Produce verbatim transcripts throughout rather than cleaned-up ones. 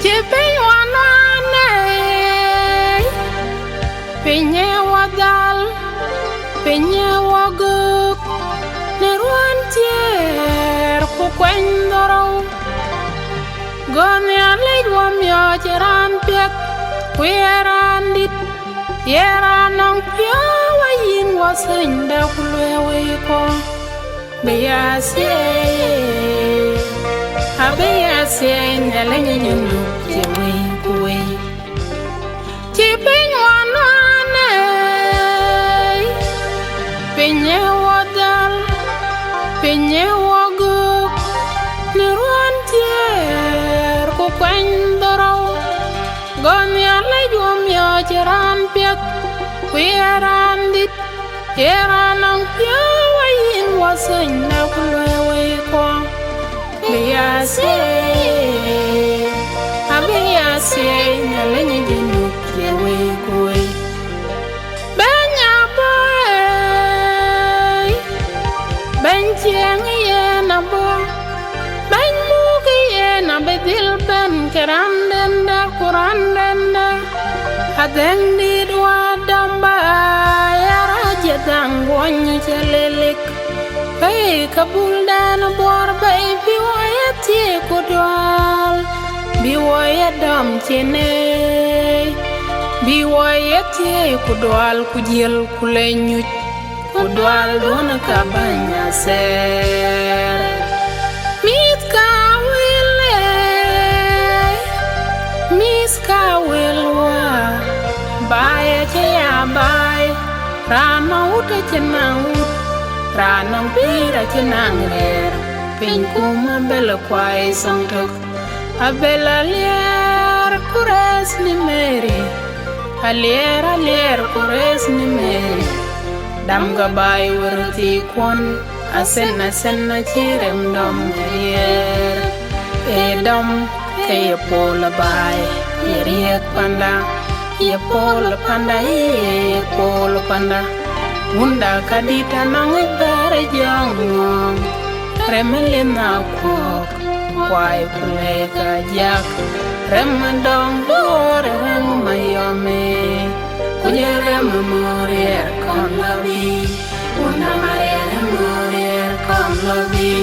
Cï piny wä nuan ë, piny ë wä dhal, piny ë wä gök, në ruɔ̈n thiëër ku kuany dhorou. Go Nhialic wä miɔɔc ë raan piɛth, ku ye raan dït, ye raan nɔŋ piɔ̈u, ayïn wä thöny dä ku luɛɛi wei kɔn. Bï ya thiëi, abï ya thiëi, Nhialic ë Junub cï wei ku wei. Cï piny wä nuan ë, piny ë wä dhal, piny ë wä gök, në ruɔ̈n thiëër ku kuany dhorou. Go Nhialic wä miɔɔc ë raan piɛth, ku ye raan dït, ye raan nɔŋ piɔ̈u, ayïn wä thöny dä ku luɛɛi wei kɔn. Bï ya thiëi, abï ya thiëi, Nhialic ë Junub cï wei ku wei. Bɛ̈ny abɔ̈ ë, bɛ̈ny ciɛɛŋ yen abɔ̈, bɛ̈ny muk yen abï dhil bɛ̈n ke randen dä ku randen dä. Adhɛ̈ŋ dït wä dɔm baai, arac ë dhaŋ guɔny cä lelik. Bei ka buldɛn buɔɔr bei, bï wä ye thiëi ku dual, bï wä ye dɔm cin ë, bï wä ye thiëi ku dual, ku jiël ku le nyuc, ku dual duɔ̈n ka bäny athɛɛr. Mïth ka wël ë, mïth ka wël wä, baai acï ya baai, raan nɔŋ wut acï naŋ wut, raan nɔŋ pïïr acï naŋ rɛ̈ɛ̈r, piny kum abël kuai thoŋ tök, abël aliɛɛr ku rɛ̈ɛ̈th në Meri, aliɛɛr, aliɛɛr ku rɛ̈ɛ̈th në Meri, dam ka baai wër thii kuɔn, athën, athën acï rem dɔm riɛɛr. Ee dɔm ke ye pol baai, ye riëëk panda, ye pol panda, ye pol panda. Wunda ka dït anɔŋ ë bɛ̈ɛ̈r ë jɔŋ ŋɔ̈ɔ̈ŋ, rem ë lin akuɔ̈k, kuai ku lɛ̈k ajak, rem ë dɔŋ duɔ̈ɔ̈r ë rem mayɔm ë. Ku jël rem ë moriɛɛr kɔn lɔ bï, ku na mariɛɛr ë moriɛɛr kɔn lɔ bï.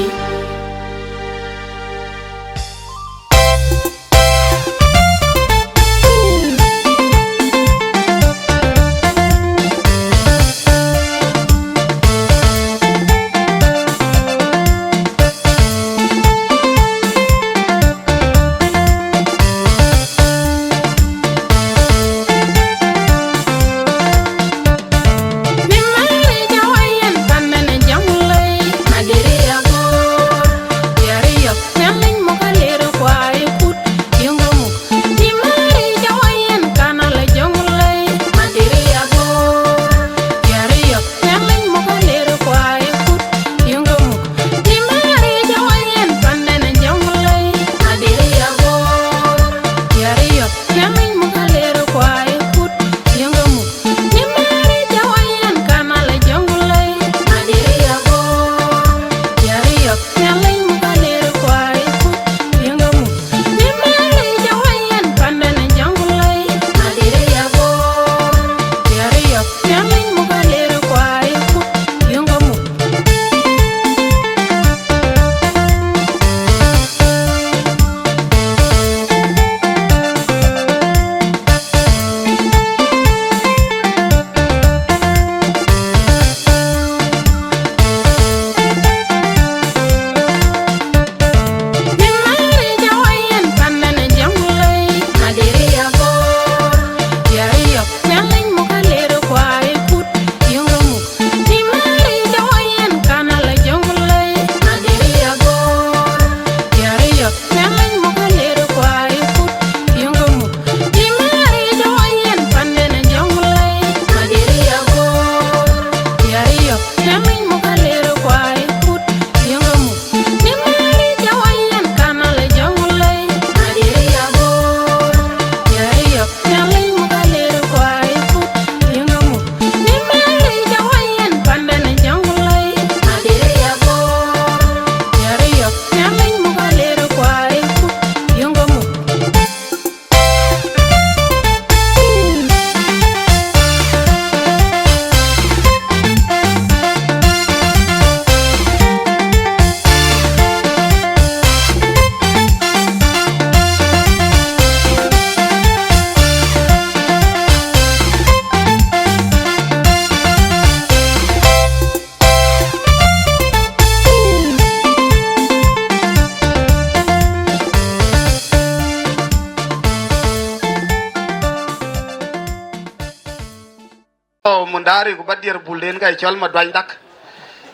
Mundari, ku ba diɛɛr bulden ka cɔl Maduany Dak.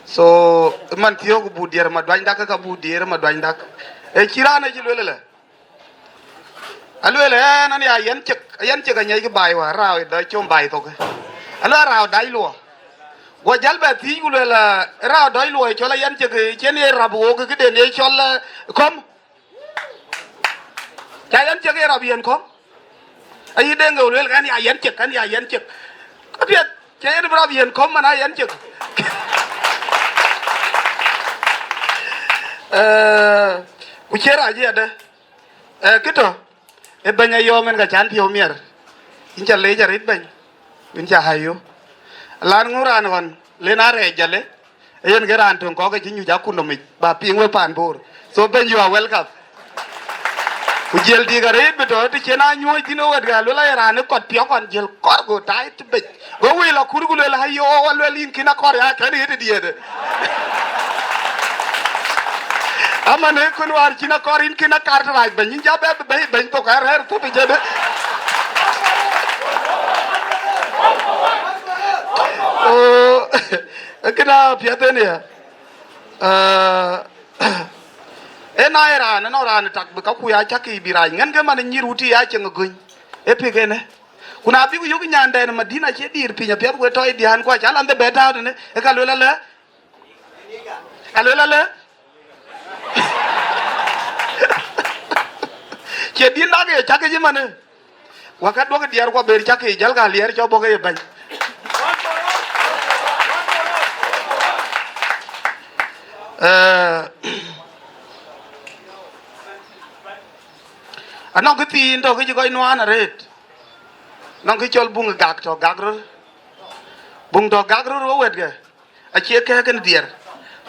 So, man thiɔ̈k ku bu diɛɛr Maduany Dak, ka bu diɛɛr Maduany Dak. E cï raan acï lueel ëlë. Alueel ë, ɛn, an ya yɛn cek, yɛn cek anyɛckï baai wä, rau ë dɔc com baai thok. Alueel rau dac luɔ. Guɔ jäl bɛ thiic ku lueel, ë, rau dɔc luɔ cɔl a yɛn cek, cien ye rap wok këden ye cɔl, ë, kɔm. Ca yɛn cek ye rap yen kɔm. Ayï deŋ ke lueel, ɛn ya yɛn cek, ɛn ya yɛn cek. Apiɛth, ca yɛn bï rap yen kɔm man a yɛn cek. Ë, ku cie rac yadë. Ë, kë tɔ̈, ë bɛ̈ny Ayɔɔm en ka can piɔ̈u miɛr. Yïn ca leec arët bɛ̈ny, yïn ca hayo. Lan ŋu raan ɣɔn, len a rɛɛc jale, ë yen ke raan töŋ kɔ̈k ke cï nyuc akun nɔmic, ba piŋ we paan Bor. So bɛ̈ny, you are welcome. Ku jiël dïk arët bï tɔ̈, të cïn a nyuɔ̈ɔ̈c thïn ë wɛ̈t, ka luel aye raan ë kɔt piɔ̈k ɣɔn jiël kɔr go tai të bec. Go wëi lɔ kur ku luel, ayo, wa luel yïn kïn akɔr ya kɛn ɣet ë diëëtë. Aman ë kun wäär cïn akɔr yïn kïn akar të rac bɛ̈ny, yïn ca bɛ bɛ̈i bɛ̈ny thok ɣɛr ɣɛr thop ë jënë. Oh, këna piɛth en ya. Eh, en a ye raan, en ɔ raan tak bï ka ku ya cak bï rac. Ŋɛn ke man nyïr wuti ya ceŋ ë göny. Ë pïk ënë. Ku na bï ku yök nyandɛn Madina cie diir piny apiɛth, we tɔc diään, ku acä lan dhë bɛ tääu tënë, ë ka luel alë, ka luel alë. Cie dïn dak ye cak yic ëmënë. Wa ka duɔ̈k diɛɛr, ku aber cak yic jäl ka liɛɛr cɔ bɔ̈ ke ye bɛ̈ny. Eh, anɔŋ kë thiin tɔ̈ kë cï kɔc nuaan arëët. Nɔŋ kë cɔl buŋ gak tɔ̈ gak röl. Buŋ tɔ̈ gak röl wek wɛ̈tkë, acie kɛ̈ɛ̈k kën diɛɛr.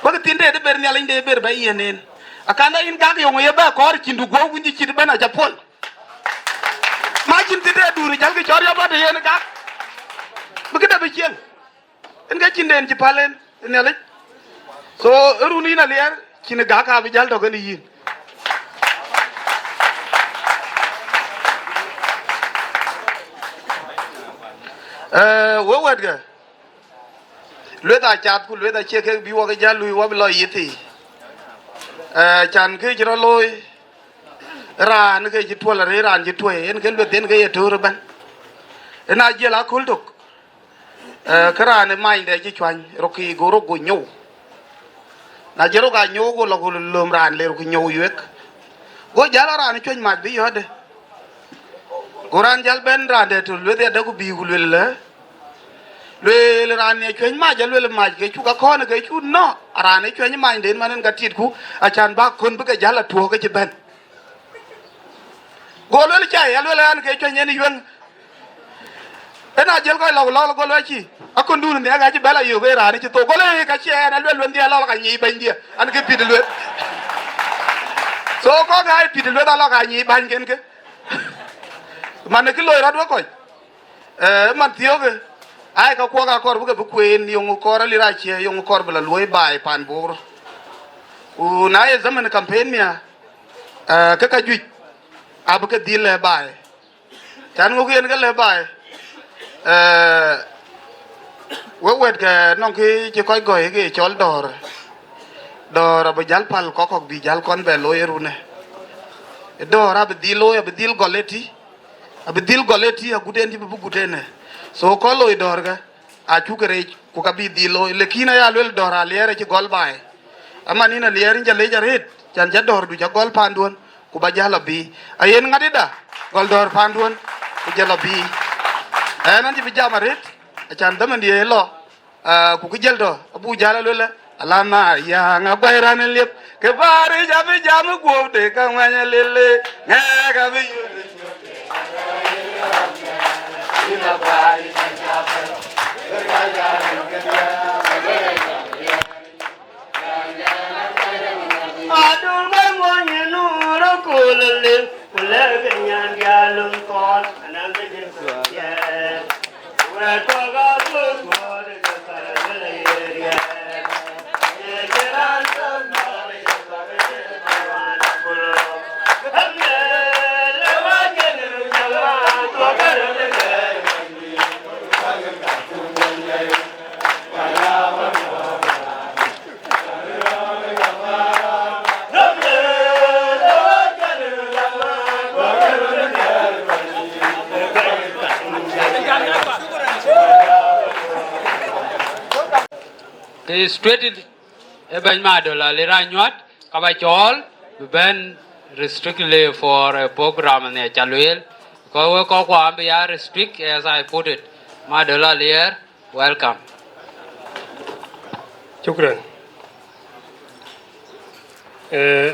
Wek thiin tëde ber Nhialic de ber bɛ yiɛ̈n en. Akanda yïn gak yöŋ ye bɛ kɔɔr cïn du guɔ̈u wïn cï cït ëbɛ̈n aca puɔl. Ma cïn thiin tëde duur jäl kë cɔɔr yɔp ade yen gak. Bï këde bï cieŋ. En ke cïn den cï päl en ë Nhialic. So, ë run yïn aliɛɛr, cïn gak abï jäl tɔ̈ kën yïn. Eh, wek wɛ̈tkë, lueth acath ku lueth acie kek bï wɔ ke jäl lui, wɔ bï lɔ yith thii. Eh, can kë cï rɔt looi, raan ke cï tuɔl arëët, raan cï tuɔi, en ke lueth en ke ye töör ëbɛ̈n. En a jiël aköl tök. Eh, kë raan ë manyde cï cuany, rok kï go rok go nyou. Na jël rok a nyou, go lɔ ku löm raan le rok nyou yuek. Go jäl raan ë cuany mac bï yɔ̈ɔ̈de. Go raan jäl bɛ̈n raan dɛ tö lueth yadë ku bï ku luel lë, lueel raan ë cuany mac, aluel mac ke cuk akɔ̈ɔ̈n ke cuk nɔ̈, raan ë cuany manyden man en ka titku, acan bä kön bï ke jäl atuɔ̈ɔ̈k ke cï bɛ̈n. Go luel cai, aluel an ke cuany en yueŋ. Ëna jël kɔc lɔk lɔl, go luel ci akundun nhiak acï bɛ̈l ayök ë raan cï thok, go le ka cie ɛn aluel luel dhiɛl lɔl ka nyic bɛ̈nydiɛ, an ke pït lueth. So kɔk ai pït lueth alɔ ka nyic bänyken ke. Man kë loi rɔt wek kɔc. Eh, man thiökë, ai ka kuɔk akɔr bï ke bï kueen, yöŋ kɔr alir acie, yöŋ kɔr bï la luöi baai pan Bor. Ku na ye zaman campaign mia, eh, ke ka juëc abï ke dhil lɛ baai. Can ŋuk yen ke lë baai, eh, wek wɛ̈tkë nɔŋ kë cï kɔc gɔ̈i ke cɔl dɔ̈ɔ̈r. Dɔ̈ɔ̈r abï jäl päl kɔk kɔ̈k bï jäl kɔn bɛ looi ë runë. Dɔ̈ɔ̈r abï dhil looi, abï dhil gɔl ëtï, abï dhil gɔl ëtï agut en cï bï bï gut enë. So kɔn looi dɔ̈ɔ̈r ke, acuk reec ku ka bï dhil looi, lakin aya luel dɔ̈ɔ̈r aliɛɛr acï gɔl baai. Aman yïn aliɛɛr yïn ca lec arëët, can ca dɔ̈ɔ̈rdu ca gɔl panduön, ku ba jäl abï. Ayen ŋadïda, gɔl dɔ̈ɔ̈r panduön, ku jäl abï. Ɛn an cï bï jam arëët, acan dhamandië ë lɔ, ah, ku kë jäl tɔ̈, abuk jäl aluelë, alana yäŋ aguɛc raan ë liep, ke baaric abï jam ë guöpde ka ŋuɛny alele, ŋɛk abï yöt. Adun bai mo nyinu ro kulele, kulege nyan dialun kon, anang de jin kuye. We to ga tu ko de ka la ye ye. Strictly, ë bɛ̈ny Madol Alier Anyuat, ka ba cɔɔl, bï bɛ̈n restrictly for a program në ca lueel. Kɔc wek kɔc kuan bï ya restrict, as I put it. Madol Alier, welcome. Shukran. Eh,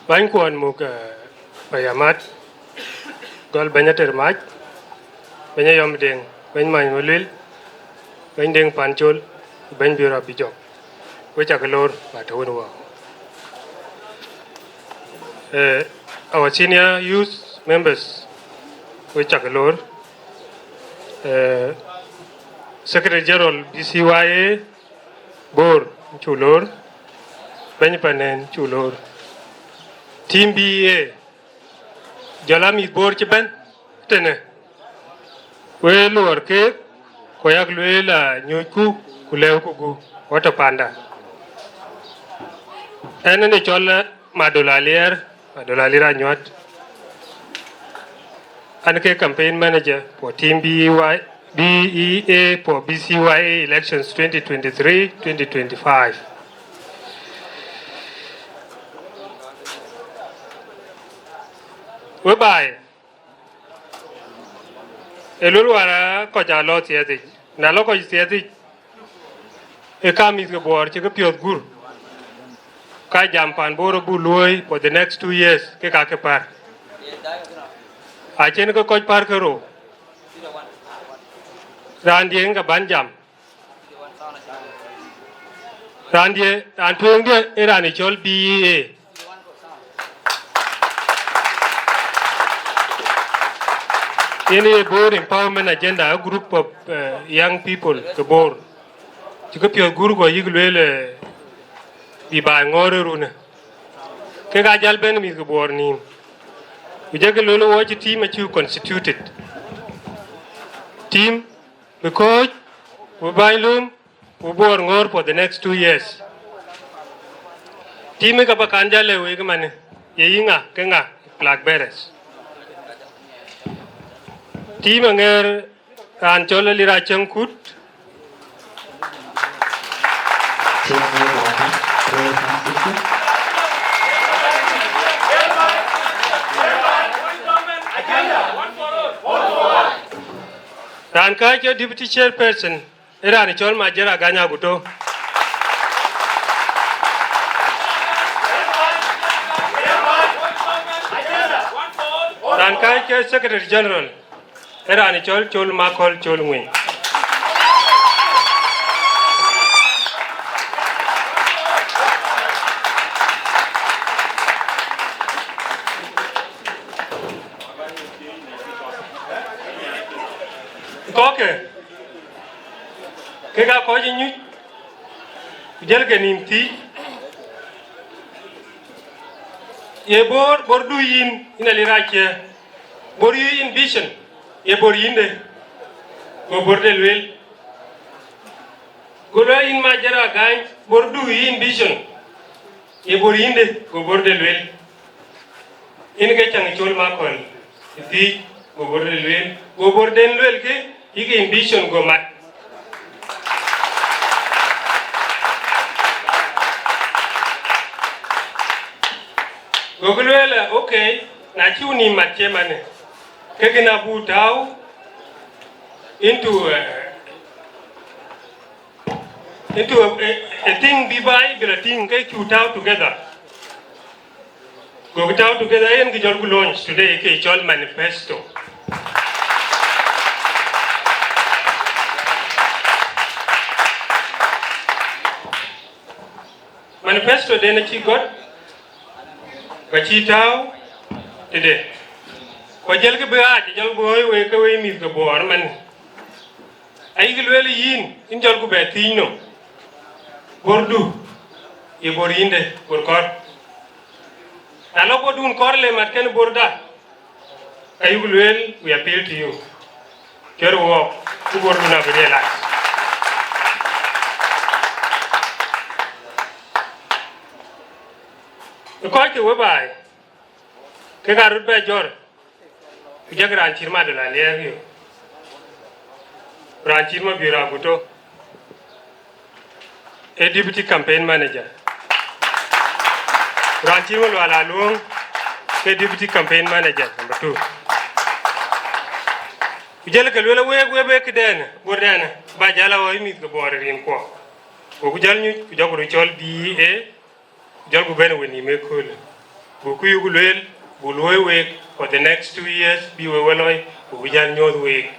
bäny kuɔn muk, eh, payamat, gɔl bɛ̈ny Ater Mac, bɛ̈ny Ayɔm Deŋ, bɛ̈ny Many Maluel, bɛ̈ny Deŋ Pancol, bɛ̈ny Bior Abijɔk. Wek cak loor, ba tɔ̈ wën wɔ. Eh, our senior youth members, wek cak loor. Eh, Secretary General B C Y A, Bor, cuk loor, bɛ̈ny panen cuk loor. Team B E A, jɔl a mïth Bor cï bɛ̈n tënë, we luɔr keek, ku yak lueel a nyucku, ku lɛ̈ɛ̈uku gup, wɔ tɔ̈ panda. Ɛn ënë cɔl, eh, Madol Alier, Madol Alier Anyuat. An ke campaign manager for team B E Y, B E A for B C Y A elections twenty twenty-three, twenty twenty-five. We baai, ë luel wär kɔc aa lɔ thiɛthic, na lɔ kɔc thiɛthic, ë ka mïth ke Bor cï ke piɔ̈th gur, ka jam pan Bor abuk luöi for the next two years, ke ka ke pär. Acïn ke kɔc pär ke rou. Raan diëŋ ke bän jam. Raan dië, raan tueŋdië ë raan ë cɔl B E A. Yen ye Bor Empowerment Agenda, a group of, uh, young people ke Bor. Cï ke piɔ̈th gur guɔ yïk lueel, eh, bï baai ŋɔ̈ɔ̈r ë runë. Kek aa jäl bɛ̈n mïth ke Bor nïïm. Ku jɔkï lueel wɔ cï team acuk constituted. Team bï kɔ̈ɔ̈c, ku bäny lööm, ku Bor ŋɔ̈ɔ̈r for the next two years. Team ë ka ba kan jäl ë wek ëmanë, ye yï ŋa ke ŋa, flag bearers. Team aŋeer raan cɔl Alier Acäŋ Kut. Raan kääc ke deputy chairperson, ë raan cɔl Majër Agany Aguto. Raan kääc ke secretary general, ë raan cɔl Col Makɔl Col Ŋuiny. Kɔ̈kkë, kek aa kɔc ë nyuc, ku jëlkë nïïm thiic. Ye Bor, Bor du yïn, yïn Alier Acäŋ, Bor yï yïn vision, ye Bor yïnde, go Bor de lueel. Go lueel yïn Majër Agany, Bor du yï yïn vision, ye Bor yïnde, go Bor de lueel. Yen ke caŋ Col Makɔl ë thiic, go Bor de lueel, go Bor den lueel kë, yïk ambition go mat. Gokï lueel, okay, na cï wun nïïm mat cï ëmanë, ke kën abuk tääu into, eh, into a, a, a thing bï baai bï la tïŋ ke cuk tääu together. Gokï tääu together, yen kë jɔlku launch today ke cɔl manifesto. Manifesto den acï gɔ̈t, ka cï tääu tëde. Ku jëlkï bï ɣaac, jɔlku ɣööc wek ke wek mïth ke Bor man. Ayïk lueel yïn, yïn jɔlku bɛ thiic nɔm. Bordu, ye Bor yïnde, Bor kɔ̈r. Na lɔ Bordun kɔ̈r le mat kën Borda, ka yuk lueel, we appeal to you. Cuɛ̈r wɔɔk, ku Bordun abï realize. Ë kɔc ke we baai, kek aa röt bɛ jɔ̈r, ku jɔkï raan cït Madol Aliɛɛr yök, ku raan cït Mabiör Aguto, ee deputy campaign manager. Raan cï Malual Aluɔŋ ke deputy campaign manager number two. Ku jël ke luel week, wek bï këdɛn, guɔ̈rdɛn, ba jäl a ɣɔ̈i mïth ke Bor rin kuɔ. Goku jäl nyuc, ku jɔku röt cɔl B E A, ku jɔlku bɛ̈n we nïïm ëköölë. Goku yök lueel, buk luɔ̈i week for the next two years, bï we we lɔi, goku jäl nyuɔ̈th week.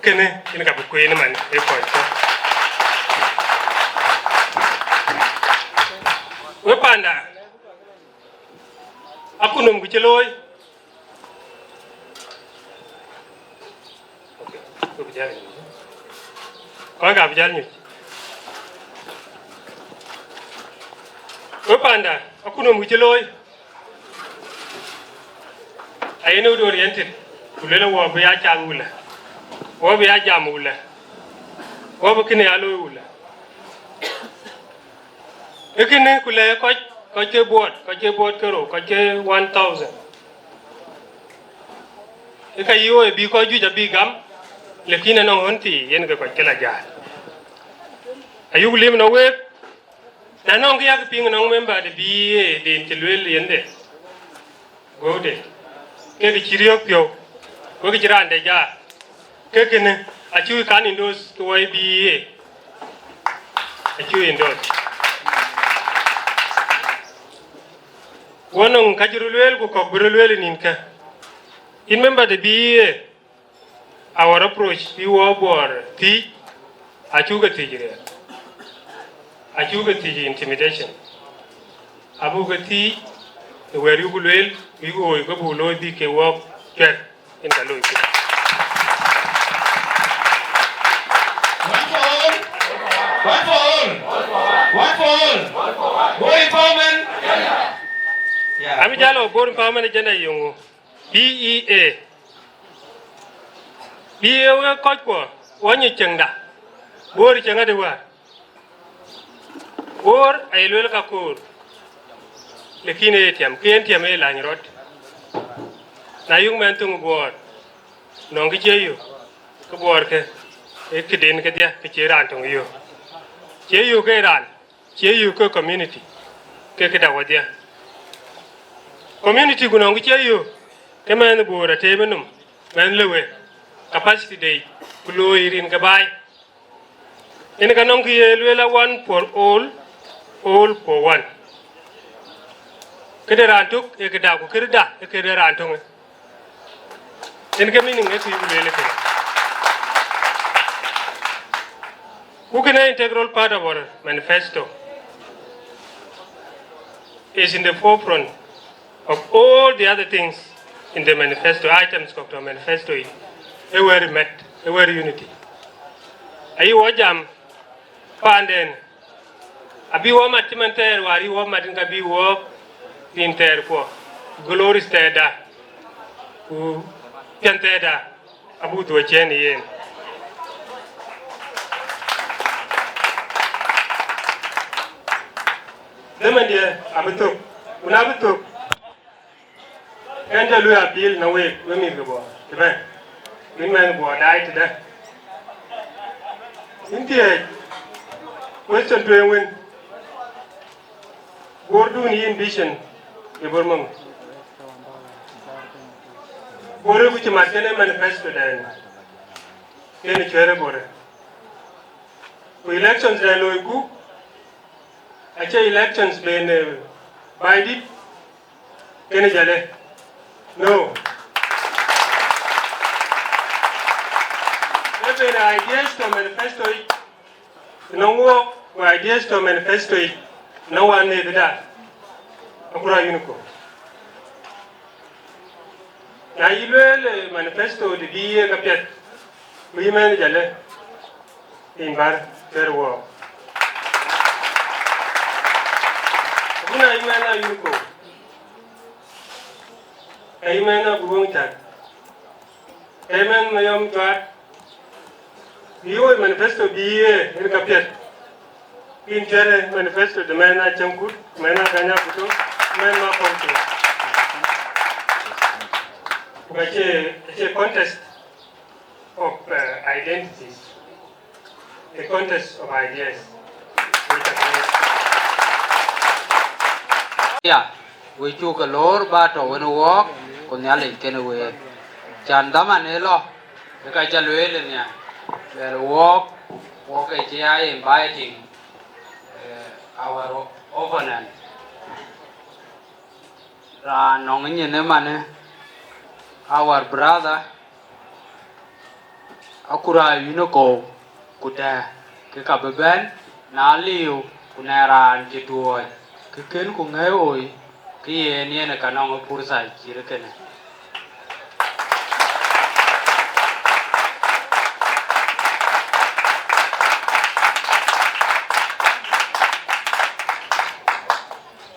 Kënë yen ka bï kueen man ë kɔc kɔ̈k. We panda, akutnhom ku cï looi. Kɔc ka bï jäl nyuc. We panda, akutnhom ku cï looi. Ayen ë wut oriented, ku luel wɔ bï ya cath wulë, wɔ bï ya jam wulë, wɔ bï kënë ya looi wulë. Ee kënë ku lɛ̈k kɔc, kɔc ke buɔɔt, kɔc ke buɔɔt ke rou, kɔc ke one thousand. Ee ka yï ɣöö bï kɔc juëc abï gam, lakin anɔŋ ɣön thii yen ke kɔc ke la jäl. Ayuk lim nɔ week, na nɔŋ kë yak piŋ nɔŋ member de B E A den cï lueel yende, guɔ̈ude, ke kë cï riɔ̈k piɔ̈u, ku kë cï raan de jäl, ke kënë acuk kan endorse ke wɔ B E A, acuk endorse. Wɔ nɔŋ ka cï röt lueel ku kɔ̈k bï röt lueel ë nïn kë. Yïn member de B E A, our approach bï wɔ Bor thiëc, acuk ke thiëc riɛl, acuk ke thiëc intimidation, abuk ke thiëc ë wɛ̈t yuk lueel, yuk ɣööc ke buk looi bï ke wɔɔk cuɛt, yen ka looi thïn. One for all. One for all. One for all. Bor empowerment. Yeah. Abï jäl ɣo Bor empowerment agenda yeŋö? B E A. B E A wek kɔckuɔ, wɔ nyic cieŋda. Bor cieŋ adï wäär. Bor aye lueel ka koor. Lakin ee tiam, ke yen tiam ee lany rɔt. Na yök mɛnh töŋ Bor, nɔŋ kë cie yök, ke Bor ke, ee këden kedhie, ke cie raan töŋ yök. Cie yök ke raan, cie yök ke community, ke këda wɔdhie. Community ku nɔŋ kë cie yök, ke mɛnh Bor ateem ë nɔm, mɛnh lëu ë, capacity de, ku looi rin ke baai. Yen ka nɔŋ kë ye lueel a one for all, all for one. Këde raan tök ee këda, ku këda ee këde raan töŋë. Yen ke meaning ee kë yuk lueel ë kënë. Ku kënë integral part of our manifesto is in the forefront of all the other things in the manifesto, items of the manifesto, ee wɛ̈t ë mɛt, ee wɛ̈t ë unity. Ayï wɔ jam paanden, abï wɔ mat cï man thɛɛr wäär yï wɔ mat, yen ka bï wɔ rin thɛɛr kuɔ, glories thɛɛrda, ku piɛn thɛɛrda, abuk dhuɔ̈k ciëën ë yen. Dhemandiɛ abï thök, ku na bï thök, ɣɛn jɔ luui appeal në week, we mïth ke Bor, të bɛ̈n, wën mɛnh Bor daai tëdë. Yïn thiëëc, question tueŋ wën, Bordun yïn vision ë Bor Maŋ. Bor ë ku cï mat kënë manifesto dɛn, kënë cuɛ̈r ë Bor ë. Ku elections dɛn loiku, acie elections ben, eh, Bäidït, kënë Jalë. No. Ë ben ideas to manifesto yic, nɔŋ wɔk, ku ideas to manifesto yic, nɔŋ wan në këda, akura unico. Na yï lueel, eh, manifesto de B E A ka piɛth, ku yï mɛnh Jalë, yïn bär cuɛ̈r wɔɔk. Ku na yï mɛnh a unico, ka yï mɛnh a Guruŋ Cak, ka yï mɛnh Mayɔm Cuat, bï woi manifesto B E A yen ka piɛth. Yïn cuɛ̈r manifesto de mɛnh a Cäŋkut, mɛnh a Gäny Abuto, mɛnh ma kɔn piny. Ku acie, acie contest of, uh, identities, a contest of ideas. Ya, we cuk ke loor ba tɔ̈ wën wɔɔk, ku Nhialic kënë week. Can dhaman ë lɔ, ke ka ca lueel ë nhial, luɛɛl wɔɔk, wɔɔk ke cï ya inviting, eh, our opponent. Raan nɔŋ nyin ëmanë, our brother, akura yïn ë kɔ̈u, ku tɛ̈ ke ka bï bɛ̈n, na liu, ku na raan cï tuɔɔc, ke kën ku ŋɛ̈i ɣoi, ke yen yen ë ka nɔŋ ë purtha cït kënë.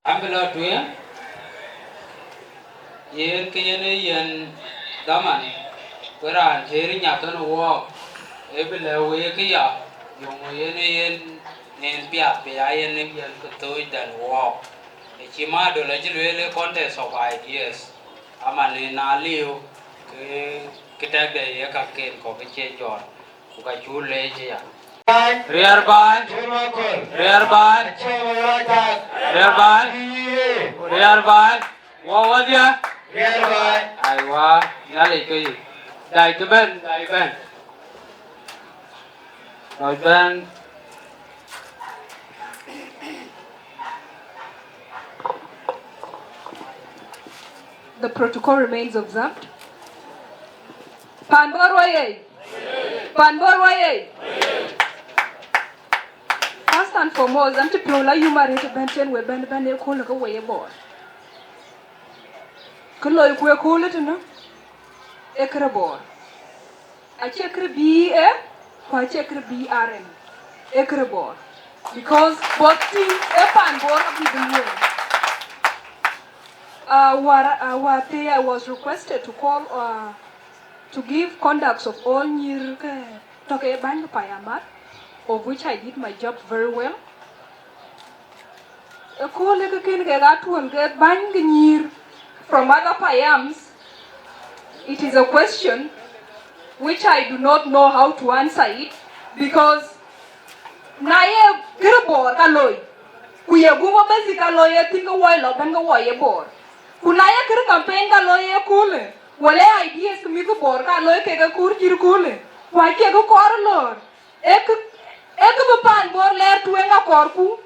An bï lɔ tueŋ, yen ke yen ë yen dhamani, ku raan cï rinyakën wɔɔk, ë bï lɛ̈k week këya, yöŋö yen ë yen nen piath bï ya yen ë yen ke thööc dɛn wɔɔk. Ë cï Madol acï lueel ë contest of ideas, aman ë na liu, ke, ke tɛ̈kde ye kaken kɔ̈k ke cie jɔt, ku ka cuk leec ëya. Riɛr baai. Riɛr baai. Riɛr baai. Wɔ wadhia. Riɛr baai. Aiwa, Nhialic ke yic. Dai ke bɛ̈n, dai bɛ̈n. Dai bɛ̈n. The protocol remains observed. Pan Bor oyee! Pan Bor oyee! First and foremost, an cï piɔ̈u la yum arëët ëbɛ̈n cïn we bɛ̈n bɛ̈n ë kööl ke we ye Bor. Kë loiku ë kööl ë tënë, ee kërë Bor. Acie kërë B E A, ku acie kërë B R M. Ee kërë Bor. Because both things ee pan Bor abï bï lueel. Uh, war, uh, war thëë, I was requested to call, uh, to give contacts of all Nyir ke tɔ̈ ke bäny ke Payamat, of which I did my job very well. Ëkööl ë ke kën kek atuɔ̈l ke bäny ke Nyir from other Payams, it is a question which I do not know how to answer it, because na ye kërë Bor ka loi, ku ye guŋ ë basic ka loi, ye thïn ke wɔ ye lɔ bɛ̈n ke wɔ ye Bor. Ku na ye kërë campaign ka loi ëköölë, wala ideas ke mïth Bor ka loi kek ë kuur cït ëköölë, ku acie kë kɔɔr lɔ̈ɔ̈r, ee kë, ee kë bï pan Bor lɛɛr tueŋ akɔɔrku,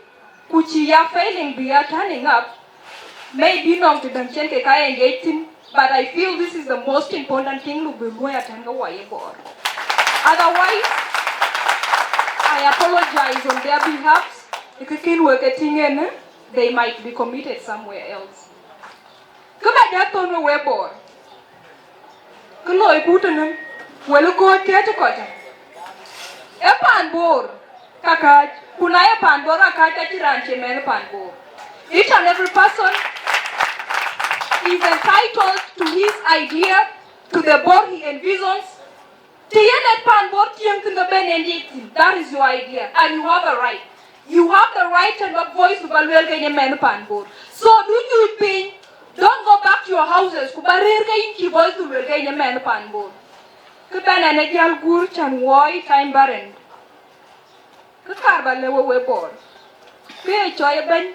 ku cï ya failing bï ya turning up, maybe nɔŋ të däŋ cïn ke ka engage thïn, but I feel this is the most important thing luk bï luɔi atɛ̈n ke wɔ ye Bor. Otherwise, I apologize on their behalf, ë kë kën wek ke tïŋ en, they might be committed somewhere else. Kë ba jat thon we we Bor, kë loiku tënë, wël ë kɔ̈ɔ̈c kɛ̈ɛ̈t ë kɔc, ee pan Bor ka kääc, ku na ye pan Bor ka kääc, ka cïn raan cie mɛnh pan Bor. Each and every person is entitled to his idea, to the Bor he envisions. Të yen en pan Bor tiëŋ thïn ke ben en diɛc thïn, that is your idea and you have a right. You have the right and the voice to ba lueel ke ye mɛnh pan Bor. So du nyuc piny, don't go back to your houses ku ba rëër ke yïn cï voice du lueel ke ye mɛnh pan Bor. Kë bɛ̈n ɛn ë jäl guur cän woi time barren. Kë kaar ba lëu we we Bor, kë ye cɔɔl ë bɛ̈ny,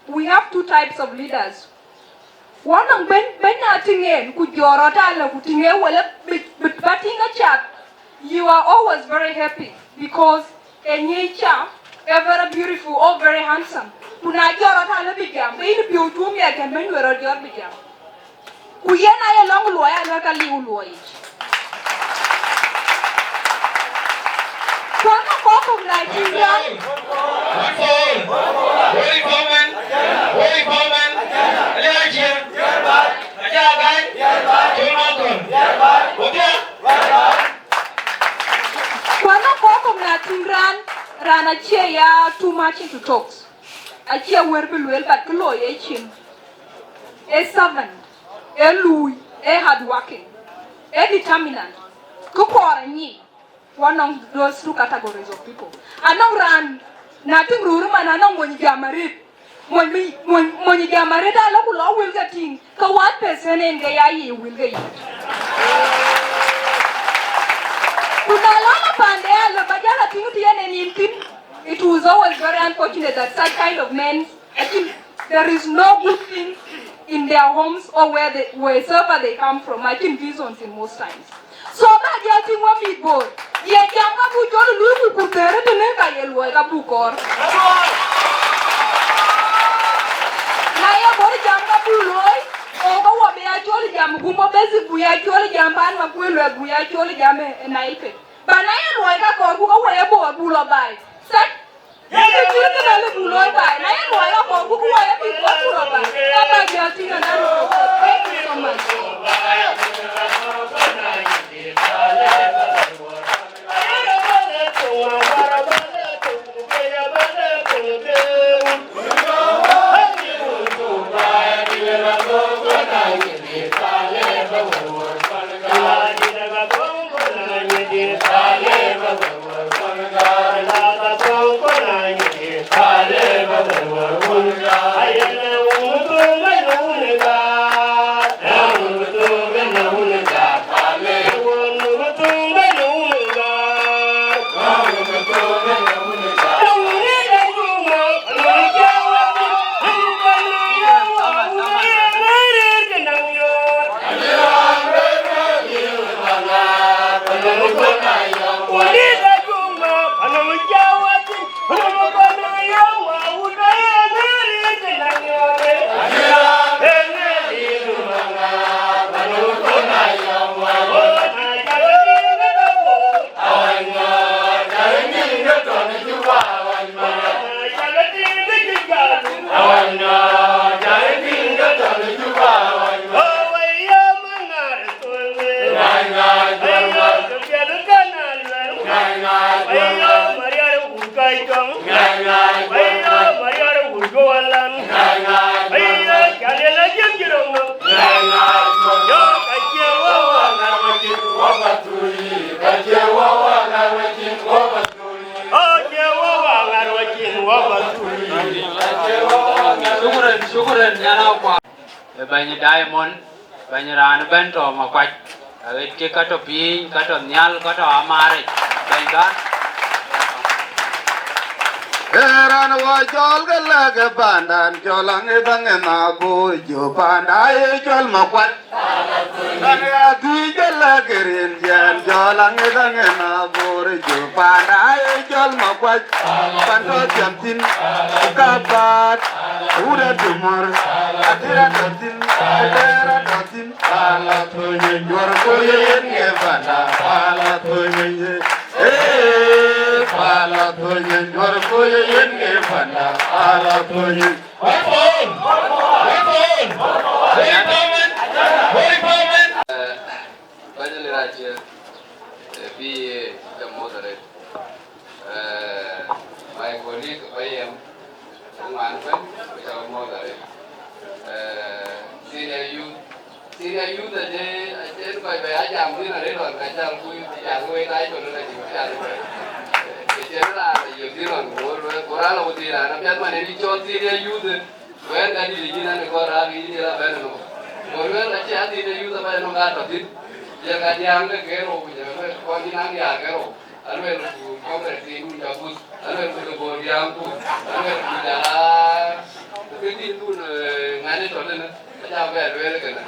we have two types of leaders. Wɔ nɔŋ bɛ̈ny, bɛ̈ny na tïŋ en ku jɔt rɔt alë ku tïŋ en wala bï, bï, ba tïŋ acath, you are always very happy because ë nyic ca, ë very beautiful or very handsome. Ku na jɔt rɔt alë bï jam, ke yïn piɔ̈u tuɔ̈m ya kën bɛ̈ny we rɔt jɔt bï jam. Ku yen aye lɔŋ luɔi, aluɛ̈k ka liu luɔi yic. Kuan ka kɔk kɔ̈k na cïn raan. Kuan ka kɔk kɔ̈k na cïn raan, raan acie ya too much into talks. Acie wër bï lueel, but kë looi ë cin. Ë servant, ë luui, ë hard working, ë determinant. Kë kuɔɔr anyic, one of those two categories of people. Anɔŋ raan, na tïŋ röör man, anɔŋ mony jam arëët. Mony mi, mony, mony jam arëët alɔ ku lɔ wël ke tïŋ, ke one percent en ke ya yic wël ke yic. Ku na lɔ la pande alɔ ba jal a tïŋ të yen en nin thïn. It was always very unfortunate that such kind of men There is no good thing in their homes or where they, wheresoever they come from. Acïn reasons in most times. So that you think what people, ye jam ka bu jol lu ku ku tere tene ka ye luɔi ka bu kɔr. Na ye bor jam ka bu looi, o ka wa be a jol jam ku mo besi bu ya jol jam ban ma ku lo bu ya jol jam e na ipe. Ba na ye luɔi ka kɔr ku ka wa ye bo bu lo bai. Sat. Ye ke cït kënë lëu buk looi baai, na ye luɔi rɔt kɔɔr, ku bï wɔ ye bï kuɔth ku rɔt baai. Ka bä jäl tïŋ anɔŋ röt. Thank you so much. Shukran, shukran, nyana kwa. Ë bɛ̈ny Diamond, bɛ̈ny raan ëbɛ̈n tɔ̈ Makuac. Aɣet ke ka tɔ̈ piny, ka tɔ̈ nhial, ka tɔ̈ amaaric. Bɛ̈ny Gäär. Ee raan wɔ cɔl ke lɛ̈k ë pandan, cɔl aŋeth aŋen abur, jɔ panda ye cɔl Makuac. Kan ya tui jala kirin jan jola ngida ngena bor jo panda e jol Makuac. Panto jamtin kapat ura tumor atira dotin atira dotin ala tonye jor ko ye yen nge panda ala tonye ye. Eh, pala tonye jor ko ye yen nge panda ala tonye. Weapon! Weapon! Very common! Very common! Bäny Lirac, eh, P A, ca muɔ̈th arëët. Eh, my colleague, Payam, Ŋuan Bɛ̈n, ca muɔ̈th arëët. Eh, senior youth, Senior youth aje, aje kɔc bɛ ya jam thïn arëët lɔn ka jal ku jal wei na jɔl la jik jal wei. Ke cïn raan aye thïn lɔn ku wor wei, ku raan lɔ ku thïn raan apiɛth man ë bï cɔl senior youth. Wɛn ka dït yïn an kɔn raan yïn ye la bɛ̈n nɔm. Ku lueel ka cï a senior youth abä nɔm ka tɔ thïn. Ye ka diaŋ ke ke rou ku jɛ kɔn yïn an diaŋ ke rou. Aluel ku comrade thiin dun ca buth, aluel ku de bor diaŋ ku, aluel ku jala ku ke thiin dun, eh, ŋani tɔ tënë, aca bɛ lueel kënë.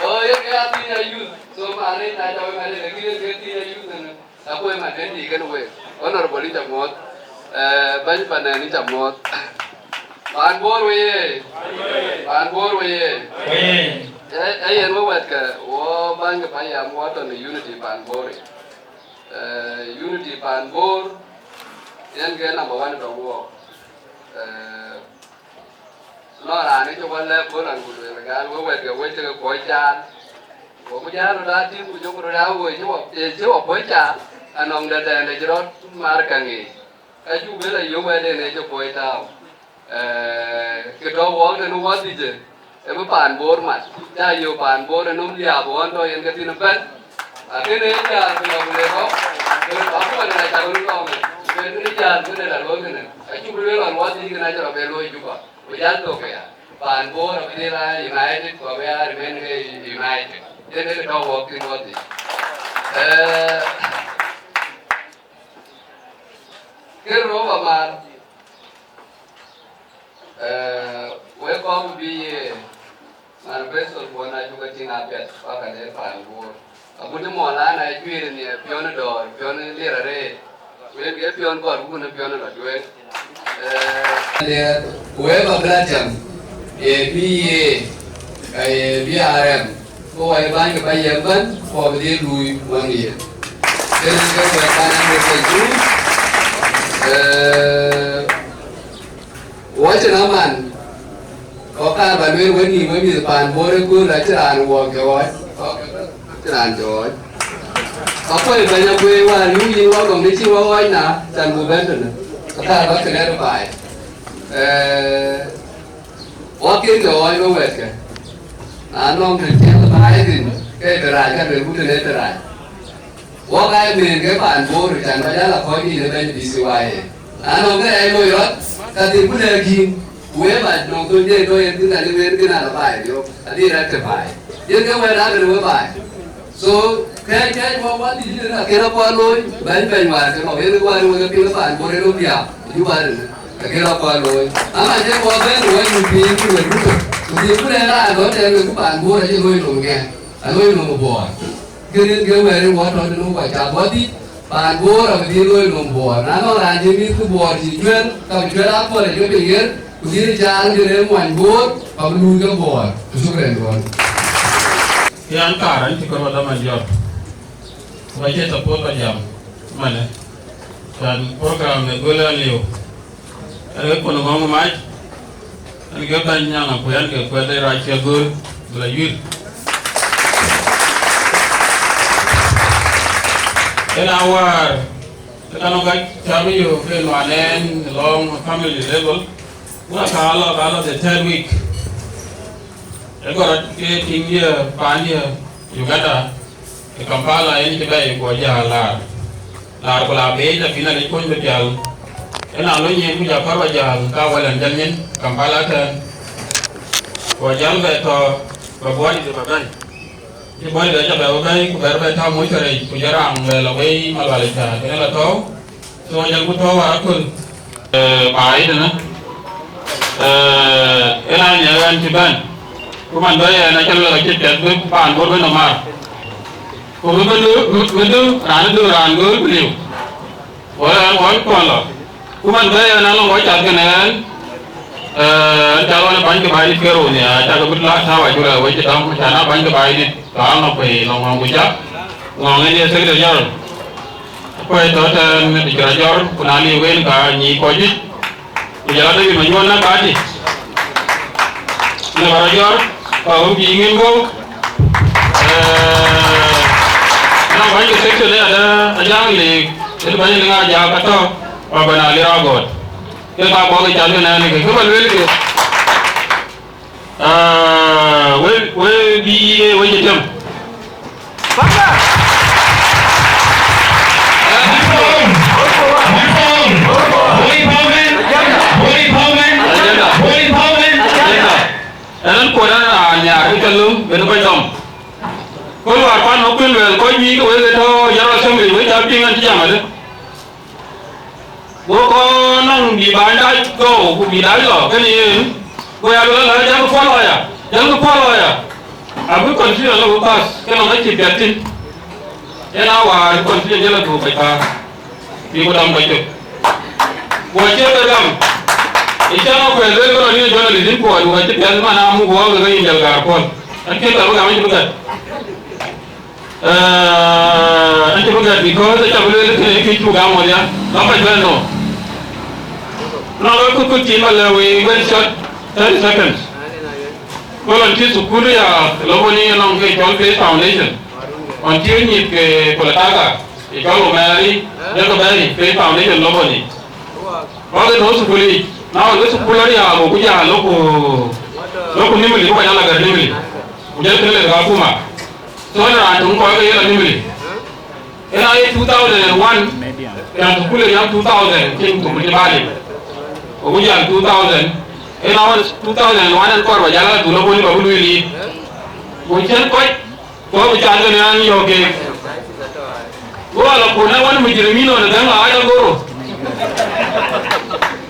O ye ke a thiin ya youth, so ma rëny na ca wek ŋani, lakin ye ke thiin ya youth kënë, aku ë man en dï kënë wek. Honorable in ca muɔ̈th, eh, bäny panɛn in ca muɔ̈th. Paan Bor we ye, paan Bor we ye. Eh, eh, yen we wɛ̈tkë, wo bäny ke payam wo tɔ në unity paan Bor. Eh, unity paan Bor, yen ke number one tɔ wuɔɔk. Eh, nɔn raan ë cï wä lɛ̈k bɔ̈ raan ku lueel gal, we wɛ̈t ke we cï ke kuɔc caal. Go ku jal röt aa tïŋ ku jɔku röt aa woi cï wä, eh, cï wä kuɔc caal, anɔŋ dɛ̈dɛ̈n de cï rɔt mar ka ŋic. Ka cuk bï la yök wɛ̈t en ë cï kuɔc tääu. Eh, kë tɔ̈ wɔk tënë wädhicë, ë bï paan Bor mat, ca yök paan Bor ë nöm liaap ɣɔn tɔ̈ yen ke thïn ëbɛ̈n. Akënë ë jal bï lɔ ku le rɔ̈k, bï rɔ̈k ku wɛ̈t ë la cak wën lɔ̈ŋ ë, bï kënë jal kënë la looi kënë. Acuk lueel ɣɔn wädhicë kënë acï rɔt bɛ looi Juba, ku jal thok këya. Paan Bor abï dhil aa united, ku abï aa remain ke united. Yen ë kë tɔ̈ wɔk thïn wädhicë. Eh, kë rou ba mar, Eh, wek kɔc bï ye manifesto kuɔn acuk ke tïŋ apiɛth, waka de paan Bor. Agut mɔn lan a juëër ni piɔn dɔɔr, piɔn lier arëët. Wek ye piɔn kɔɔr, ku në piɔn lɔ tueŋ. Eh, wek ba bla tiam, ye bï ye, ka ye bï arɛm, ku wa ye bäny ke ba ye bɛ̈n, ku wa bï dhil luui wän ye. Kën ke wek bäny an wek ke juëc. Eh, Wacïn aman, kɔc kaar ba lueel wek nïïm, wek mïth paan Bor ë kööl acï raan wuɔɔk jɔɔc, kɔc ke bɛ̈n acï raan jɔɔc. Ka kuɔc bɛ̈ny Aguëër wäär yum yïn wä gɔm në cï wä ɣɔɔc na, can buk bɛ̈n tënë. Ka kaar ba kënë baai. Eh, wä kën jɔɔc wek wɛ̈tkë. Na nɔŋ të tiɛɛl baai thïn, ke të rac ka luelku tënë të rac. Wok aa meen ke paan Bor, can ba jal a kɔc yic ë bɛ̈ny B C Y A. Na nɔŋ kë rɛɛc loi rɔt, ka dhil ku lɛ̈k yïn, ku wek ba nɔŋ thöny de tɔ yen thïn, ka lëu yen kën ala baai riɔ̈k, adhil rɛ̈k të baai. Yen ke wɛ̈t aa kën wek baai. So, kɛ̈ɛ̈c, kɛ̈ɛ̈c wok wadhil yïn, akën akuɔl looi, bɛ̈ny, bɛ̈ny wäär ke kɔ̈u, yen ke wäär wek ke piŋ ke paan Bor yen wok diaak, ë Juba rin, akën akuɔl looi. Ama jek wok bɛ̈n, wek yïn piŋ, ku wek Ruto, ku dhil ku lɛ̈k raan dɔ̈ tɛ̈n wek ku paan Bor acï looi nom ŋɛn, alooi nom ë Bor. Kënë ke wɛ̈ɛ̈r ë wɔ tɔ̈ tënë wɔ ca bɔ̈ dhïc, paan Bor abï dhil looi nom Bor. Na nɔŋ raan cï mïth ke Bor cï cuɛ̈r, ka bï cuɛ̈r akɔ̈l ë jɔ piny ɣer, ku dhil caar kënë muɔny Bor, ka bï luui ke Bor. Ku shukran duɔ̈n. Ke an, kaar an cï kɔ̈r ba dhamän jɔt. Ku ba cie support ba jam. Manë. Can program de gol aliu. Ë kun ŋɔŋ mac, ën ke bɛ̈ny nyaŋ akuɛ̈n ke kuɛth ë rac ke göör, bï la yuir. Ën a wäär, ë kan ŋɔk cam yök ke nuan ɛn lɔŋ family level, wun aka lɔ, ka lɔ the third week. Ë gɔrɔt ke tiŋ ye paan ye Uganda, ë Kampala yen cï bɛ̈i, ku ajäl laar. Laar ku la beec, lakin alec kony bï pial. Ëna lony yen, ku ja kɔ̈r ba jäl, ka wɛl ɛn jäl nyin Kampala tɛ̈n. Ku ajäl bɛ tɔ̈, bɛ buɔɔt dït bɛ bɛ̈n. Cï buɔɔt dït acä bɛ bɛ bɛ̈i, ku bɛ̈r bɛ tääu moc kärɛc, ku jɔ raŋ bɛ la wei malual ë cäär, kënë la tɔ̈u. So, jɔlku tɔ̈u wäär aköl. Eh, baai tënë. Eh, ëna nya ɣɛn cï bɛ̈n. Ku man bɛ̈i ɣɛn acä lueel acï piɛth bï paan Bor bï nɔm maar. Ku bï bï dö, bï, bï dö, raan dö, raan göör bï liu. Wala ɣɛn wä kɔn lɔ. Ku man bɛ̈i ɣɛn alɔŋ wä cath kënë ɣɛn. Eh, cal ɣɔn ë bäny ke baai dït ke rou nhiaar, cakë bï la tääu acuk rɛ̈ɛ̈r wec cï dɔm, can aa bäny ke baai dït, ka aa ŋɔk pei lɔŋ ŋɔŋ ku cak. Ŋɔŋ yen ye Secretary General. Kuɛc tɔ̈ tɛ̈n ë bï cï rɔt jɔr, ku na liu wen, ka nyic kɔc juëc, ku jɔl a David Manyuɔn na kati, në bä rɔt jɔr, ka wën bï ŋïn guɔ̈u. Eh, na bäny ke section ë adë Ajaŋ Leek, ë bäny liŋ Ajaŋ ka tɔ̈, ba bɛn a lir agɔɔt. Ke ka bɔ̈ ke cath ke nɛ̈ɛ̈n ke, ke bä lueel ke. Ah, we, we bï ye we cï tiam. Agenda. Agenda. Ënɔn kuɔt an raan nhiaar ke cä löm, ben kɔc dɔm. Kɔc wäär kuan ŋɔk kuën luɛɛl kɔc wïïk ke wek ë tɔ̈ General Assembly, wek cä piŋ an cï jam adë. Go kɔn nɔŋ bï bäny dac gɔ̈u, ku bï dac lɔ kënë yen, go ya luel an, jälkï puɔl lɔya, jälkï puɔl lɔya. Abï constitution lɔ bï pass, ke nɔŋ acï piɛth thïn. Yen a wäär constitution jël athuk kɔc päär, bï ku dɔm kɔc cök. Ku acie ke gam, ë cä ŋɔk kuɛl luel ke lɔ nin journalist in kuɔɔc, ku acï piɛth man a muk wɔ ke ke yïn jɔl gaar puɔl. Acï piɛth abï gam, acï bï gät. Eh, an cï bï gät, because acä bï lueel kënë kë cuk gam wadhia, lɔ kɔc bɛ̈n nɔm. Nɔn lɔ kut kut cïn ba lëu wei very short, thirty seconds. Go lɔn cï thukul ya Loboni nɔŋ ke cɔl Faith Foundation. Ɣɔn cï nyith ke Kolataga, ke cɔl Omeri, jɔkï bɛ̈ɛ̈i Faith Foundation Loboni. Bä ke tɔ̈ thukul yic, na ɣɔn ke thukul ariaak, ku ja loku, loku Nimili, ku ka jal agär Nimili. Ku jal kënë lek akuma. So, ënë raan töŋ kɔc ke ye lɔ Nimili. Ëna ye two thousand and one, raan thukul ë yam two thousand, cïn thukul cï bä lip. Ku jal two thousand, ëna ɣɔn two thousand and one ɛn kɔɔr bä jal a dhul abun bä bï lueel yic. Ku cïn kɔc, ku bï cath kën an yɔ̈ɔ̈k keek. Ku ala kun ë wan mujrimiin ɣɔn ë dhäŋ la ɣac agoro.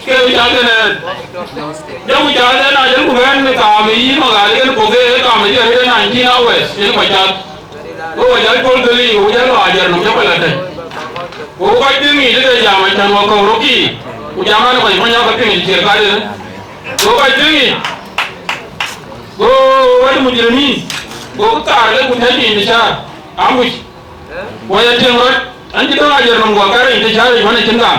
Ke Jɔku cath ënɛn, jɔku cath ënɛn, na jël ku bɛ̈n në kaam ë yï Magali kën puɔ̈k, ee kaam ë jël rëër nineteen hours, yen ku cath. Go wa jäl pol dhël yic, ku jäl lɔ ajar nɔm jɔku la tɛ̈c. Ku kɔc piŋ yic ëke jam acän wa kɔ̈u röt kï, ku jam an, kɔc mony ake piŋ yic ciɛɛr kadhïn. Go kɔc piŋ yic, go wɛ̈t mujrimin, go kë kaar lek ku tɛ̈c yic në caar, amuc. Waya tiɛŋ rɔt, an cï döŋ ayer nɔm guɔ kɛ̈r yic të cäär yic man acïn gam.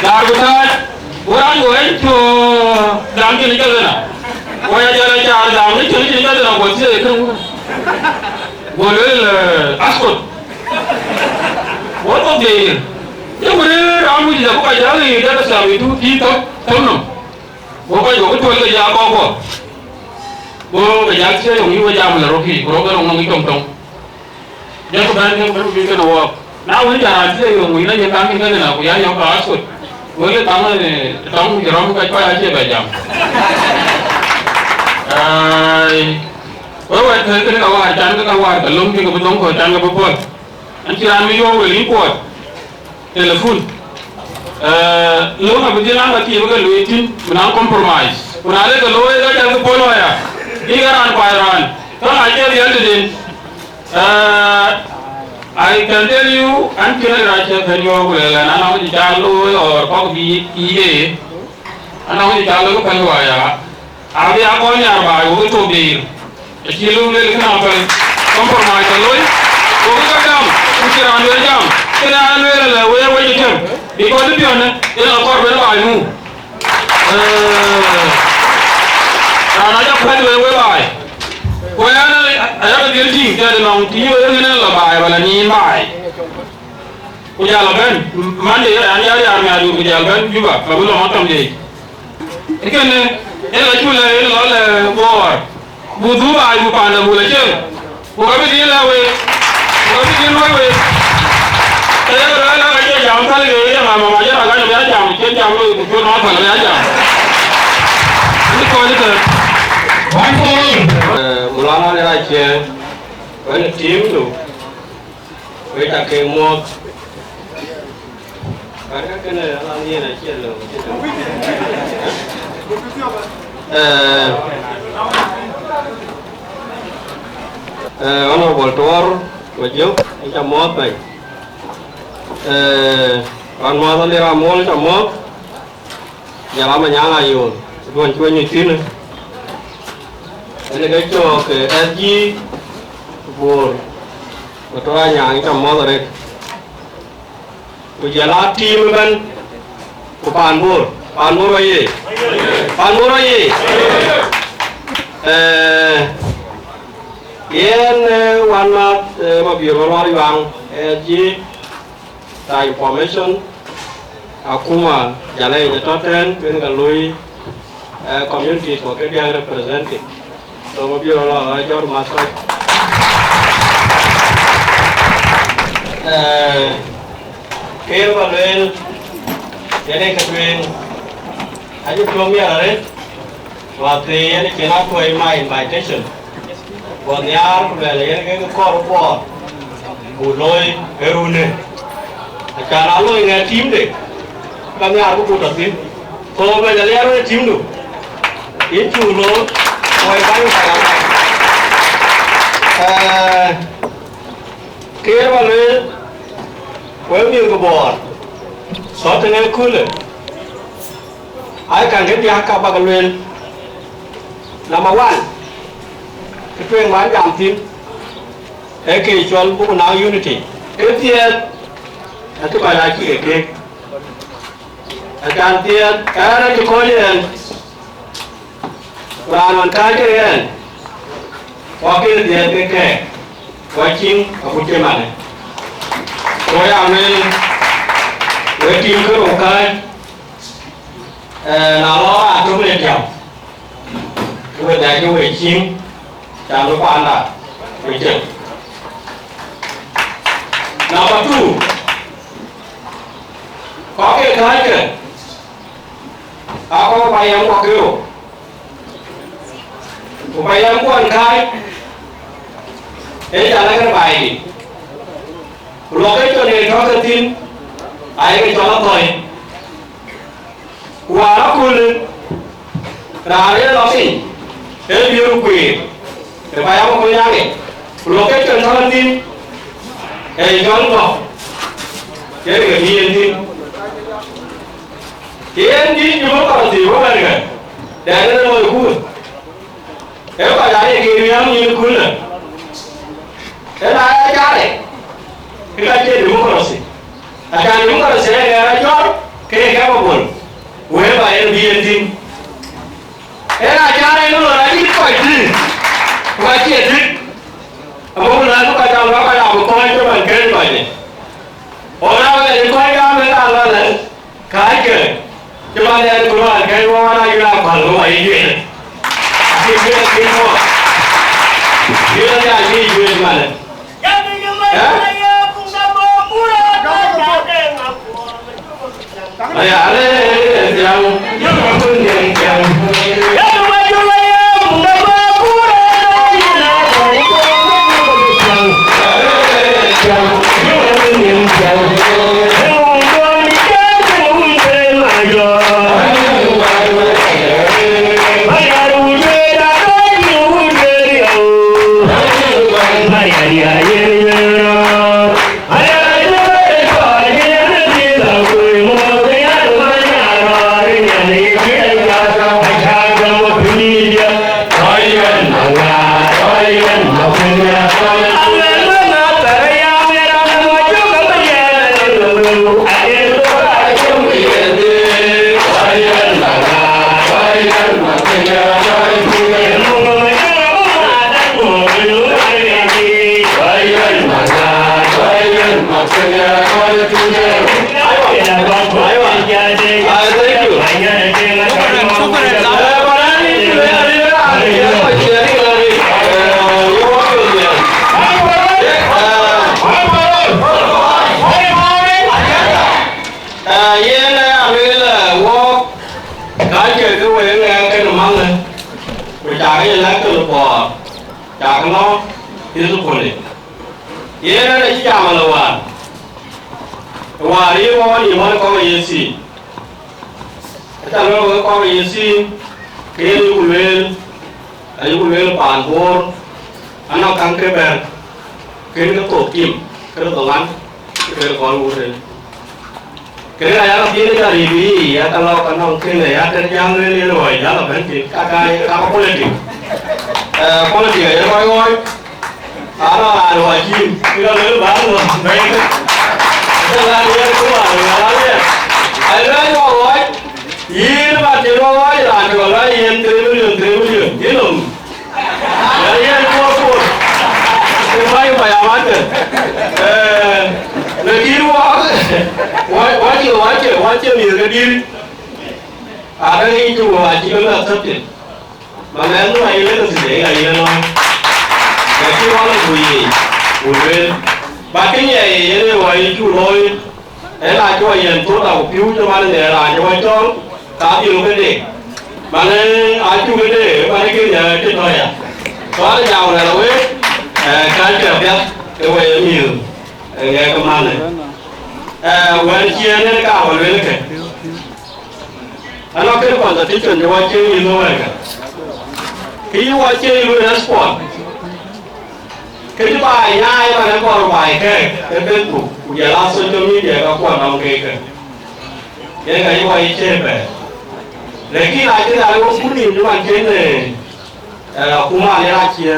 Laar ku tääc, go raan go ɣɛny tö dam cïn ë jɔt ëna. Waya jɔl a caar dam në cïn cïn ë jɔt ëna guɔ thiëëc kënë wun. Guɔ lueel, eh, askot. Guɔ thok diir. Ye ku rëër raan wic dɛ ku ka jäl yiic dɛ ke thiam yic tu pïïr thok thok nɔm. Go kɔc go ku tuɔl ke ja kɔk guɔ. Go ke ja thiëëc yɔŋ yï we jam la rok yiic, ku rok ke rok nɔŋ yic tɔŋ tɔŋ. Jɔku bɛ̈n ke bɛ̈n bï kënë wɔɔk. Na wën, cä raan thiëëc yöŋ wïc, na yen kaŋ kën kënë na, ku ya yɔ̈k ka askot. Wek ë tɔŋ, eh, tɔŋ cï rɔ̈m ka kɔc acie bɛ jam. Ai, wek wɛ̈t kë kënë ka wäär, can ke ka wäär, ka löŋ cï ke bï dhöŋ kɔ̈u, can ke bï puɔ̈l. Ɛn cï raan bï yöök wël yïn kuɔɔt. Telephone. Eh, löŋ abï dhil an, ka cïï bï ke lueel thïn, bï naŋ compromise. Ku na le ke looi, ka jal ke puɔ̈l waya. Bï ke raan kuany raan. Ka na cie riɛl tëden. Uh, I can tell you, an cïn rac cï kën yɔ̈ɔ̈k ku lɛ̈k ɛn, anɔŋ cï cak looi or kɔ̈k bï yï ye, anɔŋ cï cak looi ku pɛ̈l waya, abï a kɔc nhiaar baai wok ë thok diir. Acï löŋ lueel kënë apɛl, compromise aloi, wok ë ka gam, ku cï raan lueel jam, kënë an lueel alɛ wek wec ë tëm, because ë piɔ̈në, yen akɔr ben baai muk. Eh, raan acä kuɛ̈th wek wek baai. Ku ɛn, ayakë dhil tïŋ, tëde nɔŋ tïŋ wek yen lɔ baai, wala nïn baai. Ku jal lɔ bɛ̈n, Monday, an ya riaar miaar dun, ku jal bɛ̈n Juba, ka bï lɔ maktam dei. Kënë, ë lɔ cu lɛ, ë lɔ lɛ Bor. Bu dhuk baai, bu panda bu lɔ cieŋ. Ku ka bï dhil lɛ̈k week, ku ka bï dhil luɔ̈i week. Ke ye ke luɛɛl, ka cie jam päl ke ye ŋa mama jɔt agäny bï a jam, cie jam looi ku cuöt nɔn päl bï a jam. Bï kɔc ëtɛ̈n. One for all. Eh, Mulana de rac cie, wën ë team du, wek ca ke muɔ̈th. Eh, eh, Honorable Tuɔɔr Majök, ë ca muɔ̈th bɛ̈ny. Eh, Ɣɔn Muɔth Alira Amol ca muɔ̈th, jɔl a Manyaŋ Ayol, duɔ̈n cuëny ë thïn. Ënë ke cɔɔk ke S G Bor, ku tɔ̈ Anyaŋ ca muɔ̈th arëët. Ku jɔl a team ëbɛ̈n, ku paan Bor, paan Bor oyee, paan Bor oyee. Eh, yen, eh, wänmääth, eh, Mabiöör Malual Yuaŋ, eh, S G, ta information, akuma jɔl a yic ë tɔ̈ tɛ̈n, kën ka lui, eh, communities kɔ̈k ke diäk represented. So, Mabiöör Malual, ë jɔt math kɔc. Eh, kë ye ba lueel, yen ë kë tueŋ, acï piɔ̈u miɛt arëët, wäthii yen cïn a tuɔi my invitation. Guɔ nhiaar ku luɛl yen ke kɔɔr Bor, ku looi ë runë. Acan a loi ŋɛk team de, ka nhiaar ku kut tɔ̈ thïn. Thou bɛ̈ny aliɛɛr wën ë team du, yïn cuk loor, woi bäny ku bäny abac. Eh, kë ye ba lueel, wek mïth ke Bor, thɔ̈t tënë ëköölë, ai, käŋ ke diäk ka bäk lueel. Number one, kë tueŋ man jam thïn, ee kë cɔl buk naŋ unity. Kë thiëëth, acï kɔc aa cï ke keek. Acan thiëëth, ɛn acï kɔc ɛn, ku raan ɣɔn kääc ke ɛn, ku akënë dhiëëth ke kɛ̈ɛ̈k, ku aciŋ akut cï manë. Ku ya lueel, wek tim kërou kääc, eh, na lɔ raan tök në tiam, ku we dhɛ̈c ke we ciŋ, can bï panda ku cieŋ. Number two, kɔc ke kääckë, aa kɔc payam kɔ̈k kërou, ku payam kuɔn kääc, ee ca lɛ̈k kën baai dït. Ku luɔk ke cɔl yen tɔ̈ ke thïn, ayeke cɔl athɔ̈i. Ku wäär aköölë, raan ë lɔ piny, ee bï röt kueer, ë kɔc abï kony aŋic, ku location tɔ̈ thïn, ee jɔl gɔ̈k, yen ke bï yen thïn. Yen bï democracy wek wɛ̈ɛ̈tkë, dɛn ë loi kuur. Ee kɔc aa ye ke riääk nyin ë kulë. Ee na ya carɛ, ke ka cie democracy. Acan democracy ee ɣɛɛr acɔl, ke ye capable. Wëë ba yen bï yen thïn. Ee na carɛ në lon acï kɔc tïŋ, ku ka cie tïŋ. Ago ku lɛ̈k kɔc jam lɔ kɔc abï kɔc cï man kën kɔc. Ɣɔn abï kɔc jam ë ka lɔ lɛ̈k. Kääckë, cï man ë ku luɔi kɛ̈c wɔ wan ayï la päl wɔ ayï juëc. Acï juëc acï muɔɔk. Juëc acï acï juëc man. Ë? Aya, ale, thiau. Yen a lueel, wɔk, ka cï ke wek ŋɛk kën maŋë, ku cak ye lɛ̈k thil puɔɔr, cak lɔ peacefully. Yen ënë cï jam alë wäär, wäär yï ɣɔn yï ɣɔn kɔ̈k ë ye thiin. Aca lueel wek kɔ̈k ë ye thiin, ke yen ayuku lueel, ayuku lueel paan Bor, anɔŋ käŋ ke bɛ̈n, kën ke thok tim, ke röt ŋuan, ke röt kɔn wut en. Kënë aya ka piɛth ë jɔt riëëc yiic, ya ka lɔ ka nɔŋ kënë ya tën jam lueel yen ɣɔi jal abɛ̈n thïn, ka ka, ka ka politic. Eh, politic aye kɔc ɣɔɔc, anɔŋ raan ɣɔc cïn, cï ka lueel bä ŋö bɛ̈ny. Ëcä raan yen ku raan ɣɔc raan yen. Aye lueel ɣɔc ɣɔc, yïn ba tïŋ ɣɔc ɣɔc raan tïŋ ɣɔc yen three million, three million, yïn nɔm. Yen kuɔɔr kuɔɔr. Ke bäny bäny awatkë. Eh, në kïn wɔ, wɔ, wɔ cï, wɔ cï, wɔ cï miëth ke dït. Ade ŋic cï wɔ acï ke accepted. Mamɛn nu ayï legacy de, ayï lɔ. Ke cï wɔ lɔ ku yic, ku lueel. Ba kë nyiɛc yen ë wɔ yï cuk looi. Ëna cuɔ yen thot, aku piu cï man ë raan cï wɔ cɔl, ka piu këde. Man ë acuk këde, man ë kën ya cï tɔ ya. Tɔ an, nyau rɛl wek, eh, ka cï apiɛth, ke wɔ ye miëth, eh, ŋɛk ë man ë. Eh, wɛ̈t ciëën ë ka wɔ luel kë. Anɔ kën constitution cï wɔ cï yï luɔi kë. Kë yï wɔ cï yï luɔi respond. Këcï baai nyaai man ë kɔɔr baai kɛ̈ɛ̈k ë Facebook, ku jɔl a social media ka kuɔn nɔm keek kë. Yen ka yï wɔ yï cï bɛ̈ɛ̈r. Lakin acïn aa wok kut nïïm cï man cïn, eh, eh, akuma yen acie,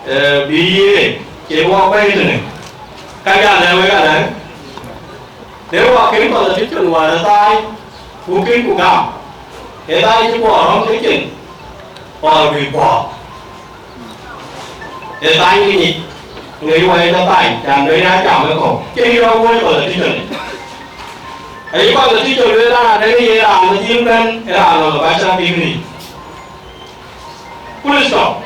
eh, bï ye cï wɔ bɛ̈ɛ̈i tënë. Ka jal lɛ̈k wek alɛ̈k. Në wɔ kën constitution wäär ë thaai, ku kën ku gam. Ë thaai cï kuɔɔr rɔ̈m ke cin, kɔɔr bï kuɔɔr. Ë thany ke nyic, ŋic wɔ ë ke thany, can bï ya jam ë kɔ̈u. Cïn yï rɔt wööc politician. Ayï politician lueel an, adɛ̈ ye raan bï dhil bɛ̈n, ë raan lɔ bachelor degree. Full stop.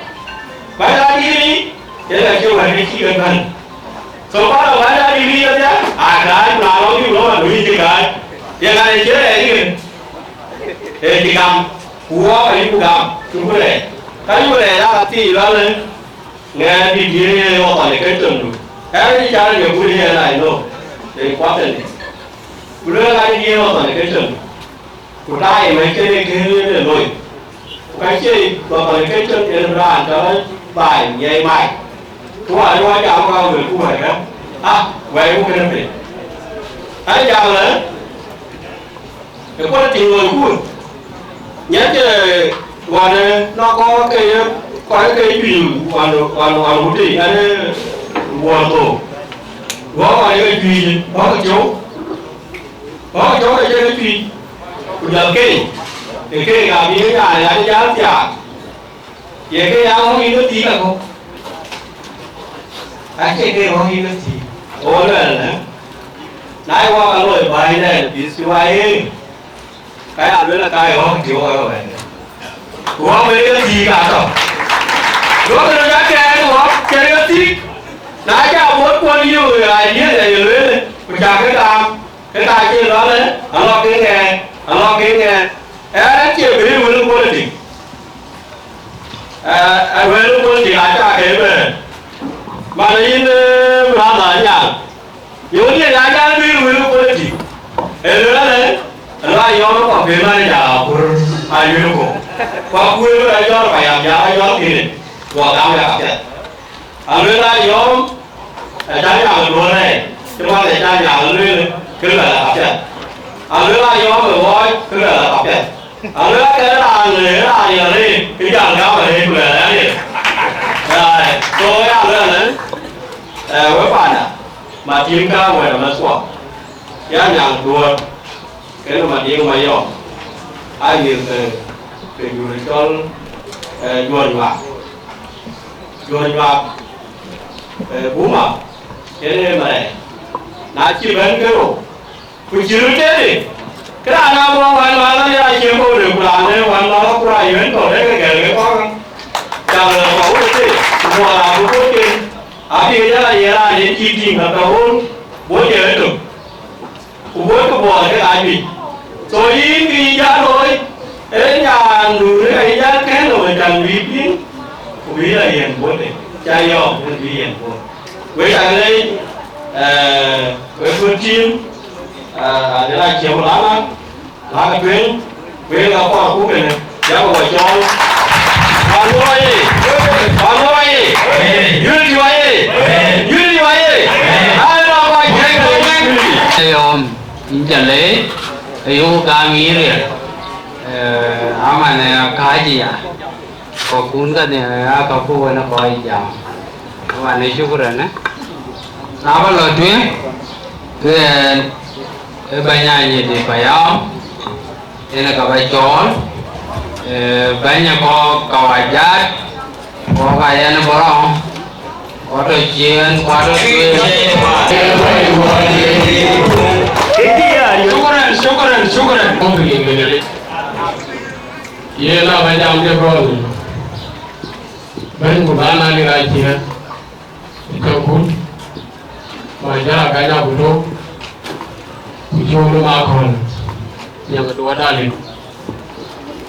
Bachelor degree, yen acï wɛ̈t ke cï ke bɛ̈n. So, part of bachelor degree yen ya, a gaac, na lɔ yï lɔ, a luui cï gaac. Ye ŋa ye cï rɛɛc yï? Ee cï gam. Ku wɔɔk ayï ku gam, cï ku rɛɛc. Ka yï ku rɛɛc, aa ka thii lɔ le. Ŋɛɛr dït yen ye authentication du. Ɛn cï car ye ku yen, I know the important thing. Ku lueel ŋa dït yen authentication du. Ku time ë kënë kënë ë loi. Ku ka cie complication en raan tɔ baai nyɛi mac. Ku wä jɔ jam ka wël ku wɛ̈ɛ̈rë. Ah, wɛ̈ɛ̈r ku kënë piny. An jam lë, ë kuɔn tiŋ loi ku. Nyɛn cï ɣɔn ë nɔn kɔɔr ke ye, kɔɔr ke ye juëc ɣɔn, ɣɔn, ɣɔn ku tï, an ë wuɔɔr thou. Wɔ ɣɔn ye juëc, wɔ ke tiou. Kɔc cɔk ë jël ë piöc, ku jɔl keek, ke keek abï ke nyaai adï jal thiaak, ye ke ya ɣɔ̈k yïn ë thiik akɔ̈u, acie ke ɣɔ̈k yïn ë thiik. Go luɛl ëlë, na ye wak aloi bäny dɛn pïth cï wai ee, ka ya luel aka ye ɣɔ̈k tiou ɣɔ̈k ë wɛ̈ɛ̈r. Ku ɣɔ̈k wek ë thiik atɔ̈. Duɔ̈kkë röt akɛɛr ɣɔ̈k cïn ke thiik, na ca bot kuɔn yök ë ɣac diëëth ë ye lueel, ku ca ke gam. Ke ka cï lɔ̈ɔ̈lë, alɔ̈k ke ŋɛɛr, alɔ̈k ke ŋɛɛr. Ɛn cie bï wël politic. Ë, ë wël politic aca ke bɛ̈ɛ̈r. Man yïn, ë, brother Anyaŋ. Yöŋ diɛ̈ ya jal bï wël politic. Ë lueel alë, alɔ ayɔ̈ɔ̈m kɔ̈k ke man jal akur, ayuël ku. Ku akuëër bï rɔt jɔl payam jal ajɔl kënë. Ku agam ya kapiɛth. Aluel ayɔ̈ɔ̈m, aca nyaŋ ë duɔ̈ɔ̈r rɛɛc, cï man aca nyaŋ ë lueel, kë luɛl apiɛth. Aluel ayɔ̈ɔ̈m ë ɣɔɔc, kë luɛl apiɛth. Aluel akɛn raan, raan ye rëër, kë jal gam arëër, ku luɛl arëër. Ai, so ya luɛl, ë, ë, we panda, ma tim ka wɛ̈t ë mɛthkuɔ, ya nyaŋ duɔ̈ɔ̈r, kënë ma diŋ ma yɔ̈ɔ̈k, aa mïth ke, ke jur cɔl, ë, juɔ̈r nyuak. Juɔ̈r nyuak, ë, buma, yen ë mɛrɛɛc. Na cï bɛ̈n ke rou, ku cï röt tëde, ke raan abɔ̈ wän lɔ lɔ ya cï kɔ̈u de, ku raan ë wän lɔ lɔ ku raan yuen kɔ̈u de ke gɛ̈l ke kɔ̈u. Cak lɔ kɔ̈u de tëde, ku muɔɔr abï kɔ̈u ken, abï ke jal a ye raan yen cï tïŋ ka ke ɣööt, bɔ̈ jɛ ëtök. Ku bɔ̈ ke buɔɔth ke aa juëc. So yïn kë yï jal looi, ee nyaandu ë ka yï jal kɛ̈n nɔm ë can bï piŋ, ku bï la yiɛ̈n buɔ̈ɔ̈t de, ca yɔ̈ɔ̈k ë bï yiɛ̈n buɔ̈ɔ̈t. Wek ca leec, ë, wek kut tim, ë, adï la ciɛm lana, lakë tueŋ, wek la kɔɔr ku kënë. Yak wɔ cɔɔl. Paluɔi ye! Paluɔi ye! Unity wa ye! Unity wa ye! Ai, la kɔc jɛk unity. Ayɔ̈ɔ̈m, yïn ca leec, ayok gam yïn riɛl. Eh, aman, eh, akääc ya. Kɔ̈kkun ka nhiaar aa ka ku wën ë kɔc jam. Aman, eh, shukran, eh. Na ba lɔ tueŋ, ke, eh, bɛ̈ny Anyidi Payam. Yen ka ba cɔɔl, eh, bɛ̈ny ë kɔc kawajat, kɔc ka yɛn bɔ̈ rɔŋ, kɔc tɔ ciëën, kɔc tɔ tueŋ. Shukran, shukran, shukran. Yen a ba jam ke gɔl. Bɛ̈ny ku bä na lik acie. Ë cök kut, ma jara ka nya ku tok, ku cuk lum akɔ̈l, nyaŋ duɔ̈t Dalit.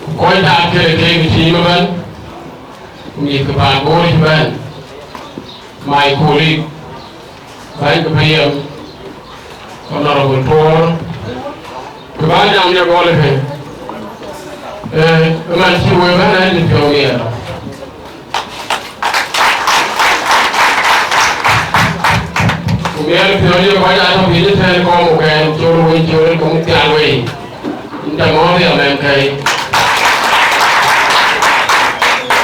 Ku kɔc daat këde keek ë tiim ëbɛ̈n, ku mïth ke paan Bor cï bɛ̈n, my colleague, bäny ke payam, Honorable Tuɔɔr, ku bä jam ya gɔl ëkë, eh, ëman cï wek bɛ̈n ë piɔ̈u miɛɛr. Ku miɛɛr piɔ̈u ye kɔc aa tɔ piny ëtɛ̈ɛ̈n kɔɔr ku kɛɛr col wei col ke muk thiaan wei. Yïn ca mɔ̈ɔ̈th ya mɛn kɛ̈i.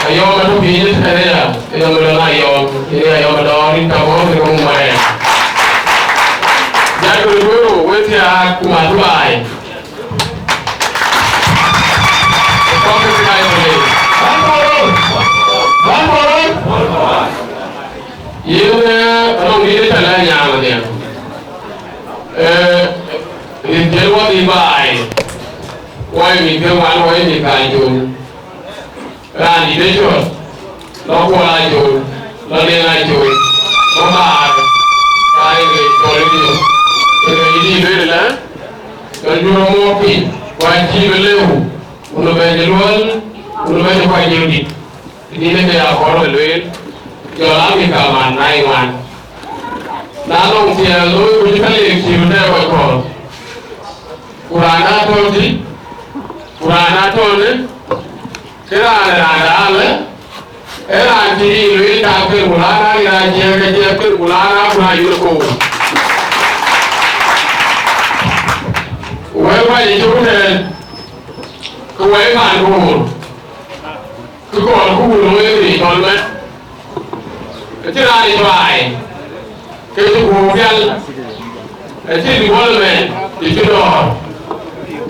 Ayɔ̈ɔ̈m atɔ piny ëtɛ̈ɛ̈n aya, ayɔ̈ɔ̈m lɔ na ayɔ̈ɔ̈m, yïn ayɔ̈ɔ̈m adɔɔr, yïn ca mɔ̈ɔ̈th ke muk mɛɛn. Jat kë duëër wek thiaak ku math baai. Yen, eh, anɔŋ dït ë tɛ̈lë nyaaŋ nhial. Eh, rin jël wɔ dhil baai. Wɔ ye mïth ke wan, wɔ ye mïth ka Jol. Raan dït ë cɔl, lɔ Kuɔl Acol, lɔ Deŋ Acol, lɔ Maar, ka ye ŋic cɔl ë Jol. Ke ŋic dït lueel ëlä, jɔl jur ë mɔɔk piny, ku acïï bï lëu, ku në bɛ̈ny ë luɔl, ku në bɛ̈ny ë kuany jël dït. Dït ë ke ya kɔɔr bï lueel, jɔl a mïth kamaan na ye ŋuan. Na nɔŋ thiɛɛl looi ku cï ka leek cïï bï tɛɛr kɔc kɔɔr. Ku raan aa tɔ̈u tï, Ku raan atɔ̈ në, ke raan ë raan daalë, ee raan cï yï lueel cak pil ku laar aa raan ciëëŋ ke ciëëŋ pil ku laar aa ku raan yïn koor. Wek kɔc ë cök tɛ̈ɛ̈n, ke wek paan koor, ke kɔɔr ku wun wek riic tɔ̈l mɛt. Acïn raan ë cuai, ke cï guöör pial, acïn development, të cï dɔ̈ɔ̈r,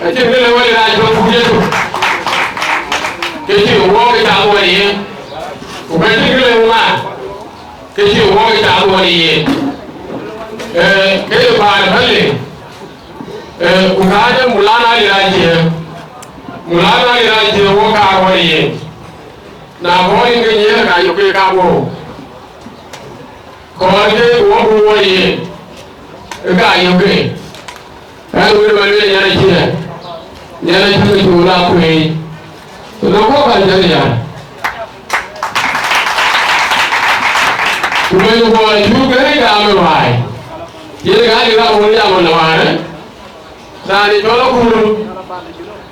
acïn kë le wek raan cök ku Yecu, ke cï wok ë cak wɔ yen, ku ka cïn kë le ŋa, ke cï wok ë cak wɔ yen. Ee, ke ye paan bɛ̈n le, ee, ku ka de Mulana Lira Jiëëŋ, Mulana Lira Jiëëŋ wok kaar wɔ yen. Na bɔ̈ yïn ke nyiëër ka yök ke ka guöör. Kɔɔr ke wɔ ku wɔ yen, ë ka yök ke. Ka wën ba lueel nyan acie, nyan acie ke cuur akuëëny. Ku nɔŋ kɔ̈k ka jɔt ya. Ku mɛn bɔ̈ acuk ke rec gam ë ruääi. Yen ka dik raan wën jam ënɔɔnë. Raan ë cɔl Akur,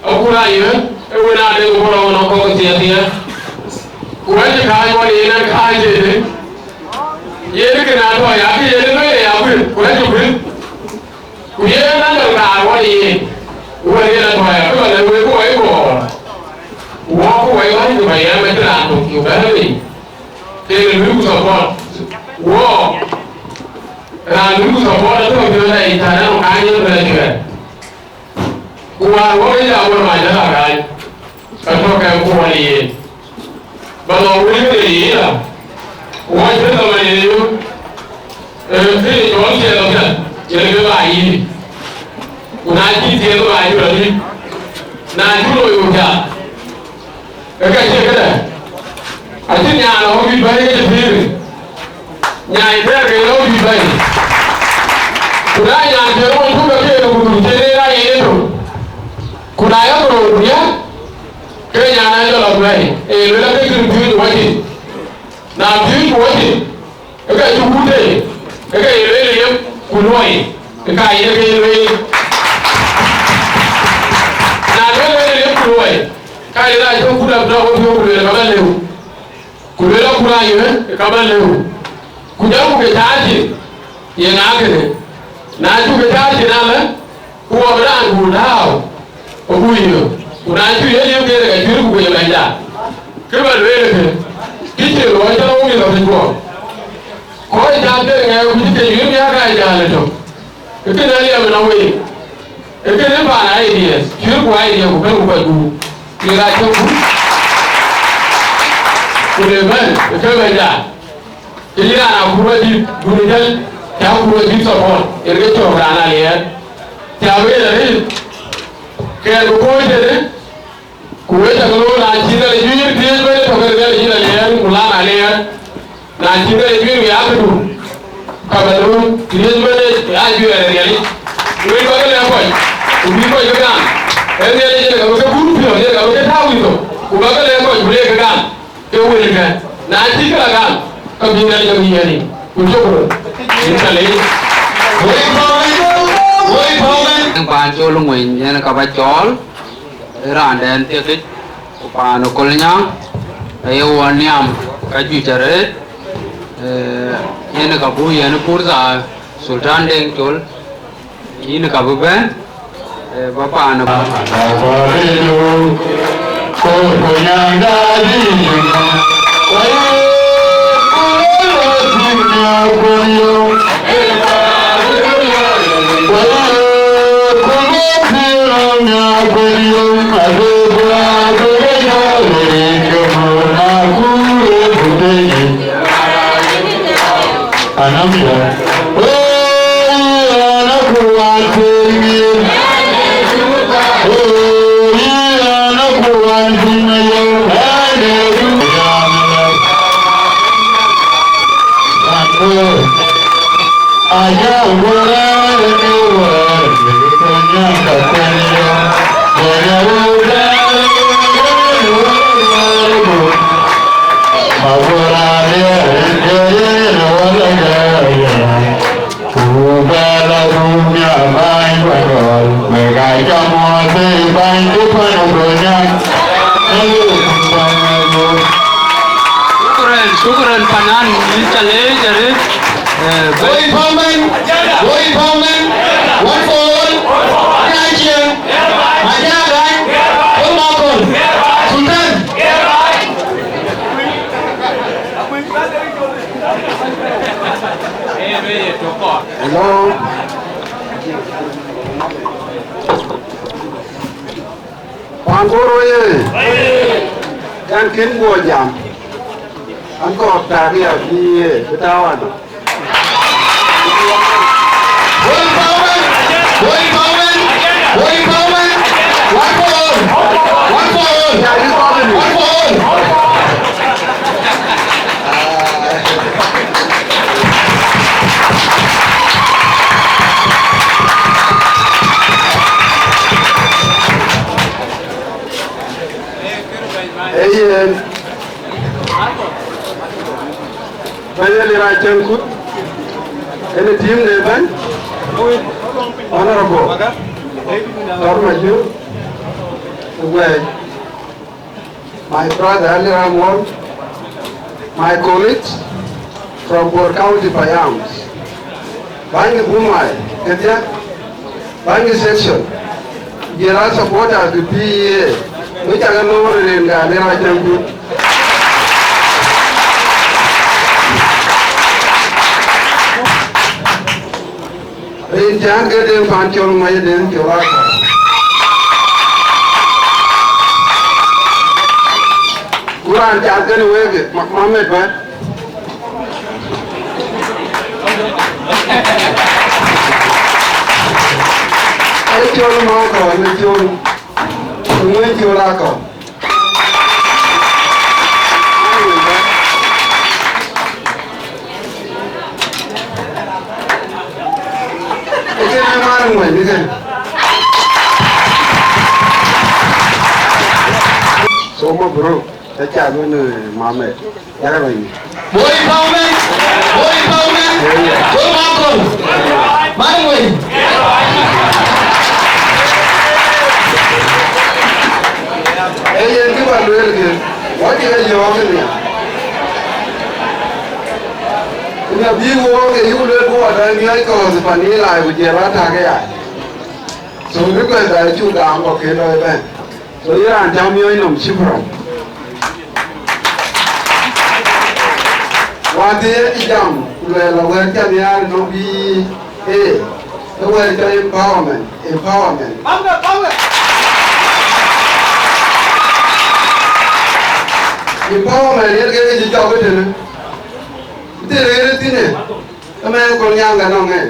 Akur Ayï, ë wën ade ku bɔ̈ ɣɔn ë kɔ̈k thiathiat. Ku wɛ̈t cï kääc ɣɔn yen ë kääc tëde. Yen kën atɔ̈ ya, kë yen ë lueel ya kuëth, ku wɛ̈t cï kuëth. Ku yen ë dɔl kaar ɣɔn yen, ku wɛ̈t yen atɔ̈ ya, kë ba lɛ̈k wek ku wɛ̈c bɔɔr. Ku wɔ ku wɛ̈c ɣɔn cï ba yɛn wɛ̈t cï raan tök cï bɛ̈n ë piny. Kek ë luiku support. Wɔ, raan luiku support atɔ̈ piɔ̈ɔ̈th ë yic tɛ̈n ë run kany ë bɛ̈n cuɛt. Ku wäär wok ë jam wën mac ë la kany, ka tɔ̈ kɛm ku wën yen. Ba lɔ wël ke yic la, wɔ cï lɔ man ye yök, ee, kë ye cɔl thiɛɛl ë piɛth, yen ke ba yïn. Ku na cï thiɛɛl ba yïn rɔt yïn, na cï loi ku piath. Ke ka cie këdë? Acïn nyan ë ɣɔ̈k bï bɛ̈i ke cï pïïr. Nyai thɛɛr ke ɣɔ̈k bï bɛ̈i. Ku na nyan cï ɣɔn cuk ke piɛth ku dun cï rëër aa yen ëtök. Ku na ya ku röör ku diäk, ke nyan aa jɔl a bɛ̈i. Ee, luel ake cïn piööc ë wacin. Na piööc ku wacin, ë ka cï wut tei, ë ka ye lueel ë liep ku luɔi, ë ka ye ke ye lueel. Na lueel lueel ë liep ku luɔi, ka ye raan cök ku dap dɔ̈k ë piɔ̈u ku lueel ka bä lëu. Ku lueel akurac ë ka bä lëu. Ku jɔlku ke cäätï, ye ŋa kënë? Na cuk ke cäätï na lë, ku wɔ bï raan guur tääu, ku buk yök. Ku na cuk ye liep kërë ka cuël ku ke ye bɛ̈nyda. Kë bä lueel ë kë, kë cï luɔi cä wok yök piny guɔ. Kɔc jam de ŋɛɛr ku cï ke yïn miäk aa jal ëtök. Ë kënë aliɛm ënɔŋ wei. Ë kënë paan ideas, cuëlku idea ku pɛ̈lku kɔc guur. Kek aa cökku. Ku le bɛ̈n, ë ke bɛ̈nyda. Ke yïn raan Akur Adït, dun ë jäl, cä Akur Adït support, yen ke cɔ̈k raan Aliɛɛr. Cä wël arëët, kɛɛr ku kɔ̈ɔ̈c tëde, ku wek cä ke looi na cï Nhialic juëc thiëëc bɛ̈n ë tök ke Nhialic yïn Aliɛɛr, ku lan Aliɛɛr. Na cï Nhialic juëc wiaak këdu, ka bä looi, thiëëc bɛ̈n ë ajuɛɛr ë Nhialic. Wek bä ke lɛ̈k kɔc, ku bï kɔc ke gam. Ee Nhialic yen ka bï ke gut piɔ̈ɔ̈th, yen ka bï ke tääu wïc thok, ku bä ke lɛ̈k kɔc, ku le ke gam. Ke wëlkë, na cï kë la gam, ka bï Nhialic jɔ yiɛ̈n yic, ku cök röt. Yïn ca leec. Woi pɔ̈u, woi pɔ̈u. Ë paan col ŋueny yen ka bä cɔɔl, ë raandɛn thiekic, ku paan ë Kolnyaŋ, aye wɔ niam ka juëc arëët, ee, yen ka buk yiɛ̈n purtha Sultan Deŋ Col. Yïn ka bï bɛ̈n, ee, bä paan ë Anamda. Oh, yïn anakuan piŋ yïn. Oh, yïn anakuan piŋ yïn. Ane du. Ane du. Aja wora ne wora. Kanya ka kanya. Kanya wora. Awora ne. Kanya wora. Ku bɛ̈ɛ̈r adumia bäny Panɔl, wek aa cam ɣɔn thëëi Shukran, shukran, panan, ni chale jare. Eh, Boy empowerment, boy empowerment, one for all, Nigerian, Majaga, Omakol, Sultan. Hello. Paŋ Bor oye! Kan kën guɔ jam. An kɔɔr tak ya bï ye bï tääu anɔ. Boy empowerment! Boy empowerment! Boy empowerment! One for all! One for all! One for all! Ee yen, bɛ̈ny Alirac Cäŋkut, ënë team de bɛ̈ny, Honorable Tɔr Majur, Wɛɛc. My brother Ali Ramon, my colleagues from Bor County Payams, bäny Bumai, kedhia, bäny section, jɔl a supporters ke P E A, wek cak loor rin ke Ali Rachan Kut. Rin cän ke den pan cɔl Mac den cɔl Akɔ̈l. Ku raan cath kënë wek, Ma-, Mamet bä. Ee cɔl Makɔ̈l, ee cɔl, ee ŋuɛ̈n cɔl Akɔ̈l. Ëkënë man ŋuɛ̈n ëkënë. So, mabruk, ta cath wën, eh, Mamet. Yaka bɛ̈ny. Boy empowerment, boy empowerment, boy Makɔ̈l, man ŋuɛ̈n. Ee yen kë bä lueel kë, wä cï ke yɔ̈ɔ̈k ënhial. Ku na bï wook ë yuk lueel ku wä dɔ̈ɔ̈ny miɔɔc kɔ̈ɔ̈th ë pan yï laai ku jiël rɔt tak ëya. So request da cuk gam kɔ̈k kën lɔ ëbɛ̈n. So yïn raan cä miɔɔc nɔm, shukran. Wäthii ë jam ku luɛɛl awɛ̈ɛ̈r cä nhiaar nɔm bï ee, ë wɛ̈ɛ̈r cɔl empowerment, empowerment. Empowerment yen ke cï cɔk ëtënë. Thil rëër ë thïn ë, ëmɛn Kolnyaŋ ka nɔŋ ë.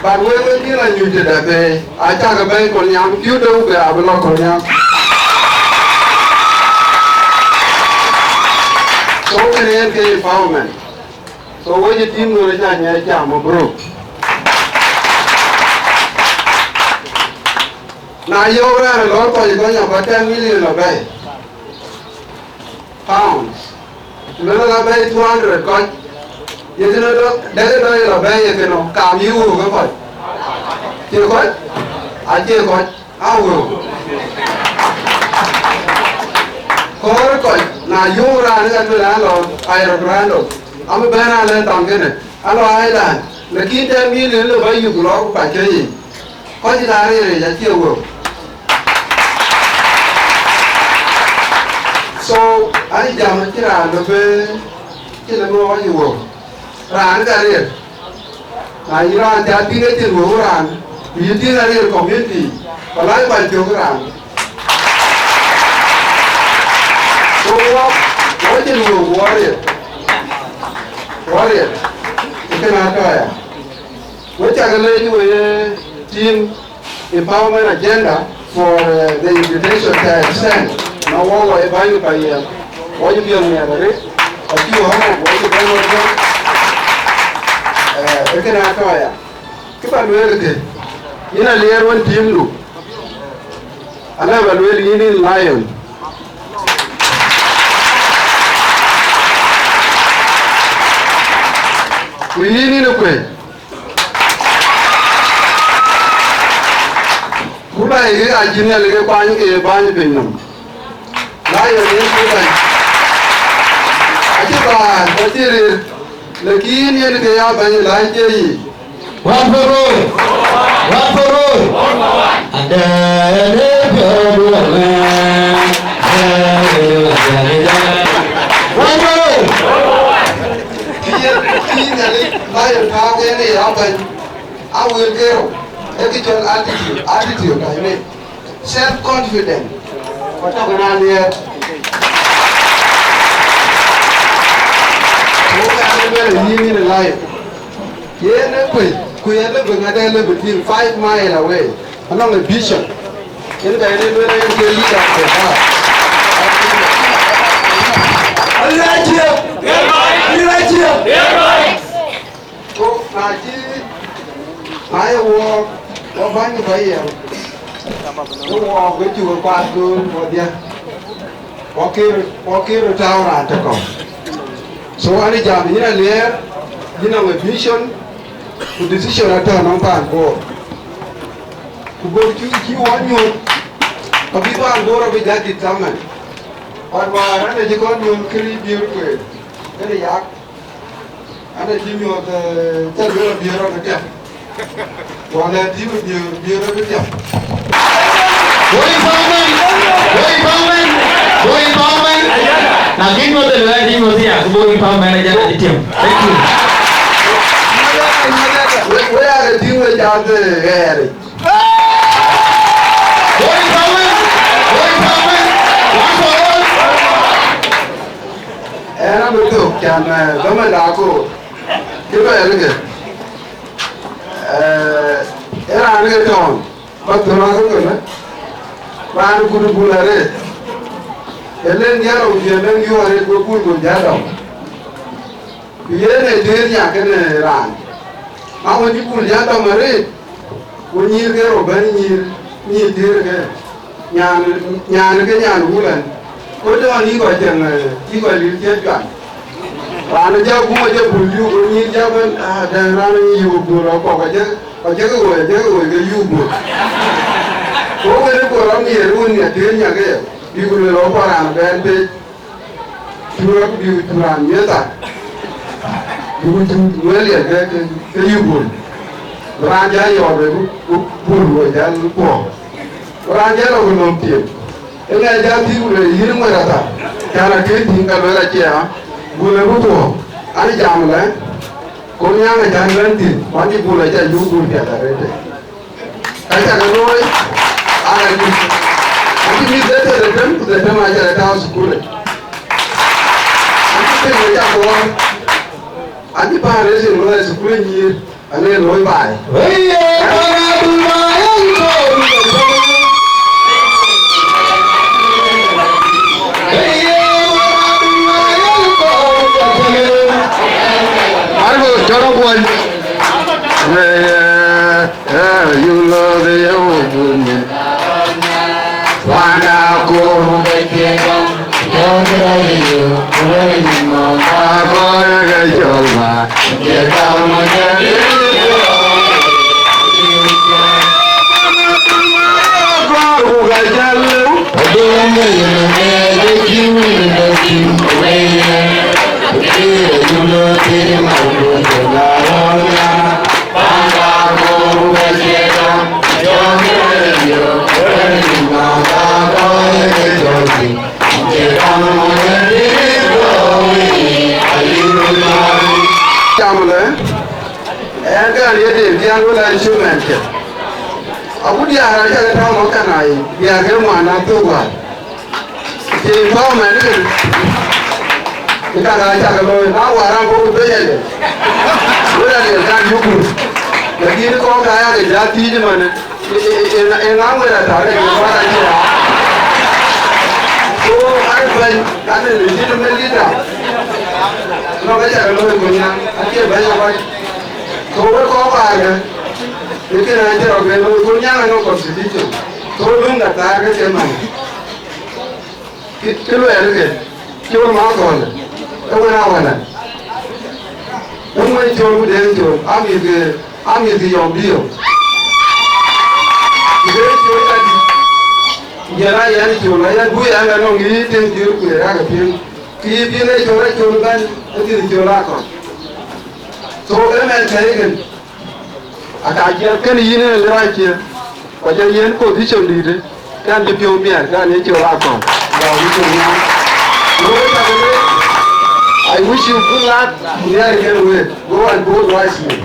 But wek, wek cï la nyuc tëde pei, acäkï bɛ̈ɛ̈i Kolnyaŋ, piöödë ku ke abï lɔ Kolnyaŋ. So kënë yen ke empowerment. So wek cï team nu rɔt nya nyɛ cam, mabruk. Na yöök raan ë lɔ̈ɔ̈r kɔc ë kɔc abä ten million lɔ bɛ̈ɛ̈i pounds. Ku lënë lɔ bɛ̈ɛ̈i two hundred kɔc, ye kënë dɔ̈k, dɛ̈kë dɔ̈c lɔ bɛ̈ɛ̈i ye kënë, kam yï wëu ke kɔc. Cie kɔc? Acie kɔc, aa wëu. Kɔɔr kɔc, na yöök raan ë ka tueŋ an lɔ aeroplane, amï bɛ̈n raan lɛ̈k thaŋ kënë, alɔ island, lakin ten million lë bä yök lɔ ku pac ke yic. Kɔc ë raan rëër yic acie wëu. So, an jam acïn raan bï bɛ̈n cïn ë ŋɔɔc ë wëu. Raan ka rëër. Na yïn raan ca tïŋ acïn wëu raan, ku yï tïŋ arëër community, wala bä cök raan. So, wɔ, wɔ cïn wëu, wɔ rëër. Wɔ rëër. Ë kënë atɔ̈ aya. Wek cak leec wek ye team empowerment agenda for, uh, the invitation to extend. Na wɔ wɔ ye bäny pa yen. Wɔ ye biɔŋ miɛt arëët. Acï wɔ hɔmɔ wɔ ye bɛ̈n wɔ jɔ. Eh, ë kënë atɔ̈ aya. Kë bä lueel kë. Yïn aliɛɛr wën team du. Alë bä lueel yïn in lion. Ku yïn in ë kuëë. Ku bɛ̈ɛ̈i kek acï Nhialic ke kuany ke ye bäny piny nɔm. Lion yen cï bɛ̈ny. Acï bäär, ku acï rëër, lakin yen ke ya bɛ̈ny ë läny cie yic. One for all. One for all. And then if you're the one, one for all. Kï yen, kï Nhialic Lion tääu ke yen ë ya bɛ̈ny. A wël ke rou, ee kë cɔl attitude, attitude, I mean, self confidence. Ku tɔ̈ kën aliɛɛr. Ku ka ë luel yïn yïn ë Lion. Yen ë kuëc, ku yen lëbï ŋadɛ̈ lëbï tïŋ five mile away. Anɔŋ ë vision. Yen ka yen ë luel yen ke leader of the heart. Aliɛɛr ciëk! Aliɛɛr ciëk! Ku na cï, na ye wɔɔk, wɔ bäny bä yɛn, ku wɔɔk bï cuk kuat kööl wɔdhia, wɔ kir, wɔ kir tääu raan tëkɔ̈u. So, an, jam yïn aliɛɛr, yïn nɔŋ ë vision, ku decision atɔ̈ nɔŋ paan Bor. Ku bɔ̈ cï, cï wɔ nyuɔ̈th, abï paan Bor abï jat determine. But wäär an, acï kɔn nyuɔ̈th këriëëc biöör kueer, kënë yak. An, acï nyuɔɔth, eh, cä lueel abiëër rɔt ë tiam. Wala tiim abiëër, biëër rɔt ë tiam. Wo empowerment, wo empowerment, wo empowerment. Na kï nyuɔɔth ë lueel acï nyuɔɔth ya, wo empowerment ajat ë tiam. Thank you. We, we are the team we are the, eh, Wo empowerment, wo empowerment, one for all. Ɛn abï thök can, eh, gɔmɛn da akoor. Cï bɛ lëkë. Eh, ë raan ke tɔ̈ɔ̈n, bä thöl akë kënë. Raan kut bul arëët. Ë lëŋ diɛɛr rou thiëëm lëŋ yuɔɔr arëët, go bul go jat dɔm. Ku yen ee tëër nya kënë raan. Na wën cï bul jat dɔm arëët, ku nyïïr ke rou bɛ̈n nyïïr, nyïïr tëër ke. Nyan, nyan ke nyan wulën. Ku jɔn yï kɔc cieŋ, eh, yï kɔc lïl cï cuany. Raan ë jɔ guum acï bul yuk, ku nyïïr jɔ bɛ̈n, ah, dɛ̈ŋ raan ë yuk bul, akɔk acï, acï ke woi, acï ke woi ke yuk bul. Ku wën ë ku rɔt nhiëër wun nhiar tëër nya ke ye, bï ku luel ɣɔn raan bɛ̈n pec. Cuurë ku bï ku cuur raan miëth thar, bï ku cuur wëldiɛ̈ ke, ke, ke yï bul. Bï raan jäl yɔɔr bei ku, ku bul woi jäl kuɔɔk. Ku raan jäl lɔ ku löm tiëm. Ë ŋɛk jäl thïn ku lueel yïn ŋuɛ̈t athar, cän akën tïŋ ka lueel acie ɣa, bul ë ku thuɔɔk. An, jam lɛ, ku nhiaŋ ë cän bɛ̈n thïn, ku an, cï bul acä yuk bul piɛth arëët. Ka cä ke looi, aa, acï mïth de tëde tem, ku de tem acä ke tääu thukul. Acï piny ë cä ke ɣɔn, acï paan racing looi thukul ë nyïïr, anë looi baai. Wëi ye, para duma yen ko. Arbo, cɔl akuɔny. Wëi ye. Eh, you love the old woman. Wanda ko. Don't tell you, where you know. Ako ya ga jolma. Ako ga jalo. Don't you know, the king in the king, where you know. You love the man who is around. Camlë, ɛn kɛn ye Deŋ Biaŋ wën aa cï mɛn cë. Aku diäär acä ke tääu nɔm kan ai, diäär ke ŋuan aa thök wäär. Cï empowerment kënë, ë ka ka cak looi, na wäär raan bɔ̈ ku bɛ̈ny ëlë. Wën aa lël kan yök röt. Lakin kɔ̈k ka yak ë jɔ thiëëc ëmënë, ë, ë, ë, ë, ë ŋa wën aa tääu ë jɔ wäär acï aa. So, an bɛ̈ny, an ë legitimate leader. Nɔn ka cak looi ku nyan, acie bɛ̈ny awäc. So, wek kɔ̈k wäär kë, ë kënë acï rɔt bɛ̈n looi ku nyan anɔŋ constitution. So, löŋ da thäär ke ke man. Kë, kë luɛɛl ke, col ma akɔ̈l, ë wën aa wala. Ë ŋuɛ̈n col ku Deŋ col, aa mïth ke, aa mïth ke yɔm bï yɔm. Ku Deŋ col ka Yɛn a yɛn col, a yɛn bu yɛn anɔŋ yï tïŋ cï röt kueer ake piŋ. Kë yï piŋ ë col, ë col bɛ̈n, ë thïn col akɔ̈l. So, ë mɛn kɛ̈i kën, aka jiɛl kën yïn ë lërac cië, ku jɔ yɛn position dïïtë, kɛn cï piɔ̈u miɛt, kɛn ye col akɔ̈l. Ya, we col nyan. Go we cak le, I wish you good luck, miɛt kën wek. Go and vote wisely.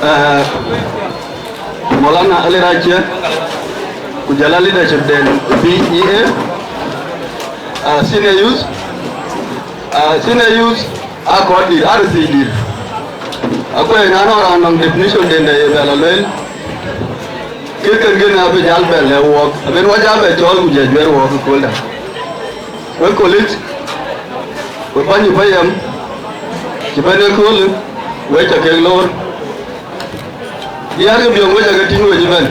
Eh, Maulana Ali Racia, ku jɔl a leadership den B E A, ah, senior youth, ah, senior youth, a kɔc dït, a rëthii dït. Akuɛɛny na nɔŋ raan nɔŋ definition den de ye bɛ lɔ lueel, kë kën kën abï jäl bɛ lɛ̈k wɔɔk, abï wɔ jäl bɛ cɔɔl ku jɛ juɛ̈r wɔɔk ëkööldä. Wek colleagues, wek bäny ë payam, cï bɛ̈n ëköölë, wek ca kek loor. Diäär ke biɔŋ wec ake tïŋ wec ëbɛ̈n.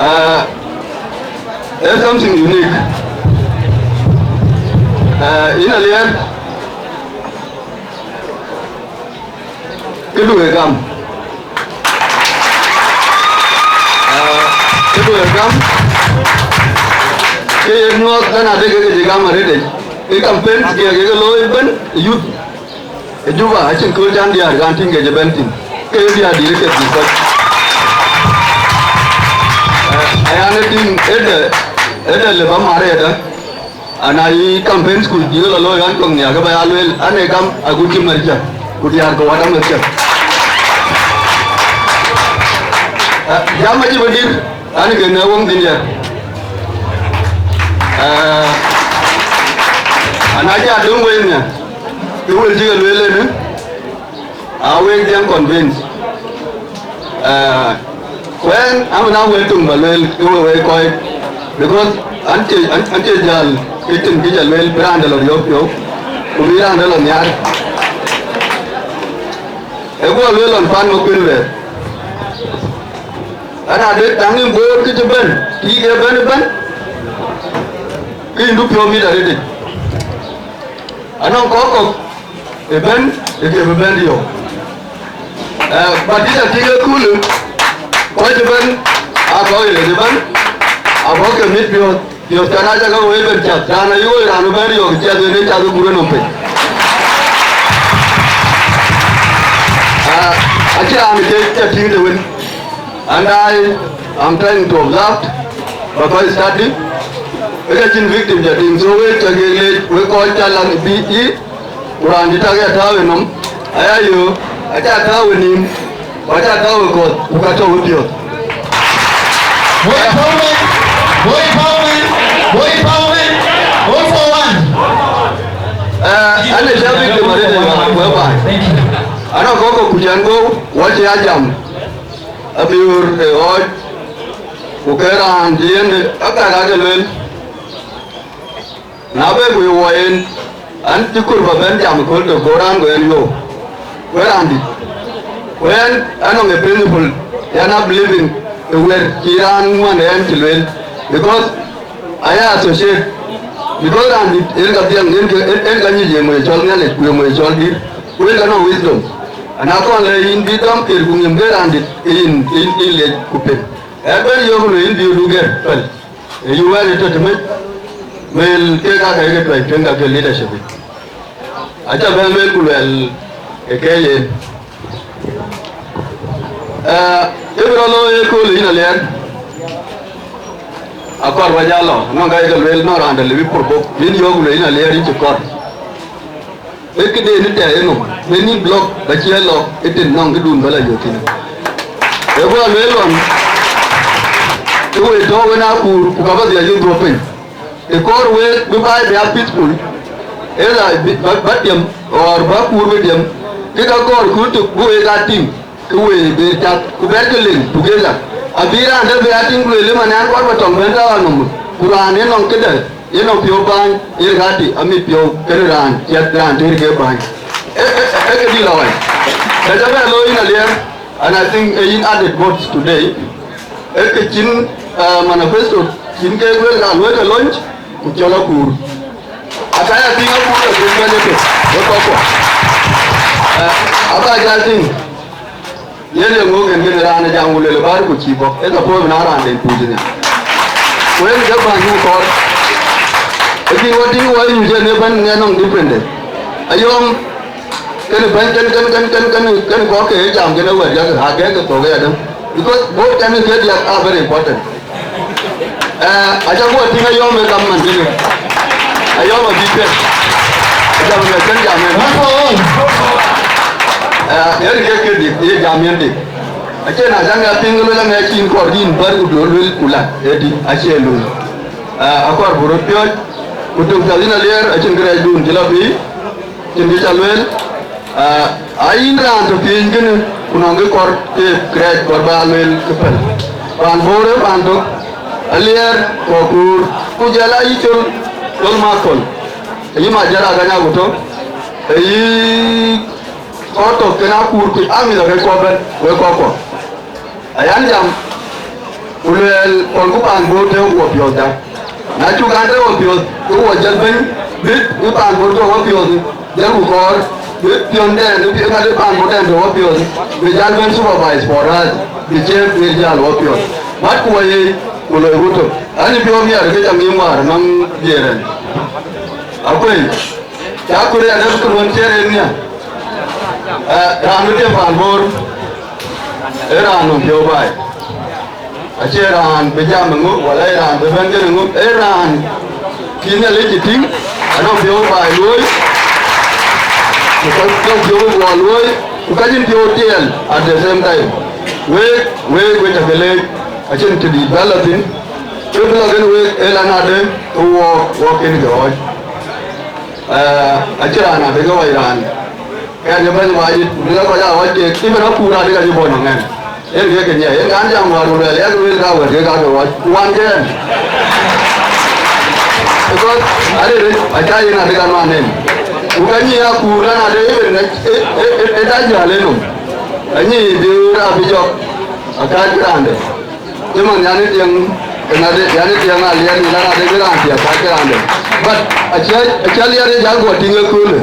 Ah, ee something unique. Ah, yïn Aliɛɛr, këdu ë gam. Ah, këdu ë gam. Ke ye nyuɔɔth, lɛ̈n adek ke cï gam arëëtic. Ë campaign kiɛk ke looi ëbɛ̈n, youth. Ë Juba acïn kööl cän diäär kan tïŋ ke cï bɛ̈n thïn, ke ye diäär dïït ke dhil kɔc. Eh, aya në tïŋ ëdë, ëdë lë bä mar ëdë, ana yï campaign school dïït lɔ looi ɣän kɔ̈k nhiaar ke bä ya lueel, an, ee gam agut cï mär cä, ku diäär ke wat amär cä. Eh, jam acï bï dït, an, ke në wöŋ dhil yɛn. Eh, ana cä döŋ wei nhiaar. Kë wël cï ke lueel ënë, a wek dhiɛŋ convince. Eh, ku ɛn, amïn a wek töŋ bä lueel, ke we wek kɔc, because an cie, an, an cie jäl, ke cïn kë cä lueel, bï raan dɛ̈ lɔ riɔ̈ɔ̈k piɔ̈u, ku bï raan dɛ̈ lɔ nhiaar. Ë guɔ lueel lɔn pan Makuën Luɛɛr. An, ade daŋ yïn Bor kë cï bɛ̈n, kï ke bɛ̈n ëbɛ̈n, ke yïn du piɔ̈u mit arëëtic. Anɔŋ kɔ̈k kɔ̈k ë bɛ̈n, ë ke bï bɛ̈n riɔ̈ɔ̈k. Eh, but dït atïŋ ë köölë, kɔc ëbɛ̈n aa kɔc ë lec ëbɛ̈n, abɔ̈ ke mit piɔ̈ɔ̈th, piɔ̈ɔ̈th kan aa cä ke woi ëbɛ̈n cath, raan ayï woi raan ëbɛ̈n riɔ̈ɔ̈k ë cath, yen ë cath ë burë nɔm piny. Ah, acïn raan ë ke cä tïŋ të wën. And I am trying to observe, bä kɔc study, ë ka cïn victim cä tïŋ, so wek cä ke lec, wek kɔc cä lan bï yï, ku raan cï tak ya tääu ë nɔm, aya yöök, acä tääu ë nïïm, ku acä tääu ë kɔ̈th, ku ka tɔ̈u ë piɔ̈ɔ̈th. Boy empowerment, boy empowerment, boy empowerment, all for one. Eh, an, ë cä victim arëët ë wɛ̈ɛ̈r baai. Thank you. Anɔŋ kɔ̈k kɔ̈k ku cän gou, wä cï a jam. Abiöör ë ɣɔɔc, ku ke raan cï yen ë akak ake lueel. Na be guiir wɔ en, an, cï kur bä bɛ̈n jam ëkööl tök, go raan go en yöök, wek raan dït. Ku ɛn, anɔŋ ë principle, yɛn a believing ë wɛ̈t cï raan ŋuan ë ɛn cï lueel, because aya associate, because raan dït en ka dhiɛŋ, en ke, en, en ka nyic ye moc cɔl Nhialic, ku ye moc cɔl dït, ku en ka nɔŋ wisdom. Ana kɔn le yïn bï dɔm ker ku ŋiɛm ke raan dït, ke yïn, yïn, yïn lec ku pen. Ë bɛ̈n yöök në yïn bï du gɛ̈r pɛl. Ë yï wɛ̈ɛ̈t ë tɔ̈ të mec, mel kek aa kɛ̈ɛ̈c ke tuɛny tueŋ ka ke leadership yic. Acä bɛ̈n lueel ku luɛl ë kɛ̈ɛ̈c en. Ee, kë bï rɔt looi ëkööl yïn Aliɛɛr, akɔɔr wä jal lɔ, nɔŋ ka ye ke lueel nɔŋ raan dɛ̈ lëu bï provoke, yïn yöök ku lueel yïn Aliɛɛr yïn cï kɔɔr. Ee këde në tɛ̈ɛ̈i enɔm, në nïn block bä ciɛɛl lɔ, ë tën nɔŋ këdun bä lɔ yök thïn. Ee guɔ lueel lɔn, ke we tɔ̈ wën akuur, ku ka bä dhiac yï dhuɔ̈k piny. Të kɔɔr wek bï baai bï a peaceful, either bï, bä, bä diɛm, or bä kuur bï diɛm, kë ka kɔɔr kut tök bï wek aa tïŋ, ke wek ber cath, ku bɛ̈ɛ̈r ke lëŋ together. Abï raan dɛ̈ bï a tïŋ ku lueel ë man an kɔɔr bä tɔŋ bɛ̈n tääu anɔm, ku raan ë nɔŋ këdë, ë nɔŋ piɔ̈u bääny, ë rëk aa tï, amit piɔ̈u, kënë raan ciɛth, raan tëër ke bääny. Ë, ë, ë, ë kë dï lɔ ɣɔn. Ka ca bɛ looi yïn Aliɛr, and I think ë yïn added votes today. Ë kë cïn, uh, manifesto cïn ke lueel ka lueel ke launch, ku cɔl akuur. Aka ya tïŋ akuur ke kuur bɛ̈n ëtök, we kɔckuɔ. Uh, aba jal tïŋ. Yen ye ŋö kën kën raan ë jam ku lueel bär ku cïï bɔ̈. Ë ka puɔ̈u bï na raan den puuc nhial. Ku yen ke bäny ku kɔɔr. Ë cïn wä tïŋ wä nyuc en ë bɛ̈n ŋɛn nɔŋ different de. Ayɔ̈ɔ̈m Kënë bɛ̈ny, kënë, kënë, kënë, kënë, kënë, kënë kɔ̈k ke jam kënë wɛ̈t yak agɛ̈k ke thok ëyadäŋ. Because both tɛ̈n ke diäk are very important. Eh, aca guɔ tïŋ ayɔ̈ɔ̈m ë gam man kënë. Ayɔ̈ɔ̈m abï piɛth. Jam ë kënë jam yen. Eh, yen ke ke dik, ye jam yen dik. Acie na jam ya piŋ ke luel aŋɛ cin kɔɔr yïn bär ku duɔ̈l luel ku lat, ëdï, acie luel. Eh, akɔɔr bï röt piɔ̈ɔ̈c, ku tök piath yïn Aliɛr, acïn kërɛɛcdun cï lɔ pïïr. Cïn kë ca lueel, aa, ayïn raan tɔ̈ piiny kënë, ku nɔŋ kë kɔɔr ke kërɛɛc kɔɔr bä lueel kë pɛ̈l. Paan Bor ë paan tök, Aliɛr, Kɔkuur, ku jɔl ayï Col, Col Makol. Ayï Majär Agany Aguto, ayï kɔc tɔ̈ kën akuur kuc, amïth arëët kuɔ bɛ̈n, wek kɔckuɔ. Ayan jam, ku lueel, kɔlku paan Bor tëëk wɔ piɔ̈ɔ̈th da. Na cuk an tëëk wɔ piɔ̈ɔ̈th, ke wɔ jël bɛ̈ny, bï, bï paan Bor tɔ̈ wɔ piɔ̈ɔ̈th, jël ku kɔɔr, bï piɔ̈ndɛn, bï ŋadï paan Bor dɛn tɔ̈ wɔ piɔ̈ɔ̈th, bï jal bɛ̈n supervise for us, bï ciëëŋ bï jal wɔ piɔ̈ɔ̈th. Mat ku wɔ ye, ku loi ku tök. Ani piɔ̈u miɛt ke jam yïn wäär nɔm diëër ɛn. Akuëny. Ca kure adɛ̈p kë luɔn ciɛɛr en nhial. Eh, raan bï tiɛm paan Bor, ee raan nɔm piɔ̈u baai. Acie raan bï jam ë ŋö, wala ee raan bï bɛ̈n kënë ŋö, ee raan cï Nhialic cï tïŋ, anɔm piɔ̈u baai luööi, ku ka, ka piɔ̈u guɔ luööi, ku ka cïn piɔ̈u tiɛɛl at the same time. Week, week, week aca ke leec, acïn të dït bä lɔ thïn, kë bï lɔ kënë week, ee lan adë, ke wɔɔk, wɔɔk kën ke ɣɔc. Eh, acïn raan adï ke ɣɔc raan. Kɛn ke bɛ̈ny ɣɔc dït, ku bï ke kɔc aa ɣɔc keek, even akuur adï ka cï bɔ̈ nɔŋ ɛn. Yen ke ke nyiɛɛi, yen kan jam wäär ku luɛɛl, yak lueel ka wɛ̈t ke ka ke ɣɔc, ku wan ke ɛn. Because arëët, acä yen adï ka nuan en. Ku ka nyiɛɛi akuur ɛn adï, even ë, ë, ë, ë, ë da jäl en nɔm. Anyiɛɛi bï raan bï jɔk, akääc raande. Cïmën yan ë tiɛŋ, ënadë, yan ë tiɛŋ Aliɛr, yïn ënadë bï raan tiɛk, ka cï raan dë. But acï, acï Aliɛr ë jäl guɔ tïŋ ëköölë.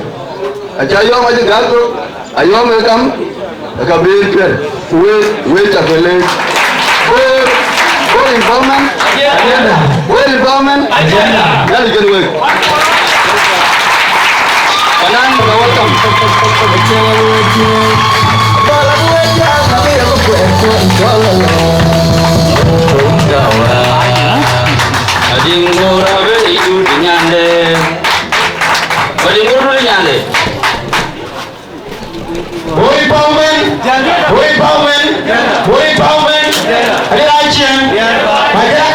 Acï Ayɔ̈ɔ̈m acï gäk thok, Ayɔ̈ɔ̈m ë kam, ë ka bï piɛth, ku wek, wek ca ke leec. Bor, Bor empowerment, Bor empowerment, Nhialic kën wek. Panan, you are welcome. Ading Bor abe idu di nyande. Ading Bor di nyande. Bor empowerment, Bor empowerment, Bor empowerment. Ading Achieng. Maja.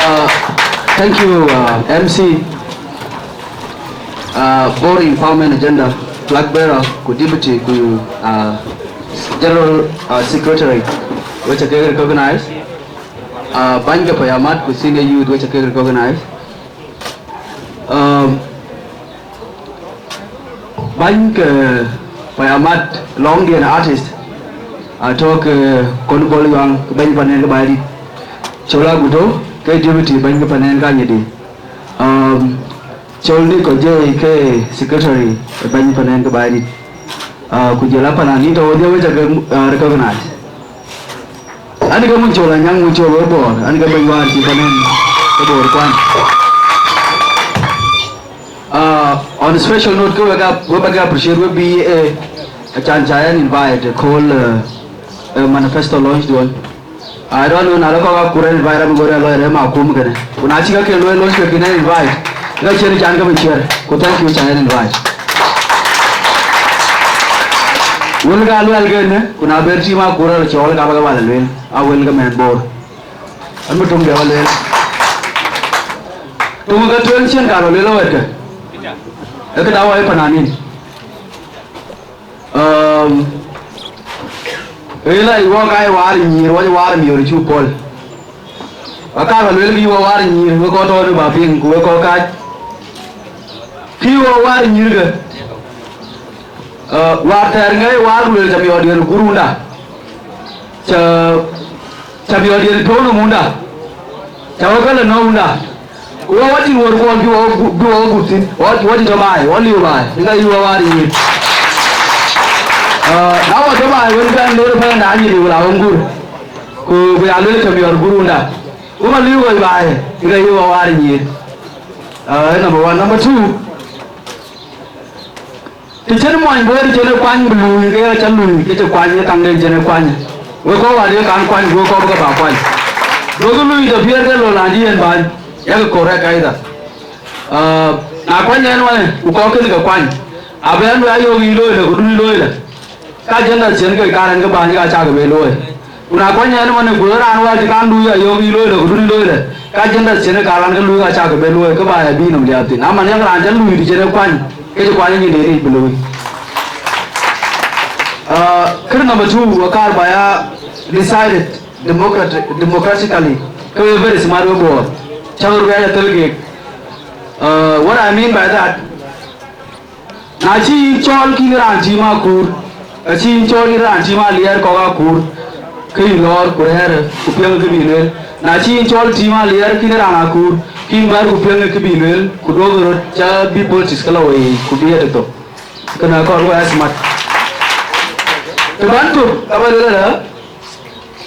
Uh, thank you, uh, M C. Uh, Bor Empowerment Agenda, flag bearer, ku deputy, ku, uh, general, uh, secretary, wek aca ke recognize. Uh, bäny ke payamat, ku senior youth, wek aca ke recognize. Um, bäny ke payamat, lɔŋdiɛn artist, atɔ̈ ke Kon Gɔl Yuaŋ, ke bɛ̈ny panen ke Baidit. Col Aguto, ke deputy bɛ̈ny ke panen ke Anyidi. Um, Col Nico J ke secretary, bɛ̈ny panen ke Baidit. Uh, ku jɔl a panan, yïn tɔ̈ wodhie wek aca ke, uh, recognize. An ke mun Col Anyaŋ, mun Col we Bor, an ke bɛ̈ny wäär cï panen ke Bor kuany. Uh, on a special note, ke wek a, wek ba ke appreciate wek bï, eh, acan ca yɛn invite, eh, call, eh, eh, manifesto launch duɔn. I don't know, na lɔ kɔ̈k Akur en invite, abï gɔ̈ɔ̈r ë lɔɔi rɛ̈m Akum kënë. Ku na cï käkken lueel lɔc ke kën en invite, ka cïn can ke bï ciɛ̈r. Ku thank you, ca en invite. Wël ka luɛl kënë, ku na bɛ̈n tiim Akur alɔ cɔɔl, ka bä ke bä lɔ lueel, a wël ke mɛnh Bor. An bï töŋ dɛ bä lueel. Töŋ ke tueŋ cïn ka lɔ lueel awɛ̈tkë. Ee këda wɔ ye pananin. Ëë, la wɔ ka ye waar nyïïr, wɔ ye waar miöör cuk pɔ̈l. Wa ka lɔ lueel kë ye wɔ waar nyïïr, wek kɔc tɔ̈ në bä piŋ, ku wek kɔc kääc. Kë ye wɔ waar nyïïr kë, ëë, waar thɛɛr ŋɛi waar ku lueel cä miɔɔr diɛɛr ë gurunda. Cä, cä miɔɔr diɛɛr piɔ̈u në munda. Cä wek ke lɔ nɔ̈k munda. Ku wɔ wacin wär kuɔl bï wɔ gu-, bï wɔ gut thïn. Wɔ, wɔ cï tɔ baai, wɔ liu baai. Ëka yï wɔ waar yïn. Ëë, na wɔ tɔ baai, wën bɛ̈n ler pɛ̈n na nyïïr wala wën gur. Ku, ku ya lueel cä miɔɔr gurunda. Ku ma liu wɔ baai, ëka yï wɔ waar yïn. Ëë, number one. Number two. Të cïn muɔny Bor cïn ë kuany bï luui, ke ya cä luui, ke cï kuany, ë kaŋden cïn ë kuany. Wek kɔc wäär ye kan kuany, wek kɔc bï ke bä kuany. Duökï luui tɔ piɛ̈r ke lɔ raan cï yen bäny, yak correct either. Ëë, na kuany ɛn wanë, ku kɔc kënë ke kuany. Abɛ̈n bï ayök yï looi lë, ku dun yï looi lë. Ka genders cïn ke kaar ɛn ke bäny, ka cäk ke bɛ looi. Ku na kuany ɛn man, ku raan wäär cï kaŋ luui ayök yï looi lë, ku dun yï looi lë, ka genders cïn ë kaar ɛn ke luui, ka cäk ke bɛ looi, ke bä ya bï nɔm liääp thïn. Ama nhiäk raan cä luui të cïn ë kuany, ke cï kuany nyin de ric bï looi. Ëë, kërë number two, wä kaar bä ya decided democrat-, democratically, ke we very smart we Bor. Cäk röt bɛ ya thël keek. Ëë, what I mean by that, na cï yïn cɔɔl kïn raan tiim Akur, ka cï yïn cɔɔl kïn raan tiim Aliɛɛr kɔ̈k Akur, ke yïn lɔɔr ku rɛ̈ɛ̈r ku piɛŋ kë bï lueel. Na cï yïn cɔɔl tiim Aliɛɛr kïn raan Akur, ke yïn bɛ̈ɛ̈r ku piɛŋ kë bï lueel, ku duökï röt cä bï politics ke lɔ wei ku bï ë tëtök. Kënë akɔɔr ku ë smart. Të bän tök, ka bä lueel ëlä,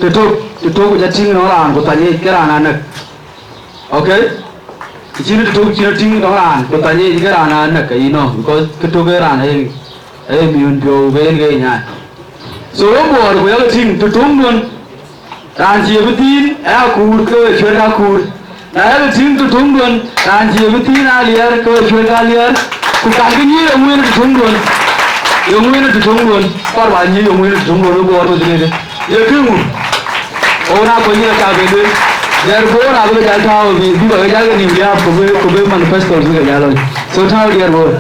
të tök, të tök ku jɔ tïŋ nɔŋ raan ku thany yic ke raan anäk. Okay? Të cïn të tök cïn tïŋ tɔŋ raan, ku thany yic ke raan anäk, you know, because kë tök ee raan ee, ee miun piɔ̈u ke yen ke nyaai. So, we Bor ku yakë tïŋ të töŋduön, raan cie bï thiin, ee Akur, ke we cuet Akur. Na yakë tïŋ të töŋduön, raan cie bï thiin Aliɛɛr, ke we cuet Aliɛɛr. Ku kaŋkë nyïïr eŋö yen të töŋduön? Eŋö yen të töŋduön? Kɔɔr bä nyïïr eŋö yen të töŋduön, we Bor bï thiin. Ye kë ŋu? Ɣo na kony yïn acä ben lueel. Diɛɛr Bor abï ke jäl tääu bï, bï bä ke jäl ke nïïm liääp ku bï, ku bï manifesto bï ke jäl looi. So tääu diɛɛr Bor.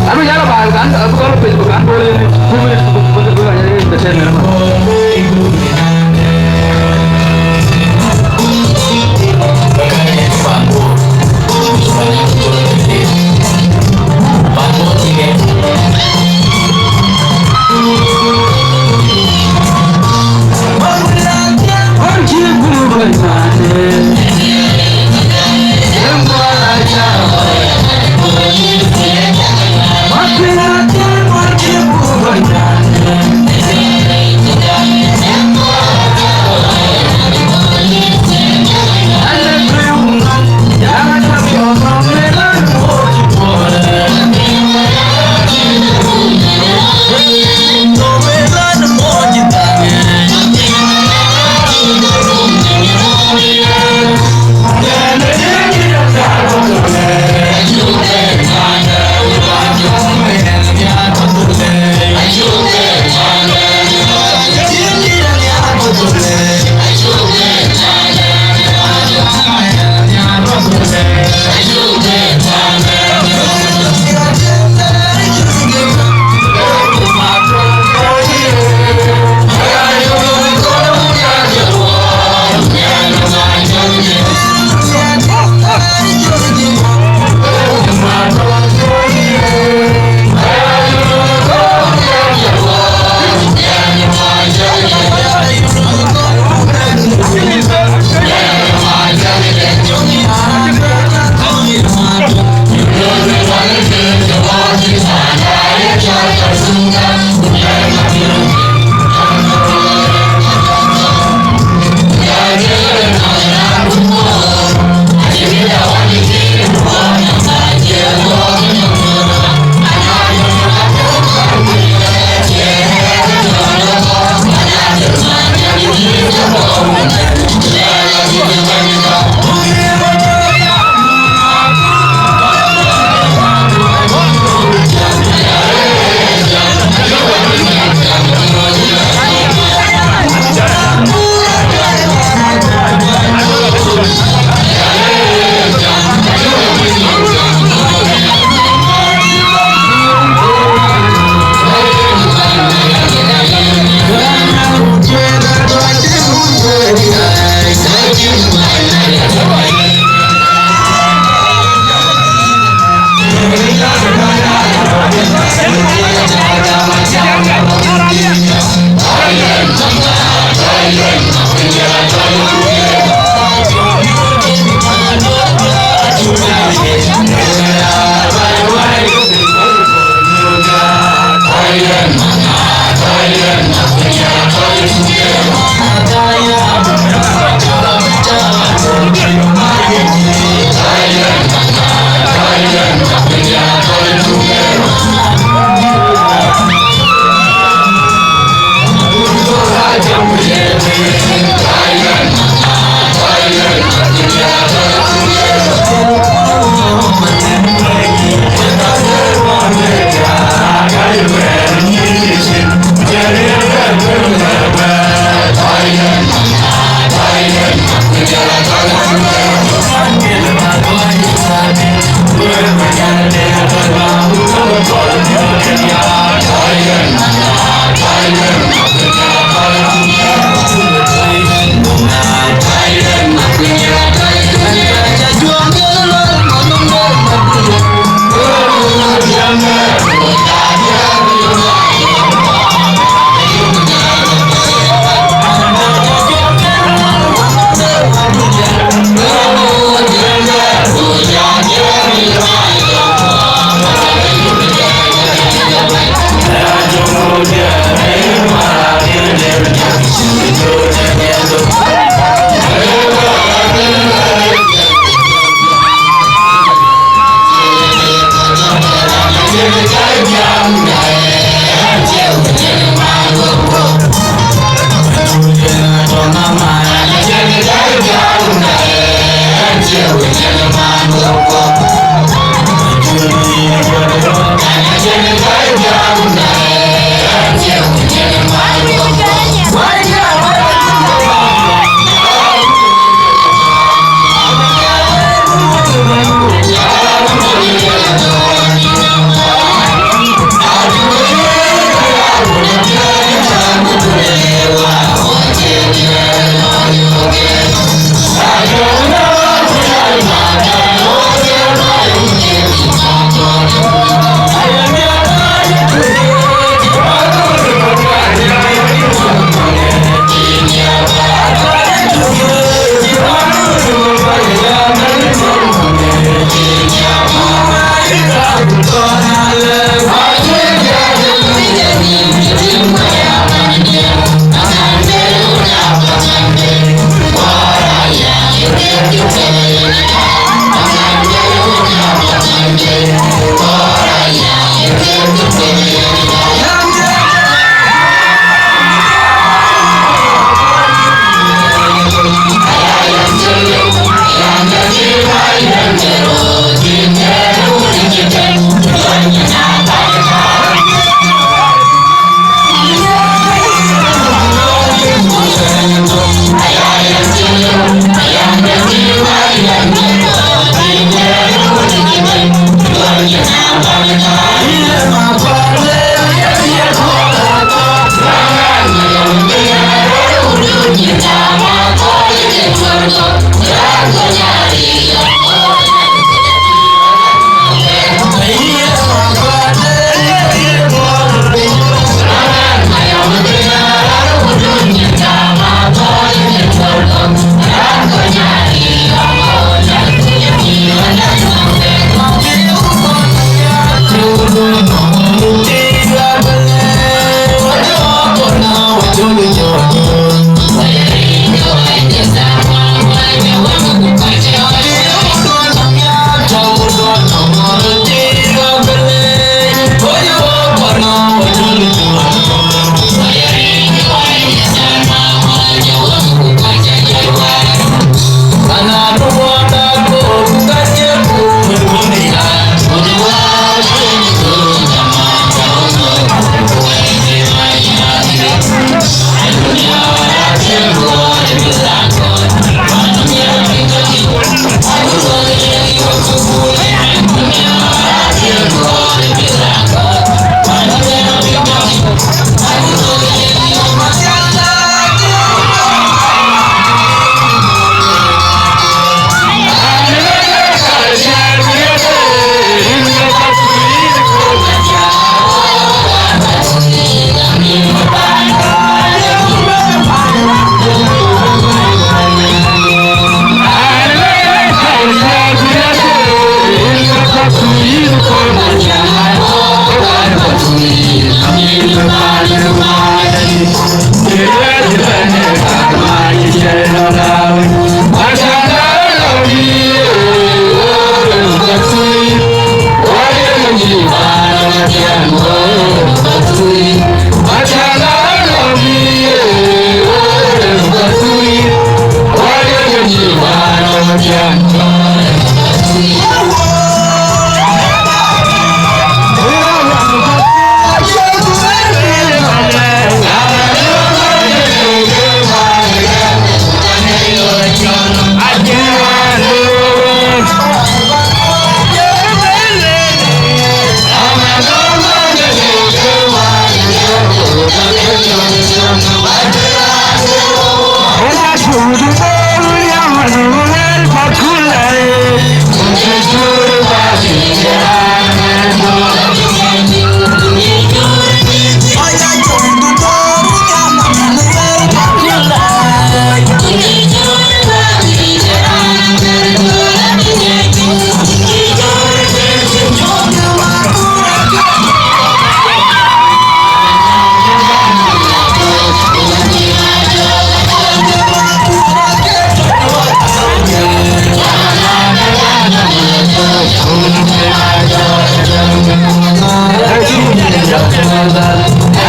Abï jäl bä kan, abï kɔn piny bä kan Bor yen two minutes bï, bï, bï, bï entertainment.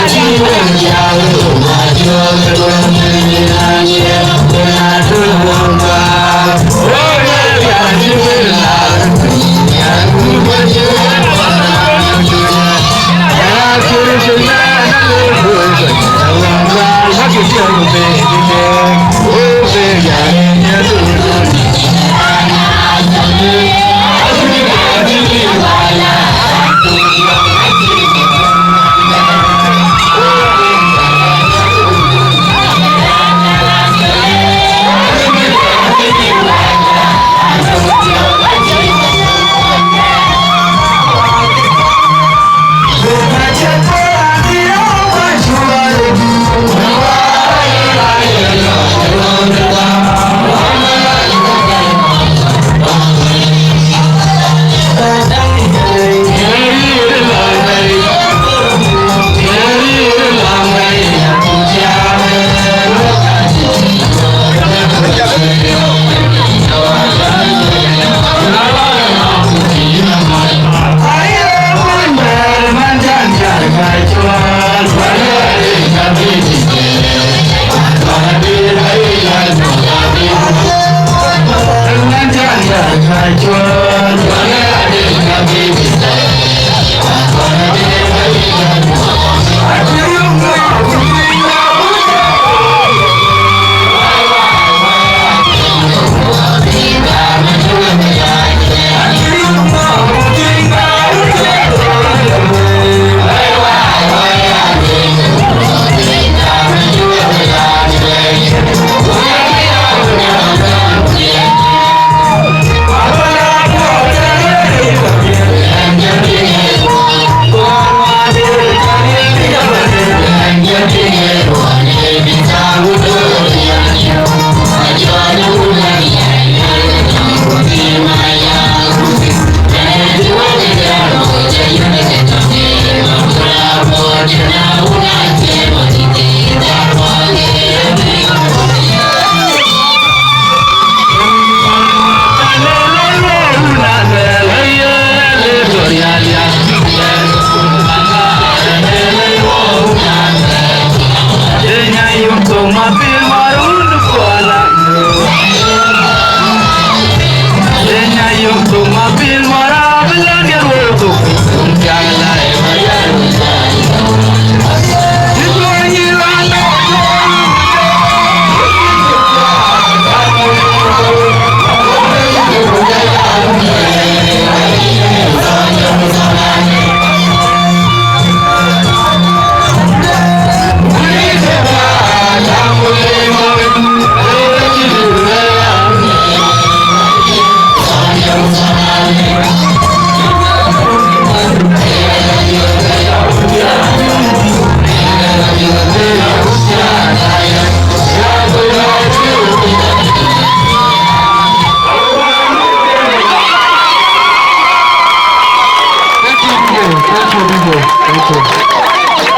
Thank you, D J. Thank you.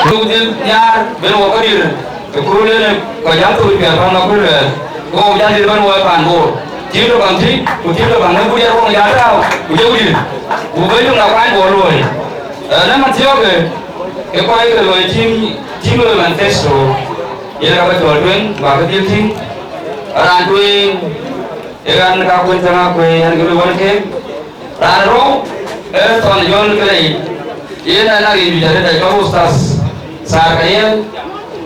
Duk dhil nhiaar ben wɔ kedhie, ë kööl en kɔc jäl thok piɛth pan Makuei luɛɛl, ke wɔ jäl dhil ben wɔ pan Bor. Tiim tök baŋ tïc, ku tiim tök baŋ näk, ku jɔl wɔ jäl tääu, ku jɔl dhil. Ku bï yök na kuany Bor luɔi. Ë, në man thiɔ̈kë, ke kɔc ke loi tiim, tiim loi manifesto, yen ka bä cɔl tueŋ, bä ke dhil tïŋ. Raan tueŋ, ë ɣɛn ka kuny tëŋ akuëë, ɣɛn ke bï wän ke. Raan rou, ee Thɔn Jɔn Kelei, yen ë nak yic arëët, acɔl Ustaz Thar Kayɛl,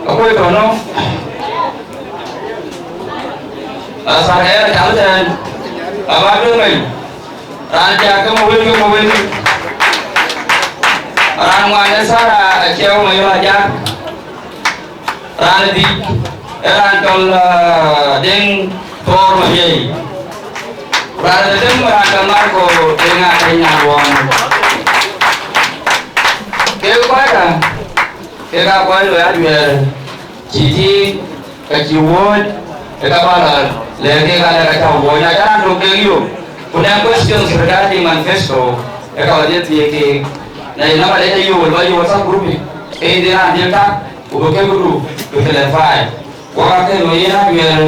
akuëë tɔ̈ nɔm. Aa, Thar Kayɛl acath ëtɛ̈ɛ̈n, aba tueŋ mɛny. Raan cak ke Mawël ke Mawël. Raan ŋuan ë Thar Aciɛɛu Mayɔl Ajak. Raan ë dhïc, ee raan cɔl, aa, Deŋ Thɔɔr Mabiɛi. Raan ë dhetem, raan cɔl Marko Deŋ Akeny Aruɔɔn. Kek kɔckä, kek aa kɔc loi ajuɛɛr, cï tiiŋ, ka cï wuɔ̈ɔ̈c, ee ka bä lɔ lɛ̈k kek alɛ ka cä wuɔ̈ɔ̈c. Na cä raan tök kek yök, ku nɛ̈ŋ questions regarding manifesto, ee ka bä dhiɛl thiëëc keek. Na ye namba de cä yök, lɔ yök WhatsApp group, ke yïn dhil raan dhil tak, ku bï kek këdu bï clarify. Wok aa ke loi yen ajuɛɛr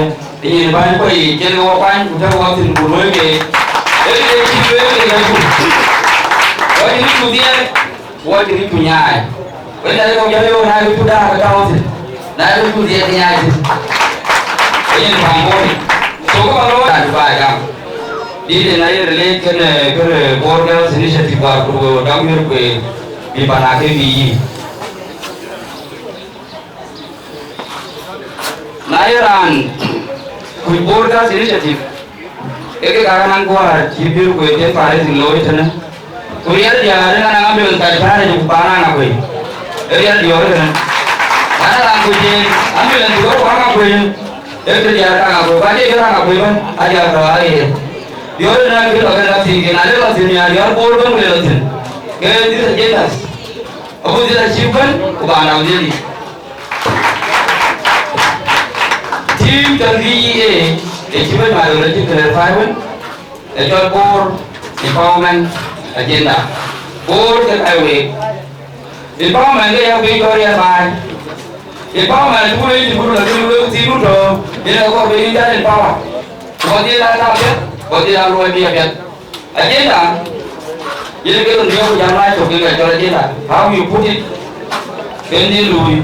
ë nyin bäny kuɔ yiic, cïn ke wok kuany, ku tëk wok thïn, ku luɔ̈i keek. Ee kek cï lueel kek ëtök. Wok cï rïcku dhiɛɛl, wok cï rïcku nyaai. Wën ë kɔc jɔl yök na bï ku daak ke tɔ̈u thïn, na bï ku dhiëëth ke nyaai thïn. Ke yen paŋ bɔ̈ yic. So, ke ba looi an, baai gam. Dït ë na ye relate kënë, kënë Bor Girls Initiative war ku dɔm yör ku bï pan akë bï yï. Na ye raan kuc Bor Girls Initiative, ke ke ka naŋ guäär cï bï ku ë fundraising looi tënë. Ku riɛl diäär ë ŋa naŋ ambulance ka cï päär ë ku paan Aŋakuei. Ë riɛl diäär ë kënë. Ɣɛn ë raan kuc ë ambulance ku Aŋakuei. Ë kë diäär ka Aŋakuei. Ku acie kë Aŋakuei bɛ̈n, adiäär tɔ̈ aɣeer. Diäär ë na kë lɔ kë lɔ thïn, kë na le lɔ thïn, ya diäär Bor bɛ̈n ku le lɔ thïn. Ke these agendas. Ago dhil acï bɛ̈n ku ba nɔm dhil yic. Team tɔ̈ V E A ë cï bɛ̈n Malual acï clarify wën, ë cɔl Bor Empowerment Agenda. Bor ke ka week. Empowerment ke yak piny tɔ̈ riɛl baai. Empowerment ku le cï buru la kï wek thïn ku tɔ̈, yen ë kɔɔr bï yïn jal empower. Ku bä dhil aa tääu apiɛth, ku bä dhil aa luɔi bï apiɛth. Agenda, yen ke run yök jam na cök ke cɔl agenda. How you put it, ken dhil luui.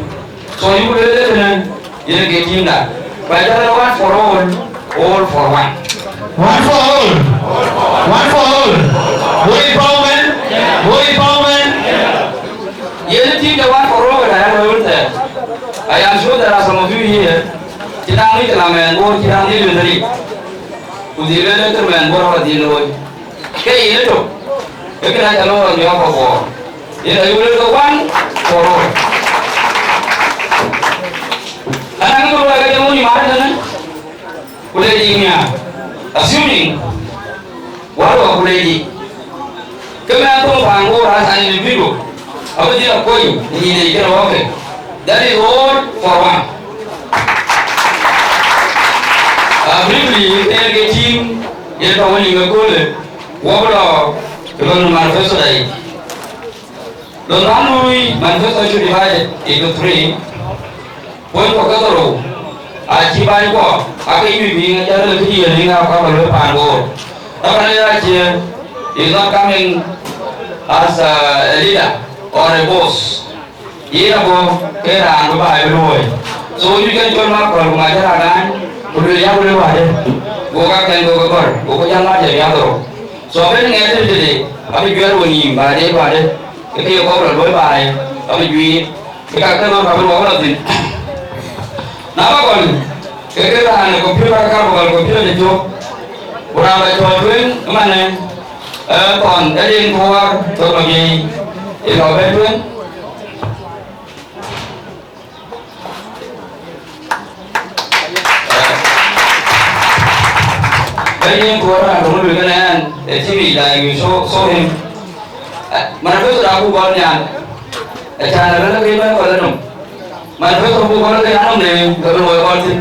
So you will listen, yen ke team da. Ba jal one for all, all for one. One for all. One for all. Bor empowerment. Bor empowerment. Yen team da one for all, I am well there. I am sure there are some of you here. Cï daŋ ni kë la mɛn Bor, cï daŋ ni lueth ri. Ku dhil lueel ke mɛn Bor aba dhil looi. Ke yen ëtök, ke kënë aca looi rɔt miɔɔk kɔ̈k Bor. Yen ayï wël ke one for all. Anaŋ kë looi ke jɔŋ wun mat tënë, ku le diŋ nhiaar. Assuming, wär wä ku le diŋ. Ke mɛn thok paan Bor as an individual, abï dhil akony në nyïn yic kënë wɔɔk ke. That is all for one. Uh, briefly, kënë ke team, yen tɔ̈ wën yï ke köölë, wɔ bï lɔ ke lon manifesto da yic. Lon raan lui manifesto cï divided into three. Puɔ̈ny kɔ̈k ke dhorou, acï bäny kuɔ, aake yï bï ŋic jal lëk këdiɛ̈n ë ŋa kuak bä luɔ̈i paan Bor. Taban, ë acie, is not coming as a, a leader or a boss. Yen abɔ̈ ke raan bï baai bï luɔ̈i. So, yï kën cɔl Makɔl ku ŋac raan ŋaany, ku lueel ya ku lueel wädë. Go kakɛn go ke gɔl, go ke jal lac ë riath dhorou. So, abën ŋɛk tëde tëde, abï juɛ̈r we nïïm, ba de wädë. Ke ke ye kɔ̈k rɔt luɔ̈i baai, abï juiir. Ke ka ke lɔ ka bï luɔk lɔ thïn. Na ba kɔn, ke ke raan ë computer ka bï gɔl computer de cök. Ku raan ba cɔl tueŋ ëmanë, ë, thɔn ë rin kuɔɔr thok lɔ biei ë lɔ bɛ tueŋ. Ë rin kuɔɔr raan tök luel kënë ɛn, ë T V da, you show, show him. Ë, manifesto da ku gɔl nhial. Ë, can rɛ̈n ke bɛ̈n kɔc ë nɔm. Manifesto buk kɔn ke anɔm ne ke bï luɔi kɔn thïn.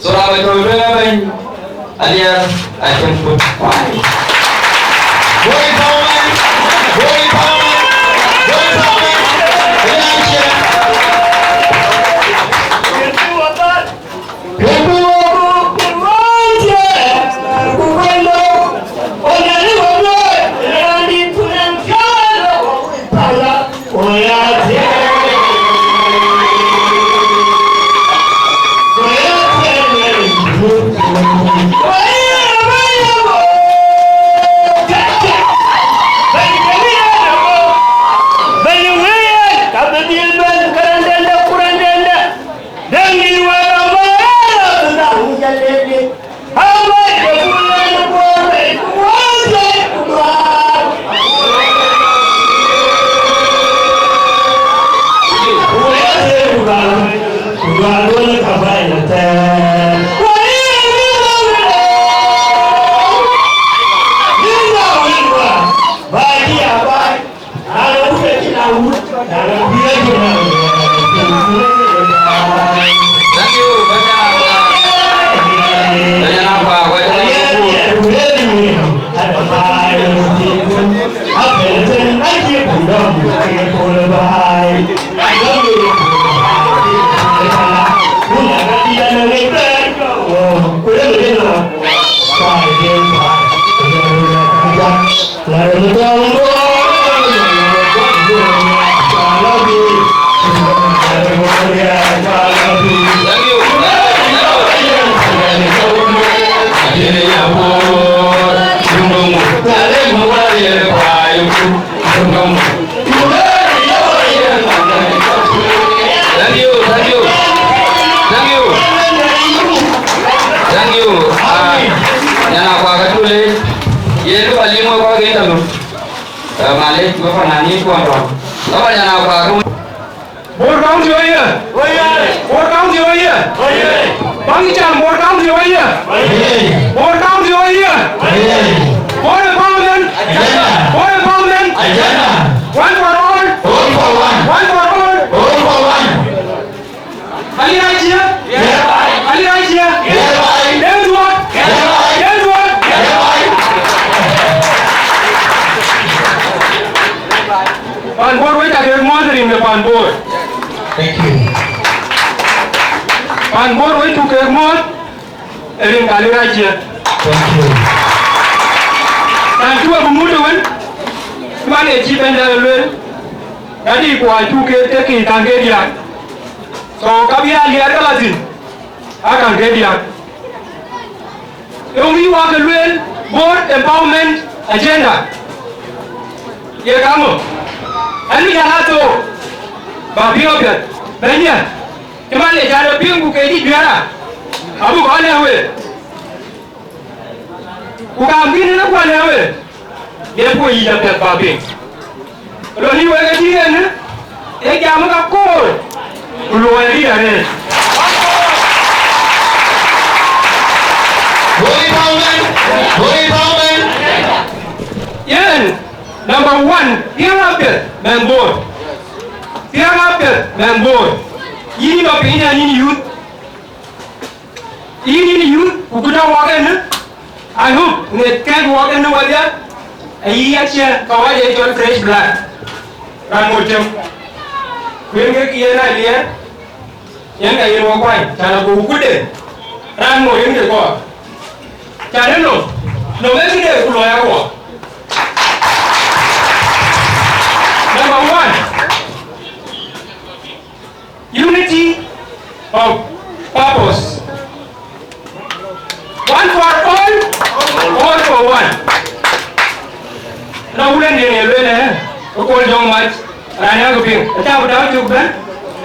So, raan ba cɔl tueŋ abɛ̈ny, aliɛr, acïn kut. Woi, Thomas! Woi, Thomas! Woi, Thomas! Ënyanciɛ̈! Thank you. Gɔpana ni kuɔn rɔm. Gɔpana na kuɔn rɔm. Bor County oyee! Oyee! Bor County oyee! Oyee! Bäŋ cam, Bor County oyee! Oyee! Bor County oyee! Oyee! Bor empowerment! Agenda! Bor empowerment! Agenda! One for all! All for one! One for all! All for one! Aliracie! Aliracie! Dentuɔt! Dentuɔt! Pan Bor wec akek muɔ̈th rin ke pan Bor. Thank you. Pan Bor wec ku kek muɔ̈th rin ke Aliracie. Thank you. Thank you abï mut ëwën. Man ë cï bɛ̈nyda lueel. Ka dï ku acuk ke tek kï thaŋ ke diäk. So ka bï a liɛɛr ke la thïn, a kaŋ ke diäk. Ee wïc wak ke lueel Bor empowerment agenda. Ye kaŋö? Ɛn bï jal a thook, ba piŋ apiɛth. Bɛ̈nydiɛ̈, cï man ye jal e piŋ ku ke cï juɛ̈ɛ̈r a, abï kɔn lɛ̈k week. Ku kaam bï nïn ë kuɔn ë wël, ye puɔ̈u yic apiɛth ba piŋ. Lon yï wek ë tïŋ en, ee jam ka koor, ku luɔi adït arëët. Bor empowerment, Bor empowerment. Yen, number one, piɛŋ apiɛth mɛnh Bor. Piɛŋ apiɛth mɛnh Bor. Yïn lɔ piny ë yïn youth. Yïn, yïn youth, ku kë tɔ̈ wɔk ënë, I hope ŋiɛc kɛ̈ɛ̈c wɔk ënë wadhia, ayï acie kawaja ye cɔl fresh blood. Raan ŋot cem. Ku yen ke yen aliɛɛr, yen ka yen wɔ kuany, can ago kude. Raan ŋot yen ke kɔɔr. Can ë nom, nom ee këde ku luɔi aruɔk. Number one. Unity of purpose. One for all, all for one. Na wulen den ye luel, eh, ko kol jong mac, rani ak ping. Acha bu daw chuk ben,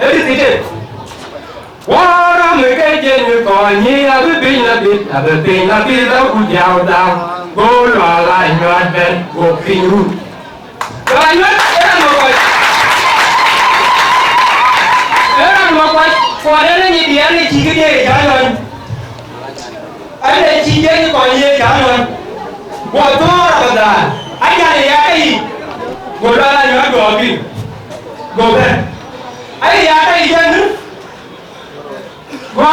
every city. Wara me ke je ni ko ni abi piny na bit, abi piny na bit da ku jaw da. Go lo ala nyuat ben, go piny ru. Raan wën ë raan makuac. Ë raan makuac, kuɔn ënë nyi diɛɛr në cï këde ë jal ɣɔny. Ënë cï jël kɔc ye jal ɣɔny. Guɔ thɔɔr abadhaar, acan ë ya ke yic. Go lual anyuɔɔt gɔɔk piny. Go bɛ̈n. Aye ya ke yic ënë. Go,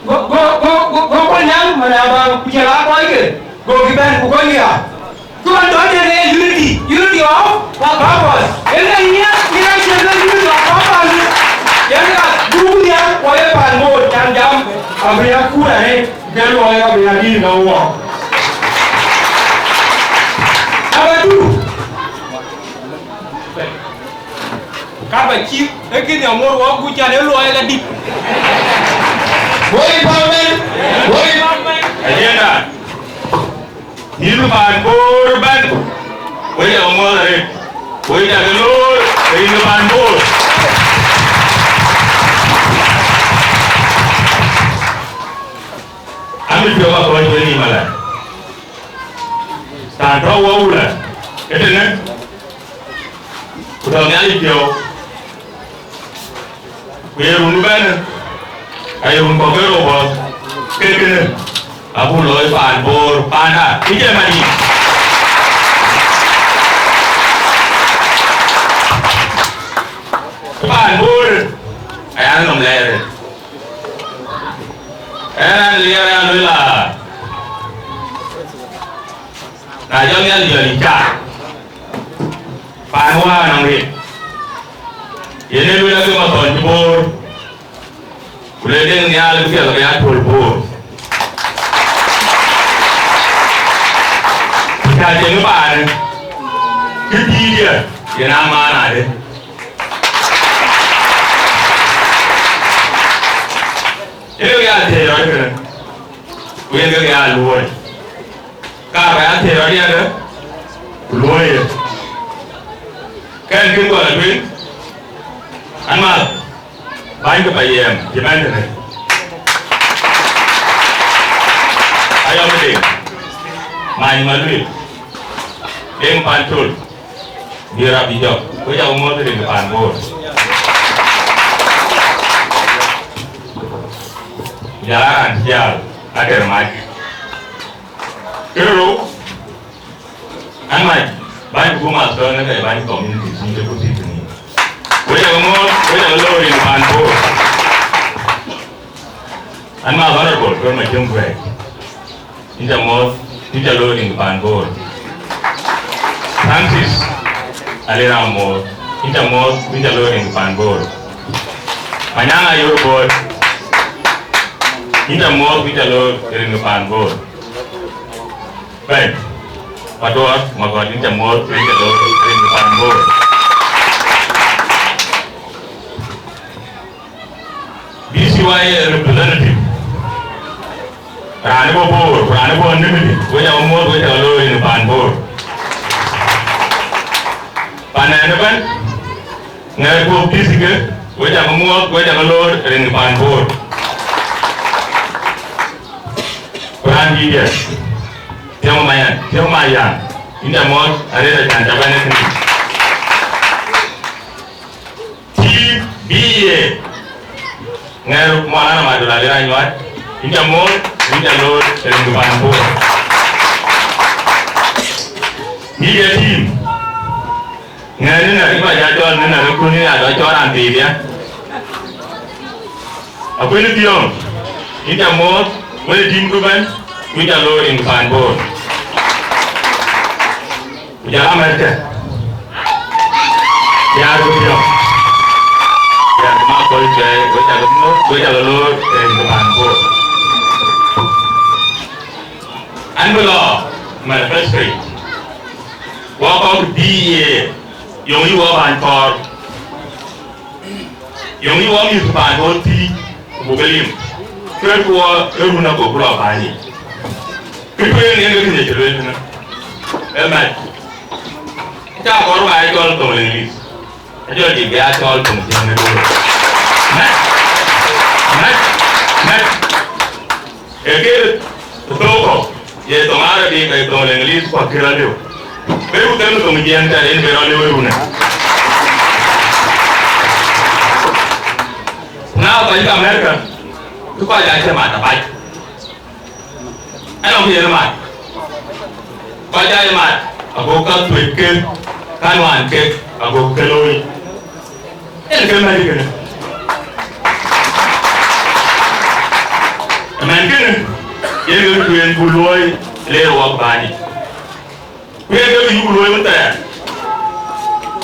go, go, go, go, go Kolnyaŋ, man Abaŋ, ku jël aa kɔc ke, go kï bɛ̈n, ku kɔc liaak. Kë man tɔ̈ tënë ee unity, unity of purpose. Yen ka ŋiɛc, ŋiɛc cïn ke unity of purpose. Yen ka duk nhial, ku ye pan Bor, can jam, abï ya kur arëët, ke luɔi abï ya dïïr ke wɔɔk. Number two. Ka ba cïk, ee kënë amor wɔ ku can ee luɔi la dït. Woi pamën, woi pamën. Agenda. Yïn pan Bor bɛ̈n. Woi ya ŋuɔth arëët. Woi ya ke looi, ke yïn pan Bor. Amit piɔ̈u akɔc wën yï malä. Thaŋ tɔ̈ wɔ wulä. Këtënë. Ku tɔ̈ Nhialic piɔ̈u, ku ye run bɛ̈n, aye run kɔ̈k ke rou bɔ̈, ke kënë abuk looi paan Bor paanda, kë cï mat yic. Paan Bor aya nɔm lɛɛr, aya liɛɛr aya lueel aa, na jɔ Nhialic jɔl yic cak. Paan wään nɔŋ rin, yen ee luel ake mathɔn cï Bor, ku le Deŋ Nhial bï piɛth abï aa tuöl Bor. Ku cä cieŋ ë baanë, kë dïït ye, yen aa maan adï. Yen ke ya thiëëc rɔt kënë, ku yen ke ya luɔ̈ɔ̈i. Ka ba ya thiëëc rɔt yɛn, ku luɔ̈ɔ̈i ye. Kɛn kën gɔl atueŋ, an, math, bäny ke Payɛɛm cï bɛ̈n tënë. Ayɔm Deŋ, many Malueel, Deŋ Pancol, Bï rap bï jɔk, wek cä ke muɔ̈th rin ke paan Bor. Ku jɔl aa raan cï jäl, Ater Mac. Kërou, an mac, bäny ku buk math tɔ̈ në ke bäny community cï ke ku thiëk tënë. Wek cä ke muɔ̈th, wek cä ke loor rin ke paan Bor. An math Honorable Kuer Maciöŋ Kuɛɛc. Yïn cä muɔ̈th, yïn cä loor rin ke paan Bor. Francis Alira Amor, yïn cä muɔ̈th, yïn cä loor rin ke paan Bor. Manyaŋ Ayor Bot, yïn cä muɔ̈th, yïn cä loor rin ke paan Bor. Bɛ̈ny Paduɔɔr Magɔt, yïn cä muɔ̈th, yïn cä loor rin ke paan Bor. B C Y representative, raan ë bɔ̈ Bor, raan ë bɔ̈ Nimidi, wek cä ke muɔ̈th, wek cä ke loor rin paan Bor. Paan ɛn ëbɛ̈n, ŋɛɛr guɔ̈p district, wek cä ke muɔ̈th, wek cä ke loor rin paan Bor. Ku raan dïït diɛt, Thiɔ̈ŋ Mayan, Thiɔ̈ŋ Mayan, yïn cä muɔ̈th, arëët acan cä bɛ̈n ë kënë. Team B A, ŋɛɛr Maulana Madura Lira Nyuat, yïn cä muɔ̈th, yïn cä loor rin ke paan Bor. Media team, ŋɛɛr nïn arëk ba ja cɔl, nïn arëk kun nïn aa dɔ cɔl raan thii bia. Akuën Thiɔ̈ŋ, yïn cä muɔ̈th, wek team ku bɛ̈n, yïn cä loor rin ke paan Bor. Ku jɔl America, diäär ku Thiɔ̈ŋ, diäär ku Makɔl Cuɛi, wek cä ke muɔ̈th, wek cä ke loor rin ke paan Bor. An bï lɔ manifesto, wɔ kɔc B A, yöŋ yï wɔ bäny kɔɔr. Yöŋ yï wɔ mïth paan Bor thii, ku buk ke lim. Cuɛtkï wɔ ë run ago ku lɔ bäny yic. Kë tueŋ yen ke kënë cï lueel kënë. Ee mac. Cä kɔɔr ba ye cɔl thoŋ English. Ajɔ dït bï a cɔl thoŋ Jiëŋ ë duöör. Mac. Mac. Mac. Ee kë thok kɔ̈k, ye thoŋ Arabi, ke thoŋ English, ku akï rɔt liu. Be ku them thoŋ Jiëŋ tɛ̈ yen be rɔt liu ë runë. Na kɔc ke America, kë kɔc acï mat abac. Anɔŋ kë yen mat. Kɔc aa ye mat, ago ka thuëc ke, ka nuan ke, ago ke looi. Yen ke mɛ̈t kënë. Ëmɛn kënë, yen ke tueŋ ku luɔi leer wɔ bäny yic. Ku yen ke yuk luɔi wun thɛɛr.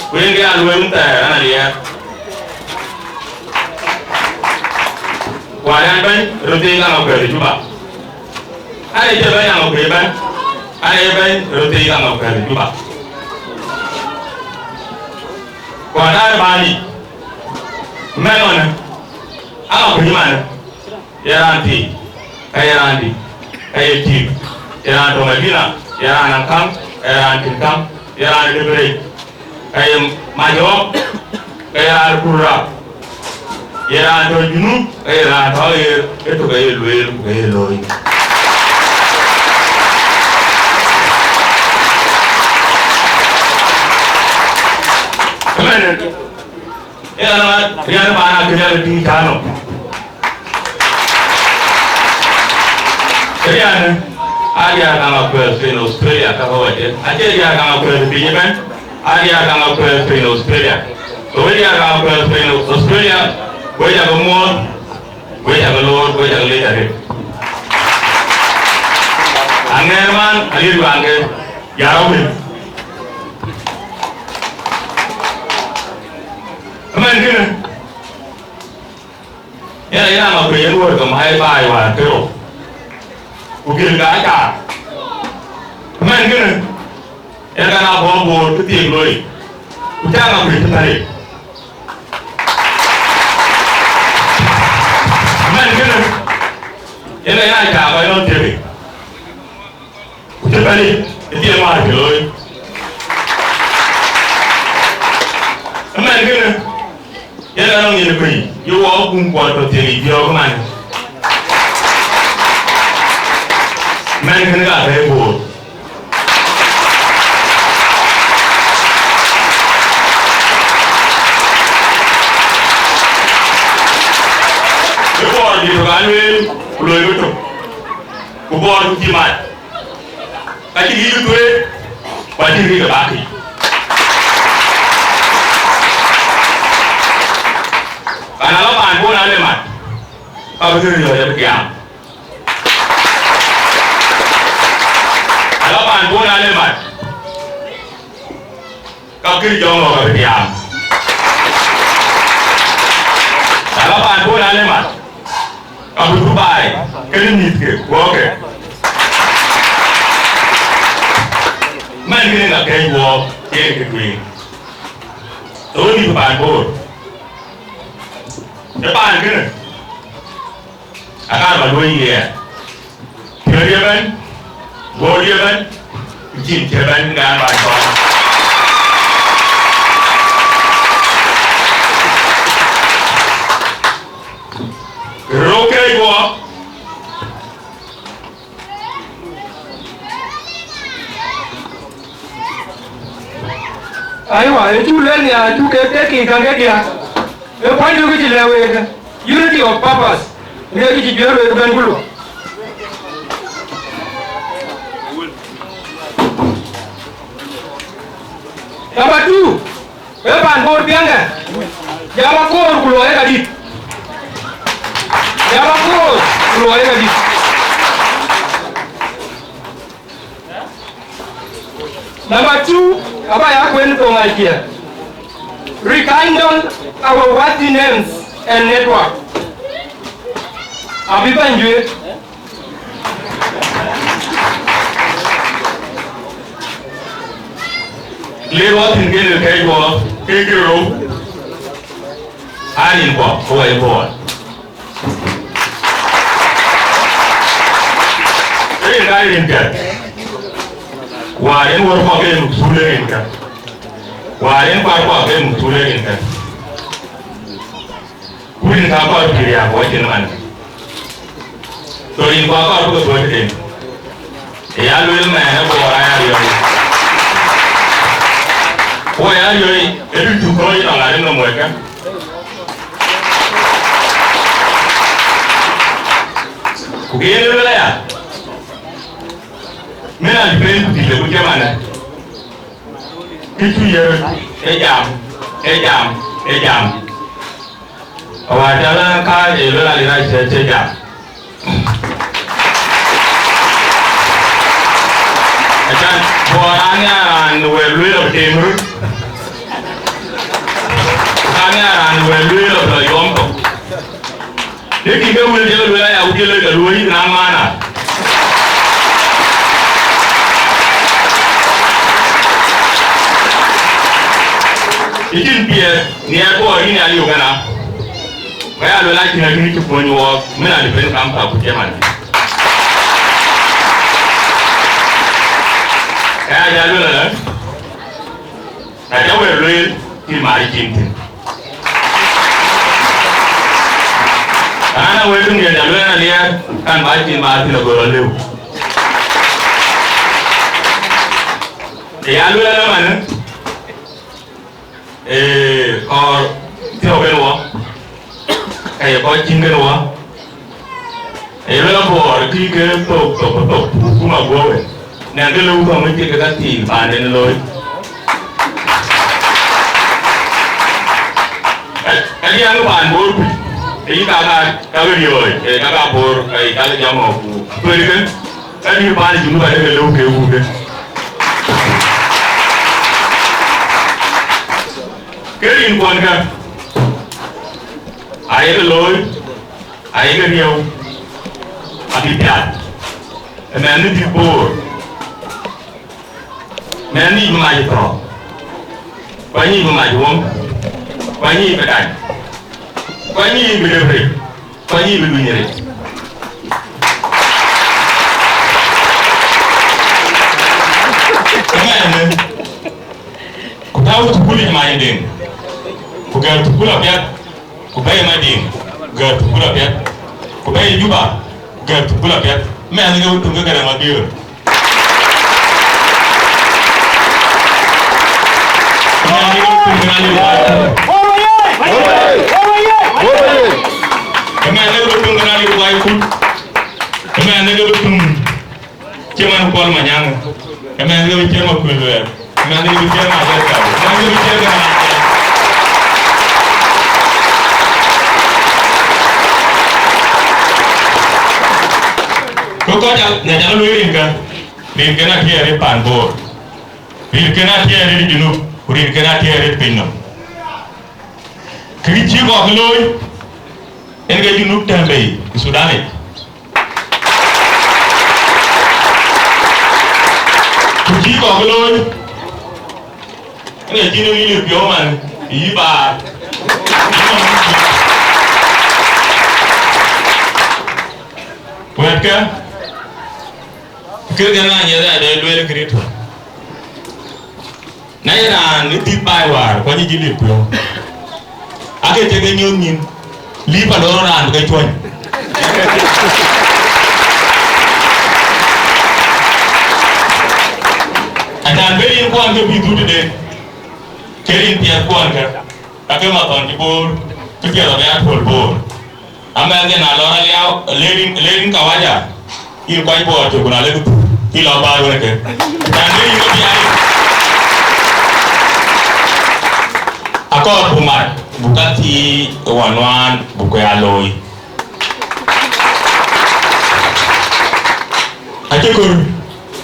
Ku yen ke ya luɔi wun thɛɛr, an, aliɛɛr. Ku an bɛ̈ny röt thii kaŋ akuɛth ë Juba. An, ee cï bɛ̈ny aŋ akuëc ëbɛ̈n, an, ee bɛ̈ny röt thii kaŋ akuɛth ë Juba. Ku an, bäny yic, mɛn ɣɔnë, aŋ akuëc ëmanë, ye raan thii, ka ye raan dït, ka ye tim, ye raan tɔ̈ Madina, ye raan Aŋkaŋ, ka ye raan Tinkaŋ, ye raan Liberec. Ka ye Majɔɔk, ka ye raan Kurra, ye raan tɔ̈ Junub, ka ye raan tɔ̈ aɣeer, ë tök aye lueel, ku ka ye looi. Ëmɛnë, ë ɣɛn ɣa riɛl ë paan Akërial ë tïŋ cä nɔm. Riɛn, aa diäär kaŋ akuɛth piny Australia, ka kɔ̈k acie, acie diäär kaŋ akuɛth piny ëbɛ̈n, aa diäär kaŋ akuɛth piny Australia. Ke wek diäär kaŋ akuɛth piny Australia, wek cä ke muɔ̈th, wek cä ke loor, wek cä ke lec arëët. Aŋɛɛr man, aliɛt wään ke, ya rɔt wël. Ëmɛn kënë, yen aye raan akuëc yen wöör ke mai baai wäär ke rou, ku gël ke acaar. Ëmɛn kënë, yen ka na bɔ̈ Bor kë thiek looi, ku cä akuëc cï thäric. Ëmɛn kënë, yen aye raan cä kɔc lɔ thiëëk. Ku cï bɛ̈n yic ë dhiëëth wäär cï looi. Ëmɛn kënë, yen anɔŋ yen kuëny, ye wɔ kum kuɔn tɔ̈ thiëëk yic biɔɔk ëmɛn. Mɛn kënë ka bɛ̈ɛ̈i Bor. Cï tök aa lueel, ku loi bï tök, ku Bor ku cï mat, ka cï riëëc bï tueek, ku acïn riëëc ke bäk yic. Ka na lɔ paan Bor na le mat, ka bï kë riɔ̈ɔ̈c abï tiaam. Na lɔ paan Bor na le mat, ka kë jɔŋ ɣɔ̈k abï tiaam. Na lɔ paan Bor na le mat, ka bï Dubai kenë mïthke guɔ̈ɔ̈kke. Mɛn kënë ŋa kɛ̈ɛ̈c wɔɔk yen kë tueŋ. Thou dït paan Bor, ë paan kënë. Akaar ba luɔ̈i ye. Piɔ̈ɔ̈r ye bɛ̈n, Bor ye bɛ̈n, ku cïn cï bɛ̈n, ŋɛ̈ɛ̈n ba cɔl. Röök keec guɔ. Aywa, ë cuk lueel nhiaar, cuk ke tek kï käŋ ke diäk. Ë kuany du kë cï lɛ̈k week, unity of purpose, ŋiɛc kë cï juëër week bɛ̈n ku lɔ. Number two, ë paan Bor piɛŋkë, jam akoor ku luɔi ë kadït. Jam akoor ku luɔi ë kadït. Number two, aba ya kuen thoŋ acie. Rekindle our worthy names and network. Abi bɛ̈ny juëc. Ler wɔ thïn kën ë kɛc wɔ ke kë rou. Arin kuɔ, ku wɛi Bor. Rin ka rin kɛ̈. Wäär yen wär kuɔ ke muk thul rin kɛ̈. Wäär yen kuar kuɔ ke muk thul rin kɛ̈. Ku rin ka kɔɔr pïïr ya ku wacin man. Tɔ rin kuɔ kɔɔr bï ke thuɔɔc tëden. Ë ya lueel mɛɛn ë Bor aya riɔ̈ɔ̈c. Ku aya riɔ̈ɔ̈c, ë du cuk kɔ̈ɔ̈c nɔŋ arin nɔm wɛ̈ɛ̈tkë. Ku ke yen ë lueel aya, min a dï pɛɛi ku tïc le ku cï manë, kë cu ye röt, ee jam, ee jam, ee jam. Awär cä lɔ ka ye luel alï rac cï, cï jam. Acan, Bor an ya raan wɛl lueel abï tem röt. An ya raan wɛl lueel abï lɔ yɔm tök. Dëkï ke wël jël lueel aya, wël jël ke lueel yïn raan maana. Icin piɛth, nhiɛɛr Bor yïn ya liu këna. Ka ya luel acïn adï cï kuöny wɔɔk, min adï ben kam ka ku cï man. Ka ya ja luel ëlä, na ca wël lueel, cï mar cin thïn. Raan a wël tïŋ yen ja luel aliɛɛr, kan ba cin mar thïn agör alëu. Ë ya luel ëlä manë, ee, kɔɔr thiɔ̈k en wɔ, ka ye kɔc cïn kën wɔ. Ee, luel Bor kï ke thok, thok, thok, ku kum aguɔ wën. Nɛn ke lëu thɔ̈ŋ wën cï ke ka thiil paanden looi. Ka, ka diɛɛŋ paan Bor kuc, ke yï ka, ka, ka ke riɔ̈ɔ̈c, ee, ka, ka Bor, ka, ka le jam ɣɔ̈k ku. Kueer ke, ka dï paan Junub adï ke lëu ke wun ke. Ke rin kuɔn ka, ayek looi, ayek riëëu, abï piath. Ëmɛn në bï Bor, mɛn yic bï mac thɔ̈ɔ̈k, ku anyic bï mac wöŋ, ku anyic bï dac, ku anyic bï dep rec, ku anyic bï luny rec. Ëmɛn, ku tääu thukul yic mac Deŋ, ku gɛ̈ɛ̈r thukul apiɛth, ku bɛ̈ɛ̈i Madiŋ, gɛ̈ɛ̈r thukul apiɛth, ku bɛ̈ɛ̈i Juba, gɛ̈ɛ̈r thukul apiɛth. Mɛnh ke wun tuŋ ke Garaŋ Mabiöör. Mɛnh ke wun tuŋ ke Nanyuc. Mɛnh ke wun tuŋ ke Nanyuc. Cï man Kuɔl Manyaŋ, ë mɛnh ke bï ciɛɛŋ Makuël Luɛɛr, ë mɛnh ke bï ciɛɛŋ Mabiɛth Kau, ë mɛnh ke bï ciɛɛŋ ke Mabiɛth. Ku kɔc nya jam lueel rinkä, rinken atiɛɛr ë paan Bor, rinken atiɛɛr ë Junub, ku rinken atiɛɛr ë pinynɔm. Kë cï kɔk looi, en ke Junub tɛ̈m bei ë Thudanic. Ku cï kɔk looi, en ke cïn en yï piɔ̈u man, yï baar. Wɛ̈tkë, kërkë na nyiɛth adɛ lueel Krïtho. Na ye raan ë dhil baai wäär, kuany ë jï lip piɔ̈u. Ake cï ke nyuöth nyin, lip alɔ raan ke cuɔny. Acan be rin kuɔn ke bï dhut tëde, ke rin piɛth kuɔn ke, ka ke mathɔn cï Bor, cï piɛth abï atuöl Bor. Amɛn, yen alɔ aliau, lerin, lerin kawaja, yïn kuany Bor cök, ku na lek thur, yïn lɔ bäär wën ke. Can be yïn ke bï aa. Akɔɔr buk mat, buk ka thii ë wä nuan, buk ke ya looi. Acï kör,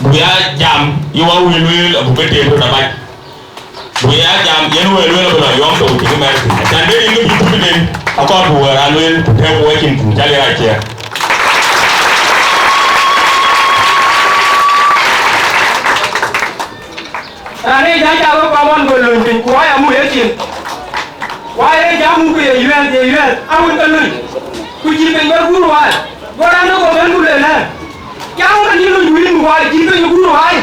buk ya jam, yï wä wël lueel, abuk ke tem röt abac. Buk ya jam, yen wël lueel abï lɔ yɔ̈ɔ̈m thok cï kë mɛ̈r thïn. Acan bï rin ke bï thuk den, akɔɔr ku wëër aa lueel, ku tɛ̈ɛ̈u ku wecin, ku cä lek aa ciɛɛr. Raan ë jɔ cak wek kɔmɔn go löny piny, ku wai amuk yecin. Wai ë jam muk ku ye yuɛ̈th, ye yuɛ̈th, awën ke löny. Ku cï piny bɛ guur wai. Go raan ë go bɛ̈n ku lueel ë, cam ka nïn löny wïïn wai, cï piny guur wai.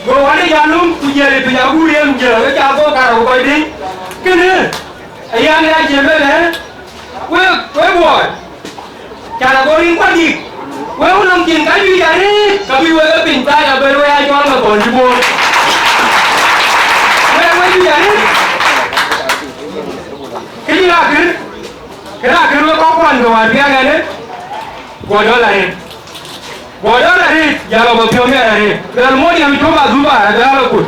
Go wän ë jɔ löm, ku jiël ë piny aguur yen, ku jiël awe cak go karou kɔc dï. Kënë, ë yɛn ya jiël lueel ë, wek, wek buɔɔt. Can ago rin kuat dik, wek wun nɔm cin ka juëc arëët, ka bï wek e piny thac abël wek aa cɔl ke kɔn cï bool. Wek, wek juëc arëët. Këcï rakër, kë rakër wek kɔk kuan ke wär biäk ɛn ë, guɔ dɔl arëët. Guɔ dɔl arëët, jal ɔ bä piɔ̈u miɛt arëët. Luɛl mot yɛn cök adhup ar, abï al akut.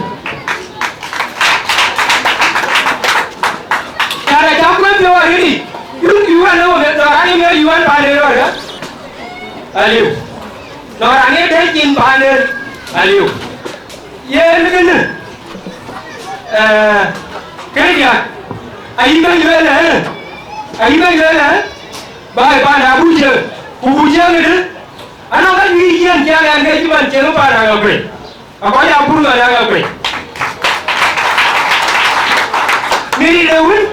Can acä kueeth piɔ̈u arëët yic. Yun, yun an, lëu, lɔ raan ë miɔɔc yun an, paan ë rɔt, aliu. Lɔ raan ë dɛ̈c cin paan ë, aliu. Yen kënë, ee, kënë diäk, ayï bɛ̈ny lueel ë, ayï bɛ̈ny lueel ë, baai paan abuk cieŋ, ku buk cieŋ ëdë, anɔŋ ka juëc yen ciɛɛŋ ɛn ke cï man cieŋ paan aa ɣɔ̈k kuec, akɔc aa pur ɣɔn aa ɣɔ̈k kuec. Ŋic de wën,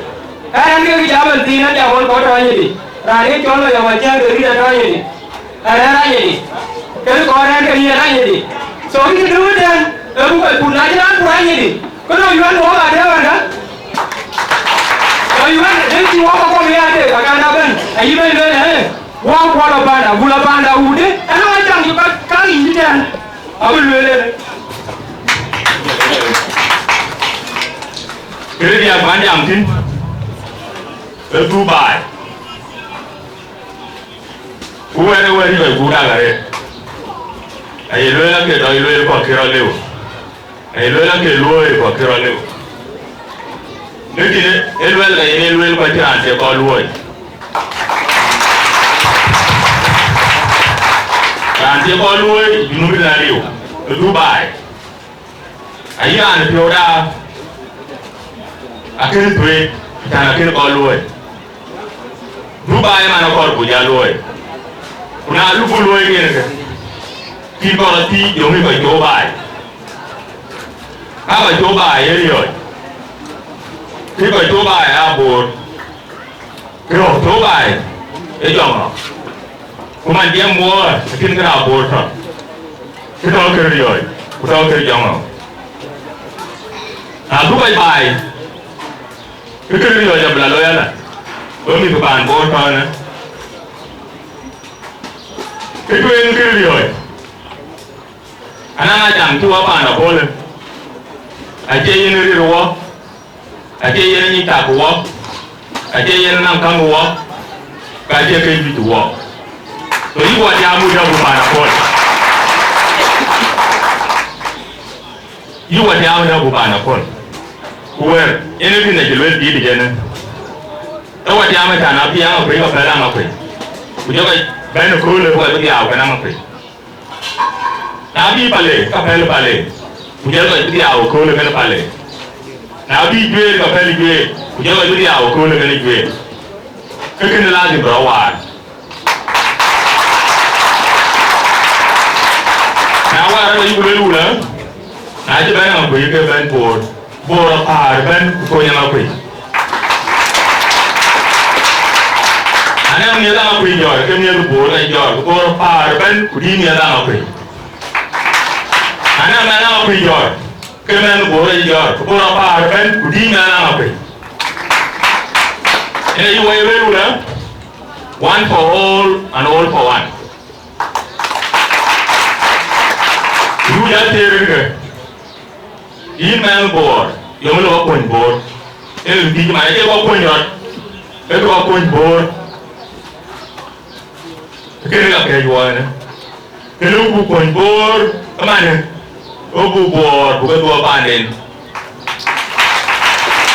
ɛn ke jam ɛn thiin, an jam ɣɔn kɔc tɔ̈ anyïdï, raan ye cɔl lɔ yɔ̈k acäär de rït atɔ̈ anyïdï. Arɛ̈ɛ̈r anyïdï, kën kɔɔr rɛ̈ɛ̈r ke yen anyïdï. So, kï döŋ ëtɛ̈ɛ̈n, ee buk kɔc pur, na cïn raan pur anyïdï, ke nɔŋ yuɛ̈n wok adɛ̈ɛ̈r wärkë. Nɔŋ yuɛ̈n, dëŋ cï wok akɔm ya tek, akan abɛ̈n, ayï bɛ̈ny lueel, ee, wok kuɔ lɔ panda, ku lɔ panda wudë, ɛn ë wac caŋ cï kɔc kaŋ yic ëtɛ̈ɛ̈n, abï lueel en. Këdï diäk bän jam thïn, ee Dubai. Ku wɛ̈t ë wɛ̈t cï kɔc guur dak arëët. Aye lueel ake dɔc lueel kɔc kë rɔt lëu. Aye lueel ake luɔ̈ɔ̈i kɔc kë rɔt lëu. Në tënë ë luɛl ka yen ë lueel kɔc cï raan cie kɔc luɔ̈ɔ̈i. Raan cie kɔc luɔ̈ɔ̈i, Junub la riu, ë Dubai. Ayï raan ë piɔ̈u daap, akën thuëëc, cän akën kɔc luɔ̈ɔ̈i. Dubai man akɔɔr ku ja luɔ̈ɔ̈i. Ku na lupku luɔ̈ɔ̈i yen ke, cï kɔc rɔt thiic, jɔŋ ë kɔc cop baai. Ka kɔc cop baai ë riɔ̈ɔ̈c. Cï kɔc cop baai aa Boor. Kë rɔ̈k tɔ̈u baai ë jɔŋ ɣɔn. Ku man diɛɛm Boor, acïn kë raan Boor tɔ̈. Kë tɔ̈ kë riɔ̈ɔ̈c, ku tɔ̈ kë jɔŋ ɣɔn. Na dhuk kɔc baai, kë kë riɔ̈ɔ̈c abï la looi ala, we mïth paan Boor tɔ̈ ënë. Kë tueŋ kë riɔ̈ɔ̈c, anɔŋ ajam cï wɔ paan Apolë, acie yen ril wɔ, acie yen nyic tak wɔ, acie yen naŋ käŋ wɔ, ka acie ke juëc wɔ. So yï wɔ jam wïc abï paan Apolë. Yï Watiam ënë ku paan Akol. Ku wɛ̈ɛ̈r, yen ë kënë cï lueel dïït ë jënë. Ee Watiam ë can abï Aŋakuei ka pɛ̈l Aŋakuei. Ku jɔ kɔc bɛ̈n ë köölë ku kɔc bï dhiau kën Aŋakuei. Na bï Pale, ka pɛ̈l Pale. Ku jɔ kɔc bï dhiau ë köölë kën Pale. Na bï Juëër, ka pɛ̈l Juëër. Ku jɔ kɔc bï dhiau ë köölë kën Juëër. Ke kënë lazim bï rɔt waar. Na waar rɔt ayuk lueel wulë, na cï bɛ̈n Aŋakuei ke bɛ̈n Bor, Bor apäär ëbɛ̈n ku kony Aŋakuei. Na nɛ̈ŋ miëth Aŋakuei jɔɔr, ke miëth Bor aa jɔɔr, ku Bor apäär ëbɛ̈n ku dïït miëth Aŋakuei. Na nɛ̈ŋ mɛnh Aŋakuei jɔɔr, ke mɛnh Bor aa jɔɔr, ku Bor apäär ëbɛ̈n ku dïït mɛnh Aŋakuei. Ënë yï wɛ̈i rëër wulë, one for all and all for one. Yï ya thiëër ënë ke, yïn mɛnh Bor, yöŋ lɔ kuɔny Bor. Ënë bï man acie kɔc kuɔny rɔt, ee kɔc kuɔny Bor. Kënë ka kɛ̈ɛ̈c wɔ ënë. Kënë ku kuɔny Bor ëmanë, ë buk Bor buk ke dhuɔ̈k paanden.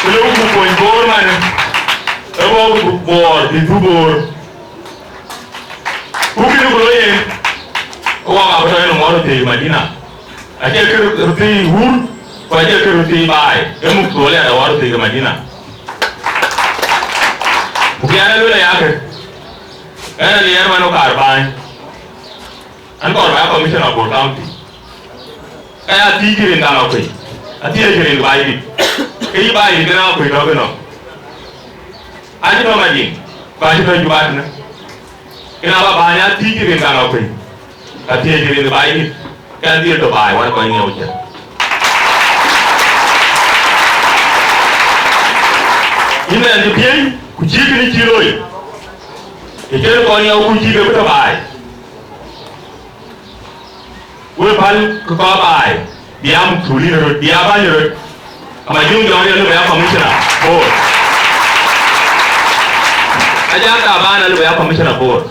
Kënë ku kuɔny Bor ëmanë, ë buk Bor bï dhuk Bor. Ku kënë ku looi yen, ke wak abï tɔ yen ŋuɔt röt thiëëc Madina. Acie kë röt thiëëc wur, ku acie kë röt thiëëc baai, ee muk thuɔɔl ya da ŋuɔt röt thiëëc Madina. Ku bï an, aluel ayakë, ɣɛn aliɛɛr man ë kaar bäny. An kɔɔr bä ya commissioner Bor County. Ka ya thiëëc rin ka Aŋakuei. Athiëëc rin Baidït. Ke yï Baidït kënë Aŋakuei tɔ̈ kënɔ̈. Acï tɔ̈ Madiŋ, ku acï tɔ̈ Juba tënë. Kënë aba bäny athiëëc rin ka Aŋakuei. Ka thiëëc rin Baidït. Ke adhil tɔ̈ baai wan kɔc ŋiɛu cä. Yïn mɛnh cï piëëny, ku cïï kënë cï looi. Ë cïn kɔc ŋiɛu ku cïï ke bï tɔ̈ baai. Wek päl kë kɔɔr baai, bï aa muk thul yïn röt, bï aa bäny röt. Ama Juŋ Jɔŋ alëu bï aa commissioner Bor. Ajak Taban alëu bï aa commissioner Bor.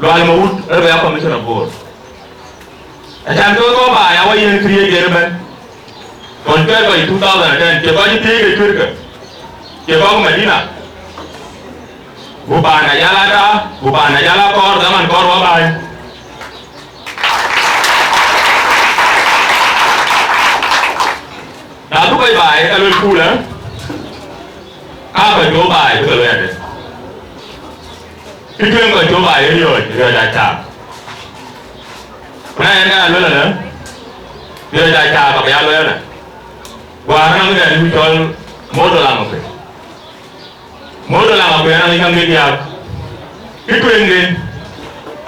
Lual Mawut alëu bï aa commissioner Bor. Acan ke wek kɔɔr baai, awa yen create yen ëbɛ̈n. Ɣɔn cuɛt kɔc two thousand and ten, cie kɔc ë thiëëc ke cuëtkë, cie kɔc Madina. Ku paan ajal ata, ku paan ajal akɔɔr, dhaman kɔɔr wä baai. Na dhuk kɔc baai, ka luel kuulë, aa kɔc cɔl baai, bï ke luɛɛlde. Kë tueŋ kɔc cɔl baai, riɔ̈ɔ̈c, riɔ̈ɔ̈c aa caak. Ku na yen ka luel alë, riɔ̈ɔ̈c aa caak, abï ya luɛɛlë. Wäär nɔm ëdɛn ku cɔl Modol Aŋakuei. Modol Aŋakuei anɔŋ caŋ ke diäk. Kë tueŋden,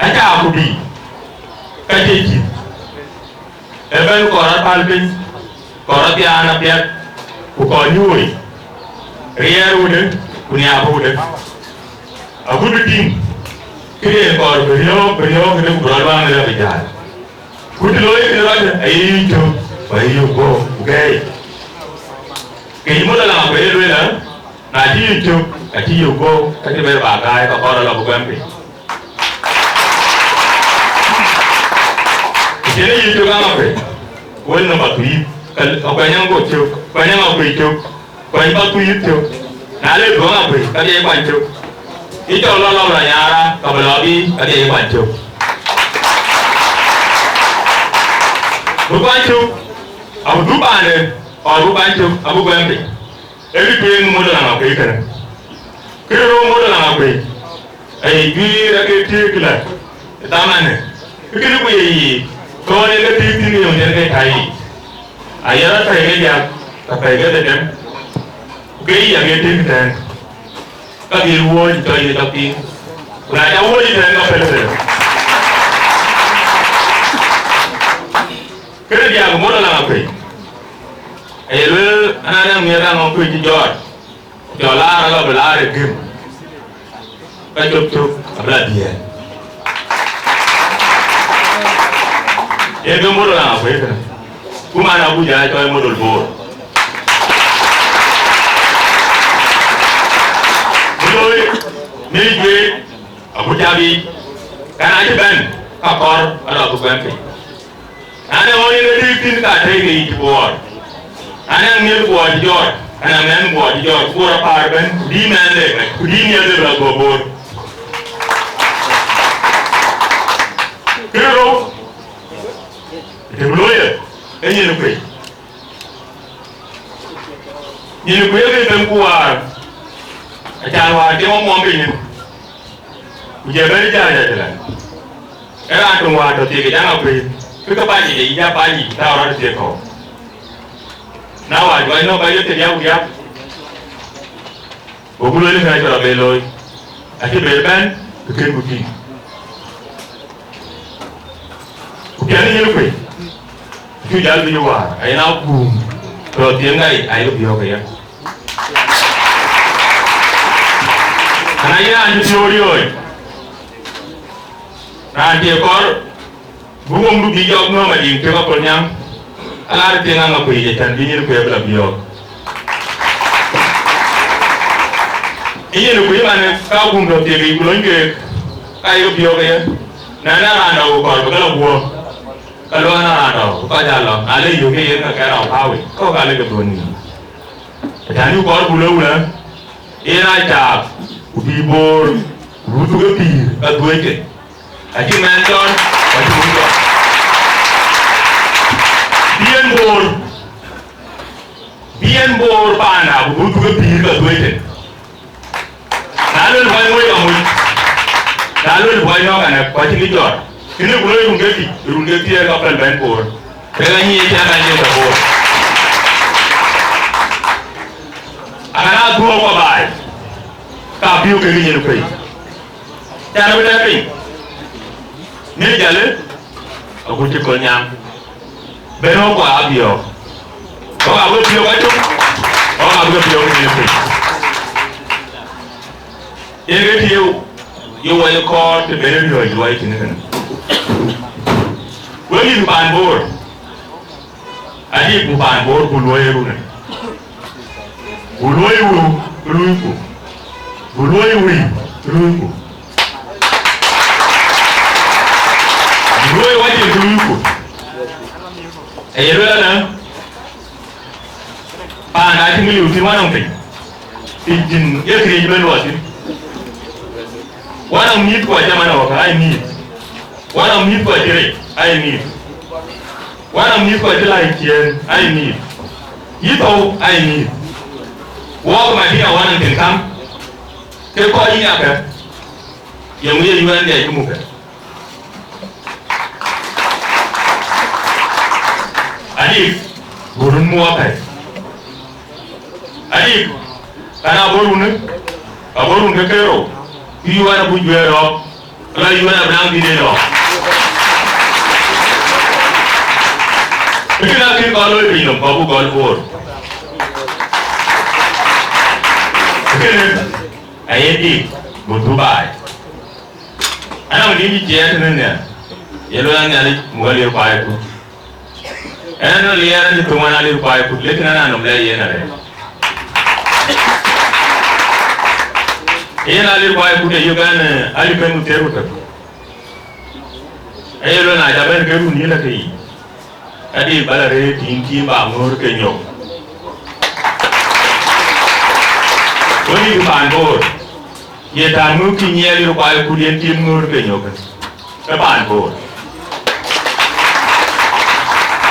acä ku bï, ka cie cït. Ëbɛ̈n kɔɔr apäl piny, kɔɔr athiaan apiɛth, ku kɔɔr nyuc woi. Riɛɛr wudë, ku niaap wudë. Agut bï tïŋ, këden kɔɔr bï riɔ̈ɔ̈k, bï riɔ̈ɔ̈k këde ku bï rɔt luaŋ ëlë bï jäl. Ku të looi këde rɔt, aye yï cök, ku aye yök guɔ̈u, ku gɛɛi. Ke yï Modol Aŋakuei lueel ë, na cï yï cök, ka cï yök guɔ̈u, ka cï bɛ̈ɛ̈r bä gäi, ka kɔɔr alɔ bï guɛm piny. Ku cïn yï cök Aŋakuei, wël nɔm ba thuiith, ka, ka kuɛny Aŋakuei cök, kuɛny Aŋakuei cök, kuɛny ba thuiith cök. Na le dhuɔ̈ŋ Aŋakuei, ka dhiɛc kuany cök. Yï cɔl lɔ lɔ̈k rɔt nyaara, ka bï lɔ bï, ka dhiɛc kuany cök. Bï kuany cök, abï dhuk paande, ɣɔn bï kuany cök, abï guɛm piny. Ee kë tueŋ Modol Aŋakuei kënë. Kë rou Modol Aŋakuei, aye juiir ake tiëëk la ë dhamanë. Kë kënë ku ye yiic, thɔɔr ye ke tiëëk thïn ke yom cïn ke cä yiic. Aye rɔt pɛ̈i ke diäk, ka pɛ̈i ke dhetem, ku ke yiic ake tiëëk tɛ̈ɛ̈n. Ka dhil wuɔ̈ɔ̈c tɔ ye tɔ piŋ. Ku na cä wuɔ̈ɔ̈c tɛ̈ɛ̈n ka pɛ̈l pɛ̈l. Kënë diäk Modol Aŋakuei. Aye lueel, ananɛ miɛt Aŋakuei cï jɔɔr. Jɔ laar alɔ bï laar ë gëm, ka cop cop abï la dhiëëth. Yen ke Modol Aŋakuei kënë. Ku man abuk jɔ cɔl Modol Bor. Bï looi, në juëc, abuk jɔ biic. Ka na cï bɛ̈n, ka kɔɔr alɔ bï guɛm piny. An ë ɣɔn yen ë dïït thïn ka tëëk ë yic Bor. An ë ŋiɛth Bor cï jɔɔc, an ë mɛnh Bor cï jɔɔc, ku Bor apar ëbɛ̈n, ku dïït mɛnh de mɛc, ku dïït ŋiɛth de bï la guɔ Bor. Kërë rou, të bï looi ë, ee nyin kuec. Nyin kuec ke them ku waar, acan waar tiŋ ɣɔn muɔm piny nyin. Ku jɛ bɛ̈n jääc acïlɛn. Ee raan töŋ wäär tɔ thiëk ë jaŋ akuëëth, ke ke pany yic, ayï ja pany yic, tääu rɔt ë thiëk kɔ̈u. Na wäär juɔc nɔ̈k, ka yök ke diäk ku diäk. Goku lueel, kën acï rɔt be looi, acï ber bɛ̈n, ke kën ku tïŋ. Ku piɛth ë nyin kuec, acï jäl bï wäär, ayen a guum, tɔ thiëŋ ŋa yic, ayï ke biɔ̈ɔ̈k ë yɛn. Ana ye raan cï piɔ̈u riɔ̈ɔ̈c, raan cie kɔr, bï wëŋdu bï jɔk nɔ̈ɔ̈m adiŋ tëk aköl nyaŋ, alar thiëŋ aŋa kuëc ë cän bï nyin kuëc bï la biɔ̈ɔ̈k. Ë nyin kuëc man, ka gum tɔ thiëk yic ku lony keek, ka yek biɔ̈ɔ̈k ë ye, na na raan dɔ̈ ku kɔr bï ke la guɔ, ka luɔ̈ɔ̈n na raan dɔ̈ ku kɔc aa lɔ, na le yök ke yen ka kɛn rɔt päu yic, kɔ̈k aa lek ke dhuɔ̈n nïïm. Acän yï kɔɔr buk lɔ wulë, yen aa caak, ku bï Boor, ku bï thuk ë pïïr ka dhuëëc ke. Acï mɛnh cɔl, ku acï wun cɔl. Bï en Boor, bï en Boor paanda, ku bï thuk ë pïïr ka dhuëëc ke. Na luel bɔ̈ moc ka moc, na luel bɔ̈ nɔ̈k anɛk, ku acï kë jɔt. Kënë ku loi run ke thiëc, run ke thiëër ka pɛ̈l bɛ̈n Boor. Kek anyic ë cän raan yen tɔ Boor. Akan aa dhuɔ̈ɔ̈k kɔ baai, ka piɔ̈u kekë nyin kuëc. Can abï tɛ̈ɛ̈k piny, nyin jalë, agut cï köl nyaŋ. Ben ɣɔ̈k kua abiɔ̈ɔ̈k. Ɣɔ̈k abï ke piɔ̈u ka cök, ɣɔ̈k abï ke piɔ̈u ke nyin kuëc. Yen ke tiëëu, ye wɔ ye kɔɔr të ben riɔ̈ɔ̈c luɔi tënë kënë. Wek mïth paan Boor, adï ku paan Boor ku luɔi ë runë. Ku luɔi wëu luiku. Ku luɔi wëi luiku. Ku luɔi wacin luiku. Aye lueel ënë, paan acï ŋic liu thïn wanɔm piny. Piny cïn ye këriëëc ben luɔi thïn. Wanɔm mïth ku acä man awäkä, ai mïth. Wanɔm mïth ku acï rec, ai mïth. Wanɔm mïth ku acï läi ciëën, ai mïth. Yï thou, ai mïth. Wɔɔk Madina wanɔm piny kam, ke kɔc yïn akë, yeŋö ye yuɛɛn diɛc cï mukë? Adï, bï run muk apɛi. Adï, kan abɔ̈ run, abɔ̈ run ke kerou, bï yuɛɛn abuk juɛɛr rɔ̈ɔ̈k, la yuɛɛn abï naŋ dït en rɔ̈ɔ̈k. Kënë akën kɔn looi piny nɔm, kɔn buk gɔl Boor. Kënë aye dït, buk Dubai. Anɔŋ dït cï ciɛɛt tënë nhial, ye lueel Nhialic muk alir kuaai kut. Ɛn ë liɛɛr ë thöŋ an, alir kuaai kut, lekin an, anɔm lɛɛr yen arɛɛc. Yen alir kuaai kut ë yök ɛn, eh, alip pɛ̈n ku thiëër ku tök. Aye lueel na ca bɛ̈n ke run yïn lɔ ke yic, adï, ba la rëër tiim, tiim ba ŋöör ke nyök. Wënï paan Boor, ye tän ŋö kï nyiɛɛl alir kuaai kut yen tiim ŋöör ke nyök? Ke paan Boor.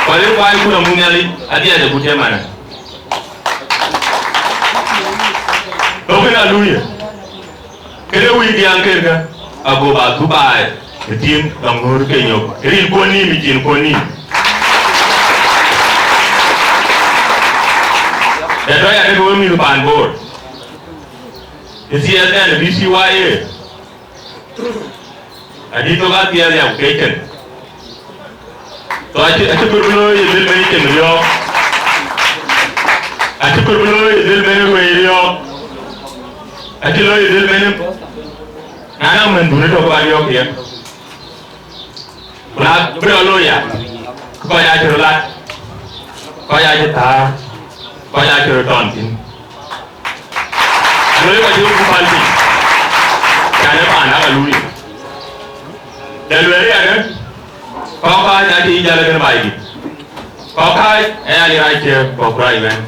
Ku alir kuaai kut amuk Nhialic, adhiɛɛc agut ë manë. Thok ë la luuyë. Këde wïc diäŋ kerkë, ago ba Dubai, ë tim dɔm ŋöör ke nyök, rin kuɔn nïïm, ë cin kuɔn nïïm. Ë tɔ ya dek wek mïth paan Boor. Ë thiɛɛth ɛn ë B C Y A. Adï thok athiɛɛr ya ku kec kën. So acï, acï kɔɔr bï looi ye dhil ben cem riɔ̈ɔ̈k. Acï kɔɔr bï looi ye dhil ben ruëëc riɔ̈ɔ̈k. Acï looi ye dhil ben, na naŋ mɛnhdu në tök ba riɔ̈ɔ̈k yen. Ku na bï rɔt looi ya, ke kɔc acï röt lat, kɔc acï thäär, kɔc acï röt tɔn thïn. Lueel ka cï wek ku päl piny, can ë paan aka luui. Dɛ lueel ëyadë, Kɔc kääc acï yï jäl ë kën baai dït. Kɔc kääc ë ya lïr acie kɔc kurac wɛ̈n.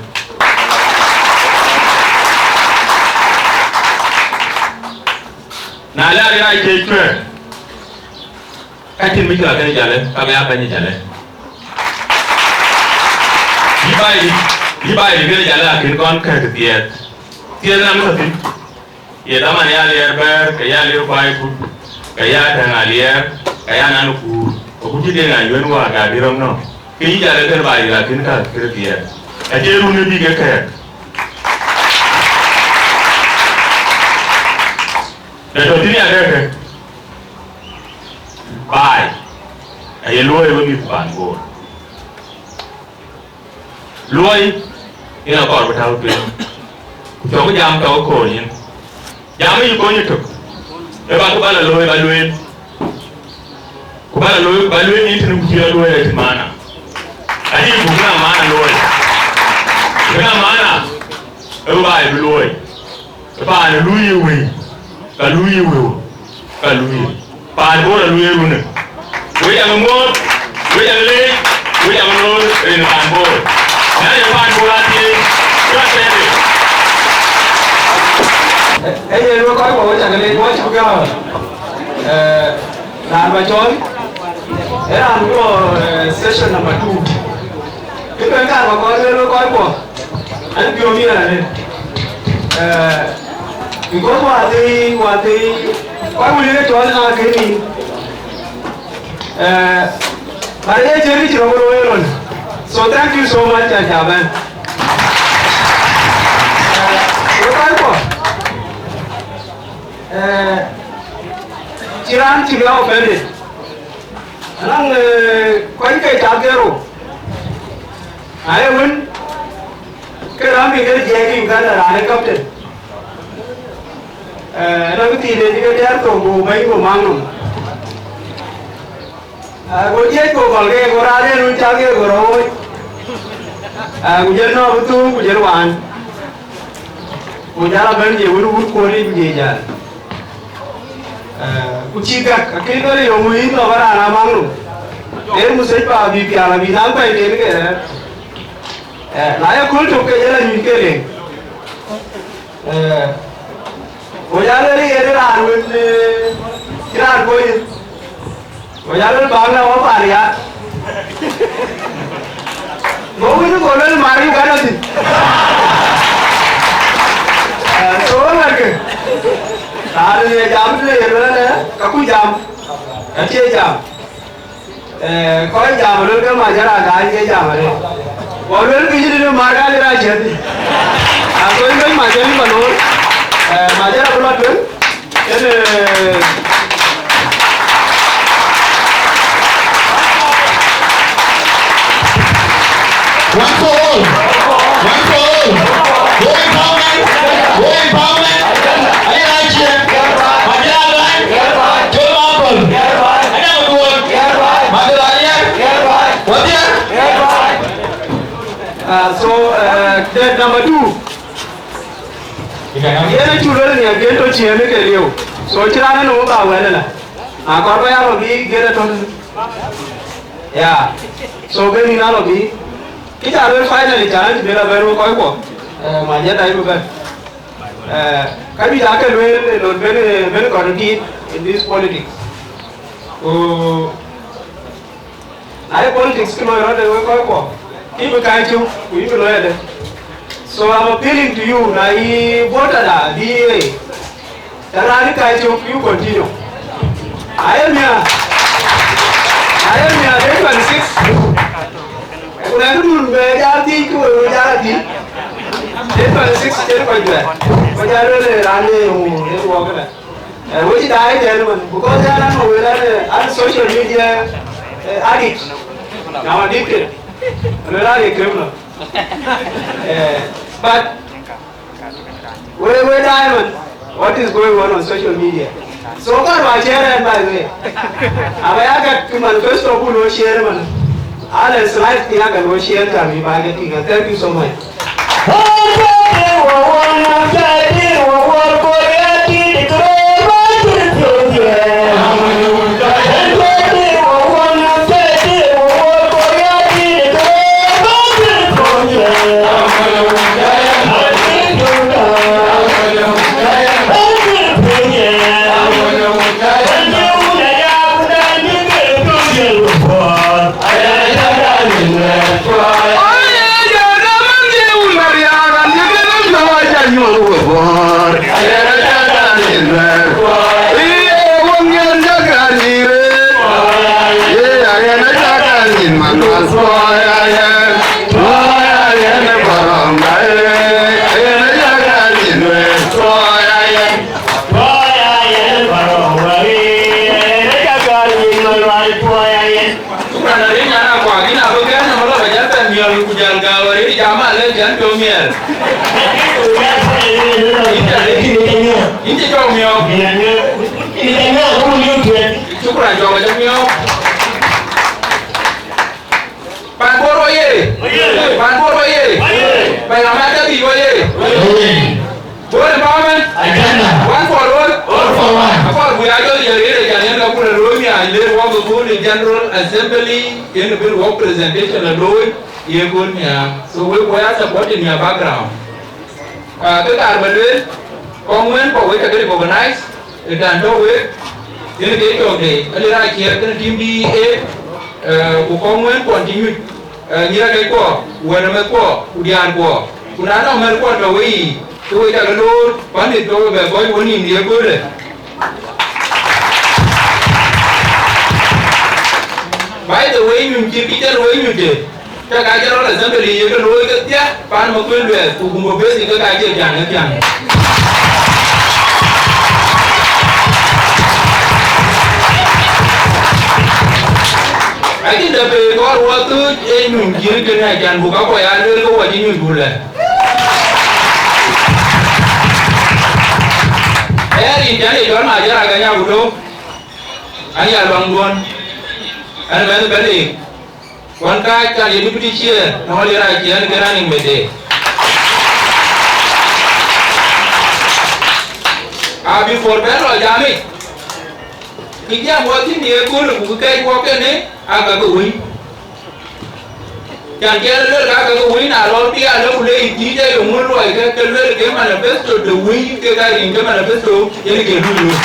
Na lë lïr acie cuɛ̈ɛ̈r, ka cïn mïcïlë kën jalë, ka bï aa bɛ̈ny jalë. Yï baai dït, yï baai dït kën jalë akën kɔn kɛ̈k thiɛɛth. Thiɛɛth nɔm tɔ̈ thïn. Ye dhaman ya liɛɛr bɛ̈ɛ̈r, ke ya liɛɛr kuai kut, ke ya tɛ̈ŋ aliɛɛr, ke ya nan kuur. Ke ku cï deŋ anyuën wäär ka bï rɔm nɔm. Ke yï jal ë kën baai dït akën ka kërë thiɛɛth. Acie run ë bï ke kɛ̈ɛ̈k. Në tɔ̈ thïn ya kɛ̈kë. Baai. Aye luɔi wek mïth paan Bor. Luɔi yen akɔɔr bï tääu tueŋ, ku cɔk jam tɔ̈ ke kööl yen. Jam ë yï kony ëtök, ë bä ku bä lɔ looi bä lueel, ku bä lɔ looi bä lueel yïn tënë ku cï lɔ luööi acïn maana. Adï ku bï na maana luɔi, bï na maana, ë bä baai bï luɔi. Paan ë luui ye wëi, ka luui ye wëu, ka luui ye. Paan Bor ë luui ye runë. Wek jam ë muɔ̈ɔ̈th, wek jam ë leec, wek jam ë loor rin paan Bor. Na ye paan Bor athiëëc, ka tëde. Ee yen wek kɔc wɔ wek cak leec wɔ cï gäär. Eh, raan ba cɔl, ee raan bï lɔ, eh, session number two. Kë ben kaar ba kɔn lueel wek kɔc kuɔ, an piɔ̈u miɛt arëët. Eh, because wäthii, wäthii, kɔc wël ye cɔl na kën nïn. Eh, but ye cïn kë cï rɔt looi ë röl. So thank you so much, Acaban. Eh, wek kɔc kuɔ, eh, cï raan cï bï offended. Anɔŋ, eh, kɔc ke cath ke rou. Aye wën, ke raan bï ke jiɛɛk ë Uganda raan ë captain. Eh, anɔŋ kë thiin de cï ke diɛɛr thok, go bɛ̈ny go maŋ nɔm. Eh, go jiëc go gɔl ke, go raan en wën cath ke go rɔt wööc. Eh, ku jël nɔm bï thuŋ, ku jël waan. Ku jal abɛ̈n je wën wun kuöt yic, ku je jal. Eh, ku cï gäk, akëc bɛ̈n yöŋ wïïth nɔm ë raan amaŋ nu. Ee musec pa bï pial abï naŋ pɛ̈i den ke rɛ̈ɛ̈r. Eh, na ye kööl tök ke jël anyuc ke leŋ. Eh, ku jal ë yen raan wën, eh, cï raan kony. Go jal lël bäk la wä paan riaak. Go wïc go lël mar Uganda thïn. Eh, so wek wɛ̈tkë, raan ye jam tëde ye lueel ënë, ka ku jam, acie jam. Eh, kɔc jam lueel ke Majara gaany ke jam arëët. Go lueel kë cï tëde mar ka lël aciëth. Ago yïn bɛ̈ny Majara yïn ba loor. Eh, Majara bï lɔ tueŋ. One for all. One for all. Go empowerment. Go empowerment. Aye Racie. Majira Aduany. John Mapol. Anyang Duol. Madhira Alier. Wadhia. Uh, so, uh, that number two. Yen acuk lueel nhial gen tɔ̈ ciëën ke lieu. So cï raan ënɔm bä wɛ̈l ëlä. Na kɔɔr bä ya lɔ bï gen ë tɔ̈. Yeah. So gen yïn a lɔ bï. Kë ca lueel finally, ca raan cï bï lɔ bɛ̈n wek kɔc kuɔ. Eh, ma jɛn dai bï bɛ̈n. Eh, ka juëc aake lueel ë lon ben, ben kɔn tiit in this politics. Ku Na ye politics kë loi rɔt ë wek kɔc kuɔ, kï bï kac cök, ku yï bï loi adë. So I'm appealing to you, na yï voter da D A, të raan ë kac cök, you continue. Aye miäk, aye miäk day twenty six. Ku na këdun bɛ jal thiëc, ku we jal a thiëc. Day twenty six, cïn kɔc juɛ̈ɛ̈r. Ku jal wël ë raan ë ŋu, ë ruɔɔk këdë. Eh, wec daai tɛ̈n man, because ɣɛn anɔŋ wël ɣɛn, eh, an social media, eh, addict. I'm addicted. Wël ɣɛn ye criminal. Eh, but we, we daai man, what is going on on social media? So kɔn wa share ɣɛn, by the way. Aba ya gat kë manifesto ku lo share man. Ala slide kï ya gat lo share, ka mi ba ke tïŋ. Thank you so much. Shukran, arï nyan akuak, yïn abï gɛ̈n ë malɔ ba jäl bɛ miɔl ku jäl gääu arï jam alë jɛn piɔ̈u miɛɛr. Yïn cä lëk, yïn cï cɔk miɔɔk. Shukran, jɔk acä miɔɔk. Pan Bor oye! Pan Bor oye! Payam Atɛ̈bic oye! Bor empowerment. Agenda. One for all. All for one. Akɔɔr buk ya jɔ yɛ rëër ë can yen ka kun ë looi miaac le wɔk ë kun ë General Assembly yen ë bï wɔk presentation ë looi ye kun miaac. So wek we are supporting your background. Ah, ke kaar bä lueel, kɔŋ wën kɔ̈k wek cä ke recognize, ë dan tɔ̈ wek, yen ke cɔk de, ali rac ciɛɛr kën tim bï e, eh, ku kɔŋ wën kɔn cï nyuc, eh, nyïïrakɛckuɔ, wɛ̈ɛ̈rëmɛthkuɔ, ku diaarkuɔ, ku na nɔŋ mɛ̈thkuɔ tɔ̈ weyiic, ke we cä ke loor, pandït ke we bɛ kɔc wën nïïm ye köölë. By the way, nyuc cït kï cï röt nyuc de, ke ka General Assembly ye ke looi kedhie, pan Makuei Lueth ku Gumbo Base ke ka cï thiäŋ ë thiäŋ. Acïn dɛ pei kɔɔr wɔ thuc ë nyuc cït kënë, acan buk kakuɔ ya lueel ke wɔ cï nyuc buk lɛ. Ee rin cän ye cɔl Majɔr Aganyaku Dou, an ya luaŋduɔn, an mɛnh Bɛ̈nydït. Wan kääc kan ye deputy chair në Holy Right yen ke running mate de. A before bɛ̈n lɔ jamic, kë jam wɔ thïn ye köölë ku kë kɛc wɔ kënë aa ka ke wëi. Can kɛn luel ka ke wëi na lɔ bï a lë ku le yï dhïc ë yöŋ wën luɔi ke, ke luel ke manifesto de wëi ke ka rin ke manifesto yen ke luel wëi.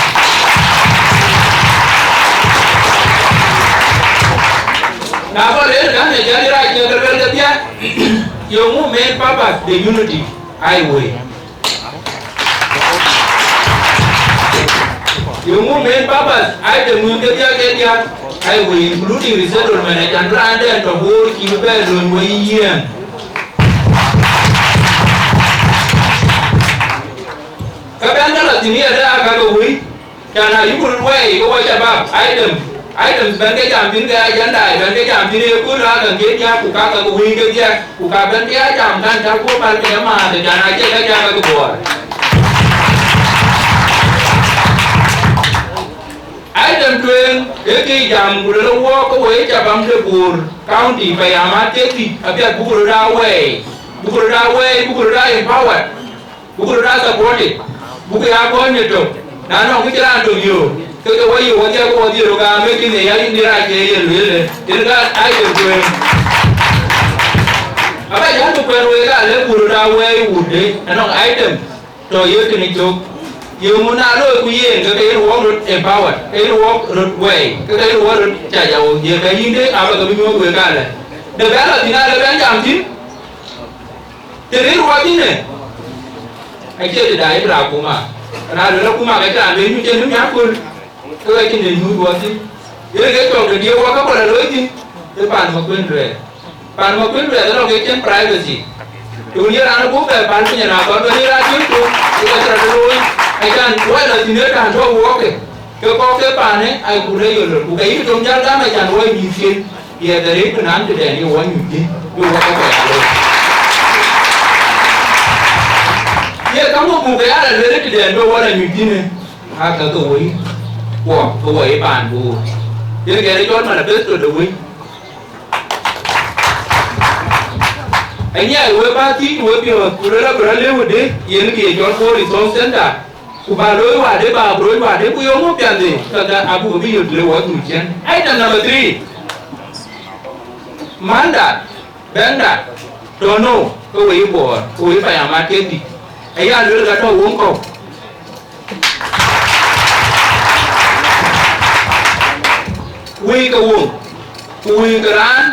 Na bɔ̈ le yen ka ne jali rac ke ke luel ke bia, yöŋ wën main purpose de unity ai wëi. Yöŋ wën main purpose ai de ŋuën ke bia ke diak ai wëi, including resettlement, acan raan dɛn tɔ̈ Bor cï bï bɛ lööny wëi yiɛ̈n. Ka bɛ̈n ke lɔ thïn yɛn aa ka ke wëi, can ayuku röt wɛɛi ke wɔ shabab, item, items bɛ̈n ke jam thïn ke agenda, bɛ̈n ke jam thïn ye kööl aa ka ke diak ku ka ke wëi ke diak. Ku ka bɛ̈n ke ya jam kan cä guɔ päl ke ye maath, acan acie ka cä ke Bor. Item tueŋ ee ke jam ku lëlë wɔ ke wɔ ye shabab de Bor County, payam athiek dhïc apiɛth, buk röt aa wɛɛi, buk röt aa wɛɛi, buk röt aa empowered, buk röt aa supported, buk ya kɔ̈ɔ̈ny ë tök. Na nɔŋ kë cï raan tök yöök, ke ke wɔ yöök wɔdhiɛ, ke wɔdhiɛ röt gam, ee kënë ya yïn dï rac ke ye lueel, yen ka item tueŋ. Aba jam të kuɛn wek aa lëk buk röt aa wɛɛi wut de, anɔŋ item tɔ̈ ye kënë cök. Ye ŋö na looi ku yen, ke ke yen wɔk röt empowered, ke yen wɔk röt wɛɛi, ke ke yen wɔk röt cac awou, ye ke yïn de aba ke bï nyuɔ̈th wek aa lɛ. De bɛ̈n lɔ thïn aa lë bɛ̈n jam thïn. Të rëër wɔ thïn ë, acie të daai bï raan akuma. Raan luel akuma ke cï raan lueel nyuc cïn nïm ya kööl, ke ka cïn de nyuc wɔ thïn. Yen ke cɔk de diëër wɔ ka bɔ̈ lɔ looi thïn, ë pan Makuei Lueth. Pan Makuei Lueth ë lɔ ke cïn privacy. Të wën ye raan abuk bɛ päl piny raan kɔn bɛ̈n ye raan tiöŋ tök, ke ka cï rɔt looi. Acan wɔ lɔ thïn ë raan tɔ̈ wɔɔkë. Ke kɔ̈k ke paanë, ai ku rɛ̈c yöl röt, ku ke yïn döŋ jäl gam acan wɔ mïthken, ye dhɛ̈r rin bï naan tëdɛn ye wɔ nyuc thïn, bï wɔ ke kɔc alooi. Ye käŋö buk ke ya la lueel tëdɛn bï wɔ la nyuc thïn, ë? Aa ka ke wëi, kuɔ ke wɔ ye paan Bor. Yen kɛn ë cɔl manifesto de wëi. Anyiɛɛi wek bä thiëc wek piɔ̈ɔ̈th, ku luel abï rɔt lëu ëdë, yen kë ye cɔl Bor Resource Center. Ku ba looi wade, ba abroad wade, ku yom piɛnde, ka ka abuk bï yök le wɔ nyuc cɛn. Item number three. Manda, bɛ̈ŋda, tɔ̈ nou, ke wëi Bor, ke wëi payam athiek dhïc. Aya luel ka tɔ̈ woŋ kɔ̈u. Wëi ke woŋ, ku wëi ke raan,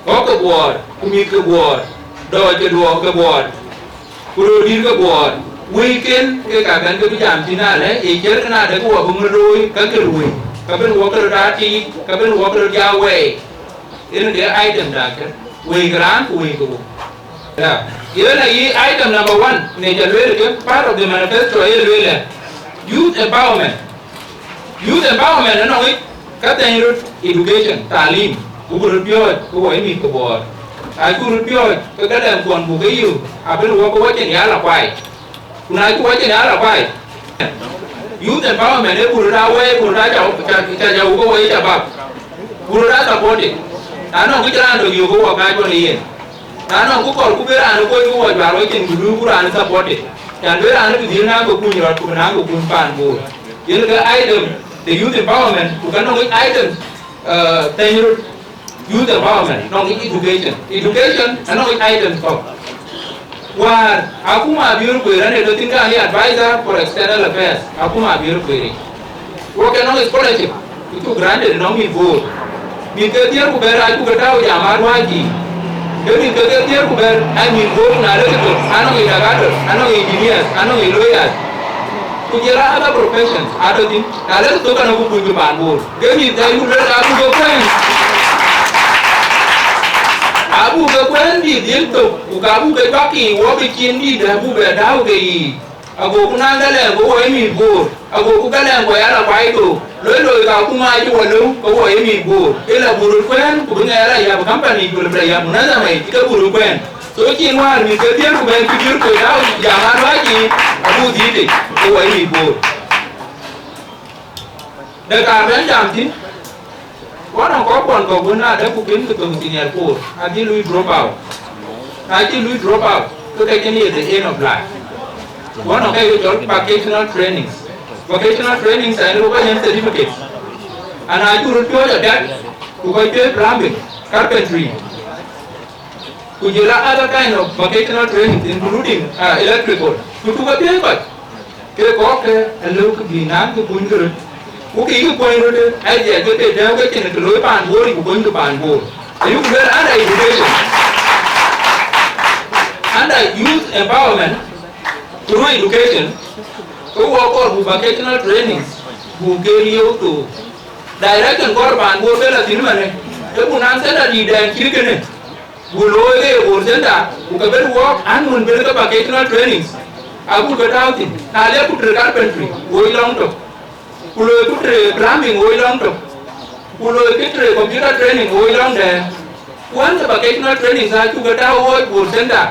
ɣɔ̈k ke Bor, ku mïth ke Bor, dɔɔc ke duɔɔk ke Bor. Ku röördït ke Bor, wëiken ke ka bɛ̈n ke bï jam thïn alë, ye ciɛ̈r kën adë ke wɔ bï ŋö looi, ka kër wëi, ka bën wɔ ke röt aa tiit, ka bën wɔ ke röt jaa wɛɛi. Yen ke item da ke, wëi ke raan ku wëi ke wok. Ya. Yen ayï item number one, ne ja lueel ke part of the manifesto, aye lueel ë youth empowerment. Youth empowerment anɔŋ yic ka thɛny röt education, talim, ku bï röt piɔ̈ɔ̈c ke wɔ ye mïth ke Bor. Acuk röt piɔ̈ɔ̈c ke ka dɛm kuɔn buk ke yök, abï wɔ ke wɔ cin ya la kuai. Ku na cï wɔ cin ya la kuai, youth empowerment ee bï röt aa wɛɛi, bï röt aa ca, ca, ca, ca wok ke wɔ ye shabab. Bï röt aa supported. Na nɔŋ kë cï raan dɔ̈k yök ke wɔ kaac wɔ në yen. Na nɔŋ kë kɔɔr ku bï raan ë kony ku wɔ juaar wɔ cin ku luui ku raan ë supported. Can bï raan ë bï dhil naŋ ke kuny rɔt ku bï naŋ ke kuny paan Bor. Yen ke item de youth empowerment, ku ka nɔŋ yic item, uh, thɛny röt. Youth empowerment, nɔŋ yic education. Education anɔŋ yic items kɔ̈k. Wäär akuma Abiöör Kuer, ane tɔ̈ thïn ka ye advisor for external affairs, akuma Abiöör Kuer. Wok ke nɔŋ scholarship, ku cuk granted nɔŋ mïth Bor. Mïth ke thiëër ku bɛ̈t acuk ke tääu jam aruääc yiic. Ke mïth ke ke thiëër ku bɛ̈t, aa mïth Bor, na lek thok, anɔŋ yic doctor, anɔŋ yic engineers, anɔŋ yic lawyers. Ku jɔl a other professions atɔ̈ thïn, na lek thok anɔŋ ku kuny ke paan Bor. Ke mïth ka yuk lueel ka buk ke kuɛ̈n. Abuk ke kuɛ̈n bï dhil thok, ku ka buk ke juak yiic, wɔ bï cin dït abuk bɛ tääu ke yiic. Agoku naŋ ka lɛɛŋ ke wɔ ye mïth Bor, agoku ka lɛɛŋ ku ya la kuai thok. Loi loi ka kuma acï wɔ lëu ke wɔ ye mïth Bor. Ë la buk röt kuɛ̈n, ku bï ŋɛk la yäp company, ku la yäp munazama yic, ke buk röt kuɛ̈n. So cïn wäär mïth ke dhiëër ku bɛ̈n cï dhiëër ku tääu jam aruääc yiic, abuk dhil tei, ke wɔ ye mïth Bor. De kaar bɛ̈n jam thïn, wɔ nɔŋ kɔc kuɔn kɔ̈k wën adɛ̈ ku kën ke thöŋ senior four, adhil lui drop out. Na cï lui drop out, ke ke cïn ye the end of life. Wɔ nɔŋ ke ke cɔl vocational trainings. Vocational trainings, ɛn, ke kɔc nɛn certificates. Ana cuk röt piɔ̈ɔ̈c apiɛth, ku kɔc piɔ̈ɔ̈c plumbing, carpentry, ku jɔl a other kind of vocational trainings, including, uh, electrical. Ku cuk ke piɔ̈ɔ̈c kɔc, ke kɔ̈k ke alëu ke bï naŋ ke kuny ke röt. Ku kë yï ke kuɔny röt, ë, ë, ë, ke, ke tɛ̈ɛ̈u ke cïn ke looi paan Bor, ku kuny ke paan Bor. Ayuk lueel under education, under youth empowerment, through education, ke wɔ kɔɔr buk vocational trainings, buk ke lieu thok. Direction kɔɔr paan Bor ke la thïn ëmënë, ke buk naŋ center dït dɛn cït kënë, buk looi ke ye Bor Center, ku ke bɛ̈n wɔɔk an, wën bɛ̈n ke vocational trainings, abuk ke tääu thïn. Na le ku tëde carpentry, woi lɔŋ tök. Ku looi ku tëde plumbing, woi lɔŋ tök. Ku looi ku tëde computer training, woi lɔŋ dɛ̈ɛ̈r. Ku wën ke vocational trainings acuk ke tääu wooc Bor Center.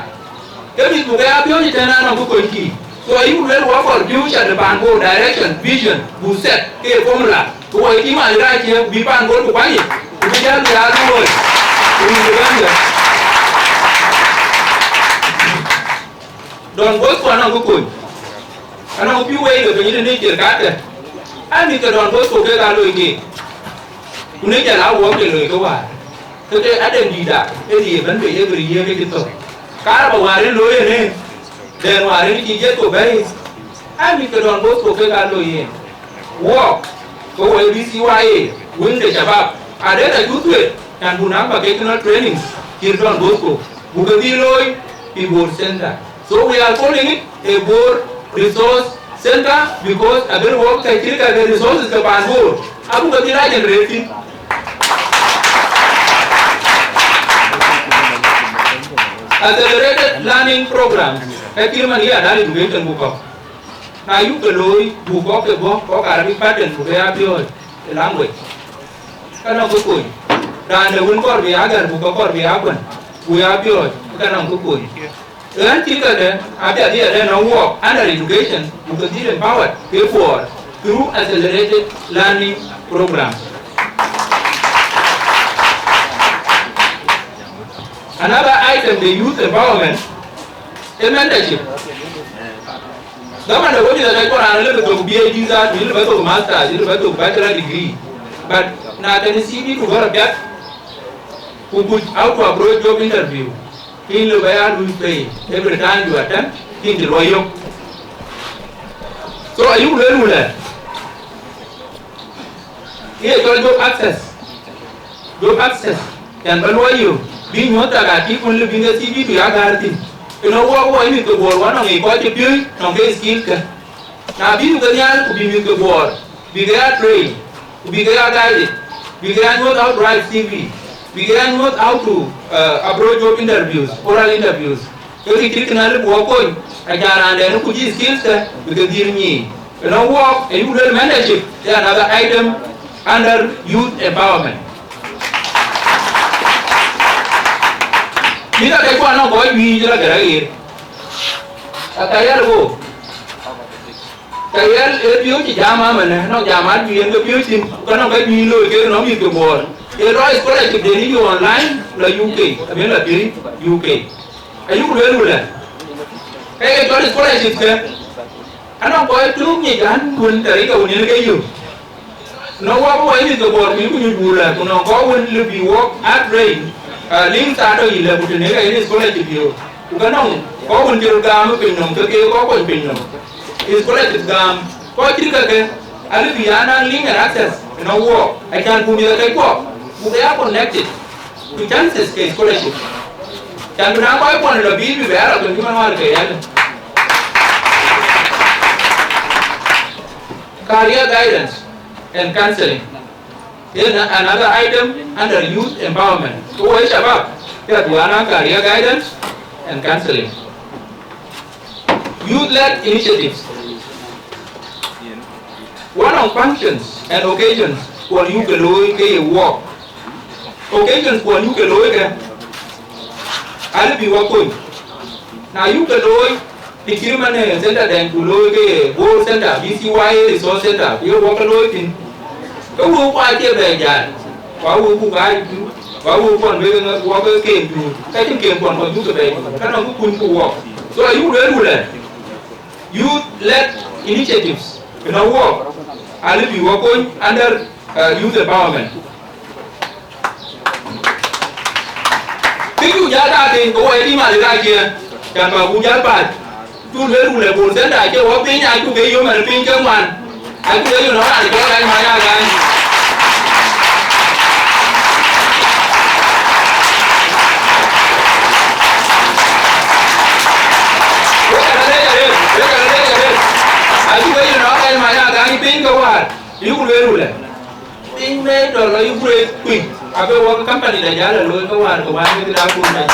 Ke mïth buk ke ya piɔ̈ɔ̈c ëtɛ̈ɛ̈n anɔŋ kë kony kï. So ayuk lueel wɔ kɔɔr future de paan Bor, direction, vision, buk set ke ye formula. Ku wɔ ye tim aa rac cie bï paan Bor ku kuany yic, ku bï jäl bï aa luööi, ku bï bɛ̈n bɛ̈n. Don Bosco anɔŋ kë kony. Anɔŋ piu wei ke piny tënë ciɛɛr katkë. Aa mïth ke Don Bosco kek aa loi keek. Ku në jäl aa wɔɔk ke loi ke wäär. Ke ke adɛn dïït dak, ë riëëc ëbɛ̈n bei every year ke cï thök. Kaar ba wäär ë looi ënë, dɛn wäär ë cï Jetco bɛ̈ɛ̈i, aa mïth ke Don Bosco kek aa loi yen. Wɔɔk, ke wɔ ye B C Y A, wing de shabab, ade ka cuk thuëëc, can buk naŋ vocational trainings, cït Don Bosco, buk ke dhil looi, pi Bor Center. So we are calling it a Bor Resource Center because abï wɔk ke cït ka ke resources ke paan Bor, abuk ke dhil aa generating. Accelerated learning programs, ke cït man ye adult education buk kɔ̈k. Na yuk ke looi, buk kɔ̈k ke bɔ̈, kɔ̈k Arabic pattern, buk ke ya piɔ̈ɔ̈c ë language. Ka nɔŋ kë kony. Raan de wën kɔɔr bï ya gär, buk ke kɔɔr bï ya kuɛn, buk ya piɔ̈ɔ̈c, ka nɔŋ kë kony. Ɣän cït käkë, abï adhil adɛn nɔŋ wɔɔk under education, buk ke dhil empowered, ke Bor, through accelerated learning program. Another item, the youth empowerment, the mentorship. Dhaman de wëc rɛc kɔn raan lëbë thok B A D that, lëbë thok masters, lëbë thok bachelor degree. But na kën C V du gɔ̈r apiɛth, ku kuc how to approach job interview. Kïn lëbë ya lose pay every time you attempt, kïn cï luɔi yök. So ayuk lueel wulɛ, ye cɔl job access. Job access, can ba luɔi yök, bï nyuɔ̈th tak atik kun lëbï ke C V du ya gäär thïn. Kënë wɔɔk wɔɔk mïth ke Bor wä nɔŋ yic kɔc cï piööc nɔŋ ke skill kë. Na bï du ke nhial ku bï mïth ke Bor, bï ke ya train, ku bï ke ya guided, bï ke ya nyuɔ̈th how to write C V. Bïk ɣɛn nyuɔ̈th how to, uh, approach job interviews, oral interviews. Ke kë cït kënë alëu bï wɔ kony, acan raan dɛn ku cï skills ke bï ke dhil nyic. Ënɔɔnë wɔɔk ayuk lueel mentorship, ee another item under youth empowerment. Mïth akɛckuɔ anɔŋ kɔc juëc la gɛ̈r aɣeer. Aka yɛl go. Ka yɛl ee piööc cï jam amënë, nɔŋ jam ajuëc yen ke piööc thïn, ku ka nɔŋ ka juëc looi kek nɔŋ mïth ke Bor. Ye lɔ scholarship den yï online la U K, abï la piööc U K. Ayuk lueel wulë. Ka ye cɔl scholarship ke, anɔŋ kɔc tuuk nyic an, wën tarika wën yen ke yök. Nɔŋ wɔ bï wɔ yïn ke Bor ku yï ku nyuc wulë, ku nɔŋ kɔc wën lëu bï wɔ a train, ah, liŋ thaa tɔ yï lë, ku të nek ayïn scholarship yök. Ku ka nɔŋ kɔc wën cï röt gam ë piny nɔm, ke ke kɔc kony piny nɔm. Scholarship gam, kɔc cït kakë, alëu bï ya naŋ link and access ënɔŋ wɔɔk, acan ku mïth akɛckuɔ, ku ke ya connected to chances ke scholarship. Can bï naŋ kɔc kuɔn lɔ bï bï bɛ ya rɔt thïn cï man wär ke yɛn. Career guidance and counseling. Then another item under youth empowerment. Ku wɔ shabab, ya duana career guidance and counseling. Youth-led initiatives. One of functions and occasions kuɔn yuk ke looi ke ye wɔɔk. Occasions kuɔn yuk ke looi ke, alëu bï wɔ kony. Na yuk ke looi, të cït man ë center den ku looi ke Bor Center, B C Y A Resource Center, ku ye wɔ ke looi thïn. Ke wëu ku acie bɛ jäl, ku awëu ku aa yï, ku awëu kuɔn bï ke wɔ ke kem juur, ka cïn kem kuɔn kɔc yuk ke bɛ juur, ka nɔŋ kë kuny ku wɔɔk. So ayuk lueel wulë, youth-led initiatives ënɔŋ wɔɔk, alëu bï wɔ kony under, uh, youth empowerment. Kë cu jäl dak tïŋ, ke wɔ ye tim Malek acie, can bä ku jäl päl. Cu lueel wulë Bor Center acie wɔ piny, acu ke yom ɛn piny ke ŋuan. Acu ke yom nɔn raan cɔl Gany Many Agany. Wek kɛn alec arëët, wek kɛn alec arëët. Acu ke yom nɔn Gany Many Agany piny ke wäär. Yuk lueel wulë. Piny bɛ tɔ lɔ yï gureeth kuc, abï wɔ ke company da jäl a looi ke wäär ke wään ke daa kun da jäl.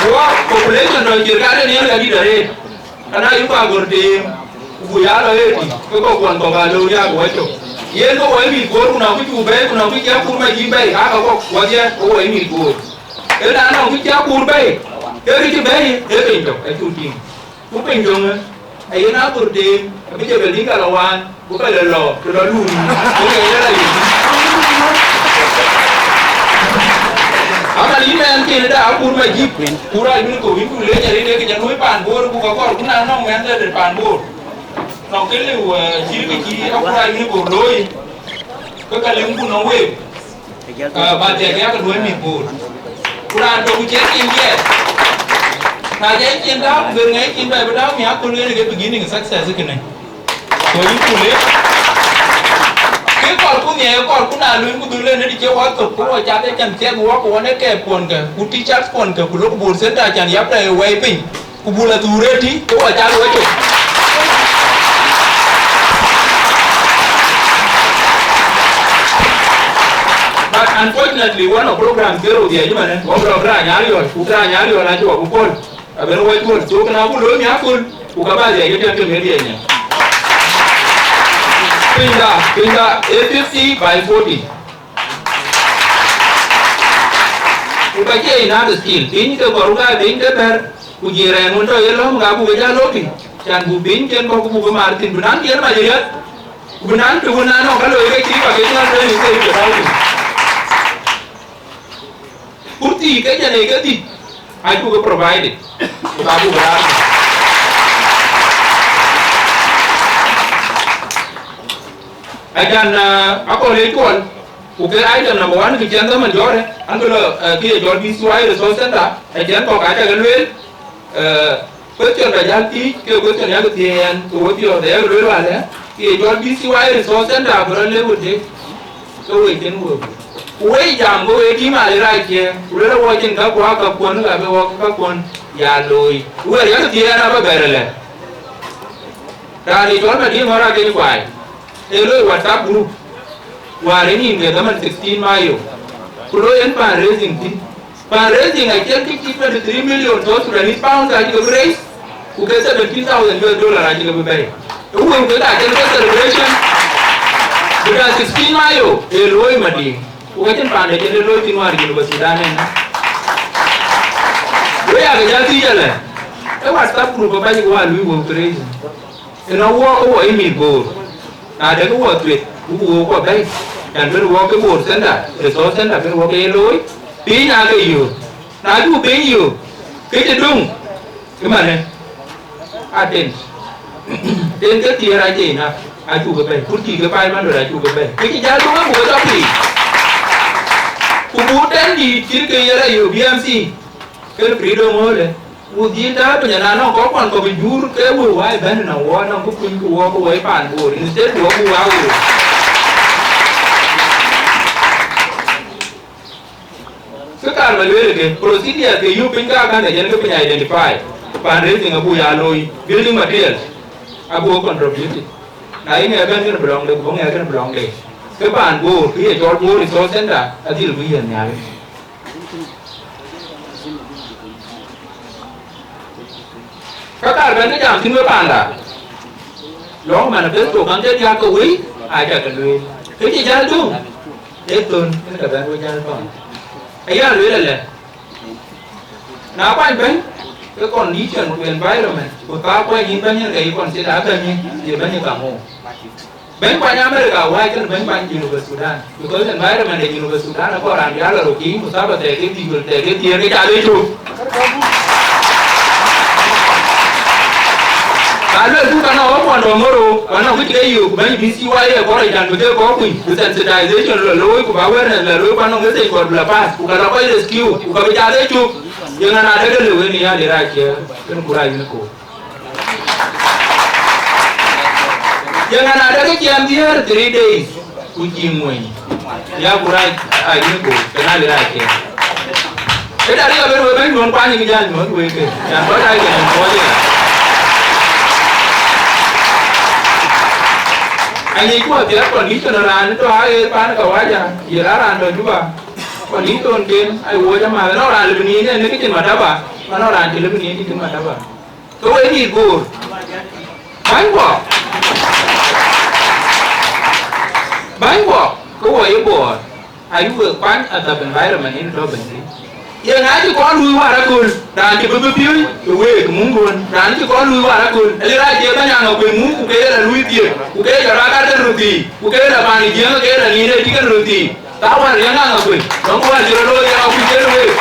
Wɔ population tɔ ciɛr ka den yen ka dït arëët. Ana yï kua gör teem, ku ya lɔ ëëti, ke kɔk kuɔn kɔk aa looi riääk wɔ cök. Yen ke wɔ yï mïth Bor, ku nɔŋ kë cu bɛ̈ɛ̈i, ku nɔŋ kë cï akur mac yï bɛ̈ɛ̈i, ka ke kɔk wɔ dhiɛ, ke wɔ yï mïth Bor. Ë na nɔŋ kë cï akur bɛ̈ɛ̈i, ke kë cï bɛ̈ɛ̈i, ee piny tök, acu tïŋ. Ku piny töŋë, ayen athör teem, abï jɔ bɛ liŋ ka lɔ wään, ku ka lɔ lɔ, ku lɔ luui, ku ke lɔ la yök. Aman yïn mɛɛn kën da akur ma jip, ku rac wën ku wïn ku lec arëët ke jɔ luöi paan Bor, ku ka kɔɔr ku na nɔŋ mɛɛn de paan Bor. Nɔŋ kë liu, eh, cït kë cï akur rac wën ku looi, ke ka lëŋ ku nɔŋ week. Ah, ba dhiɛl yak luɔi mïth Bor. Ku raan tök ku cïn cin dhiɛɛl. Na jɛ cin tääu, ku ber ŋɛi cin bɛ bï tääu miäk, ku lueel ke beginning success kënë. Ku yïn ku lëk. Kë kɔɔr ku nhiɛɛr, kɔɔr ku na luny ku dhul en ëdï cie wä thök, ku wä cath ë cän thiɛth wä ku ɣɔn ë kɛɛp kuɔn kë, ku teachers kuɔn kë, ku lok Bor Center cän yap tɔ ë wɛi piny. Ku bul athur ëtï, ke wɔ cak wecök. But unfortunately, one of programs ke rou dhiɛc ëmënë, wɔ bï lɔ bï raan nyal yɔ̈ɔ̈c, ku bï raan nyal yɔ̈ɔ̈c acï wɔ bï pɔ̈l. Abën wɔ cuɔl, so kënë abuk looi miäk köl, ku ka bä dhiɛc ëtɛ̈ɛ̈n ke meth dhiɛc nyan. Pinyda, pinyda, ee fifty by forty. Ku ka cie enough still, piny ke kɔɔr ku ka piny ke bɛ̈r, ku jiëër ɛn wën tɔ ye lɔ̈ɔ̈m, ka buk ë jal lɔ piny, can buk piny cen bɔ̈ ku buk ë maar thïn, bï naŋ tiɛɛl mac ë riäth, ku bï naŋ të wën anɔŋ ka looi ke cï bä ke jal tënë ke yï ke tɔ̈u piny. Kurthi ke jɛn ee ke dhïc, acuk ke provided, ku ka buk ë raar. Acan, ah, akɔ̈l ye cuɔl, ku ke item number one, kë cïn dhaman jɔ̈ɔ̈rë, an, kë lɔ, eh, kë ye cɔl B C Y Resource Center, acan kɔ̈k aca ke lueel, eh, question da jäl thiëëc, ke question yak thiëëc ɛn, ke we piɔ̈ɔ̈th ë yak lueel wälë, kë ye cɔl B C Y Resource Center, abï rɔt lëu wëde, ke we cïn wëu. Ku wei jam, ke we tim ale rac kië, ku lueel awɔ cïn ka kuak ka kuɔn, ka bï wɔ ka kuɔn ya looi. Ku we yak thiëëc ɛn abä bɛ̈r ëlë. Raan ye cɔl Madiŋ ɣɔn rac keny kuai, ee looi WhatsApp group. Wäär ë nïn ke dhaman sixteen Mayo, ku loi en fundraising thïn. Fundraising acïn kë cït twenty three million South Sudanese pounds acï ke bï raise, ku ke seventeen thousand U S dollar acï ke bï bɛ̈ɛ̈i. Ë wëu kek acïn ke celebration bï da sixteen Mayo ë looi Madiŋ, ku ka cïn paan de cïn de looi thïn wäär Junub Sudan ënë. Wek aa ke jal thiëc alë, ë WhatsApp group abac ke wäär luui wëu crazy. Ënɔɔnë, wɔɔk ke wɔ ë mïth Bor, na dɛ̈ ke wɔ thuet, ku bï wëu kuɔ bɛ̈i, yɛn bï wɔɔk ke Bor Center, Resource Center bï wɔɔk ke ye looi, piny aake yöök. Na cuk piny yöök, ke cï döŋ, ëmanë, aten, ten ke thiëër acie enough, acuk ke bɛ̈i, kurthi ke five hundred acuk ke bɛ̈i, ke cï jäl döŋ abuk ke tɔ piny. Ku buk tɛ̈n dïït cït ke ye la yöök B M C, ke Freedom Hall ë. Ku dhil tääu piny, na nɔŋ kɔc kuɔn kɔ̈k ë jur, ke wëu wai bɛ̈n nɔŋ wɔ, nɔŋ kë kuny ku wɔ, ku wɔ ë paan Bor, instead wɔ ku wä wëu. Kë kaar ba lueel ke, procedure ke yök piny ka kan, ë jɛn ke piny identify, fundraising abuk ya looi, building materials abuk contributed. Na yïn ŋɛk bɛ̈n kën bï lɔŋde, ku bï ŋɛk kën bï lɔŋde. Ke paan Bor, kë ye cɔl Bor Resource Center, adhil bï yiën nhial. Ka kaar bɛ̈n ke jam thïn we panda, lɔŋ manifesto käŋ ke diäk ke wei, aa cä ke lueel. Ke cï jäl döŋ, ee thön, ke ke bɛ̈n we jäl thɔn. Aya lueel alɛ, na kuany bɛ̈ny, ke condition ku environment, ku thaa kuany yïn bɛ̈ny, ke yï consider abɛ̈ny, ye bɛ̈ny kaŋ ŋö. Bɛ̈ny kuany America awäc kën bɛ̈ny kuany Junub Sudan, because environment de Junub Sudan akɔɔr raan bï a lɔ röt kiic, ku thaap athɛɛk ke dhïc, ku thɛɛk ke thiëër ke ca bï cök. Ka luel ku ka nɔŋ wä kuɔn tɔ ŋoro, ka nɔŋ kë cï ke yök, ku bɛ̈ny B C Y A kɔɔr ë can bï ke kɔɔr kuny, ku sensitization lɔ looi, ku bä awareness lɔ looi, ku anɔŋ message kɔɔr bï lɔ pass, ku ka lɔ kɔc rescue, ku ka bï ca bï cök. Yeŋa na dek ke lëu en ya de rac ciɛɛr, kën ku rac yïn koor. Yeŋa na dek ciɛɛm dhiëër three days, ku cï ŋuëny. Ya ku rac a yïn ku, ke na lë rac ke. Ke da riɔp en we bɛ̈ny duön kuany kë jäl nyuɔ̈th wek ke. Yan bɔ̈ dac ke nyuɔ̈th ye. Anyic ku apiɛth condition raan tɔ aɣeer pan kawaja, ye la raan tɔ Juba. Condition ken, ai wo jama, nɔ raan lë bï niin en, në kë cïn madaba, nɔ raan cï lë bï niin kë cïn madaba. Ke wek mïth Bor, bäny guɔ, bäny guɔ, ke wɔ ye Bor, ayï wek kuany adhap environment yen tɔ bɛ̈ny thïn. Ye ŋa cï kɔn luui wäär aköl, raan cï bï bï piööc ë week mumduön, raan cï kɔn luui wäär aköl, ë lë rac ye bɛ̈ny aŋa kuëny mum, ku ke ye la luui thiëëk, ku ke ye la ruaak arëët röt thii, ku ke ye la paan ë Jiëëŋ, ke ye la nin ë tik en röt thii. Ka wäär riɛŋ aŋa kuëny, nɔŋ wäär cï rɔt looi ya ku cï en week.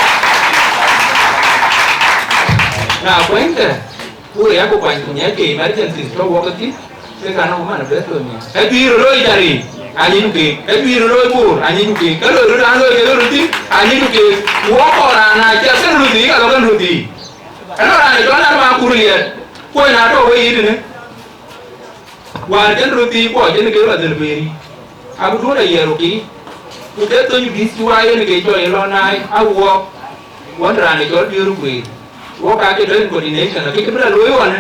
Na kuënyke, ku riɛk ku kuany ku nyiɛckë emergencies tɔ wɔ ke thïn, ke ka nɔŋ manifesto nyin. Ka juiir looi Jari, anyiny keek. Ka juiir looi Bor, anyiny keek. Ka loi röt an looi kek röt thïn, anyiny keek. Ku wɔ kɔɔr raan na cɛ kën röt thii, ka lɔ kën röt thii. Ɛnɔ raan ë cɔl an ma kur liɛɛt, kuɔny na tɔ wei yïtënë. Wäär cïn röt thii kuɔ cïn kek lɔ dhil guëëri, abï duöör ayiɛɛr wokï, ku ke thöny bï thiu aa yen ke cɔl ye lɔ naai, a wuɔɔk, wën raan ë cɔl biöör guëër, wok aa ke tɔ in coordination, akëc bï la looi ɣɔn,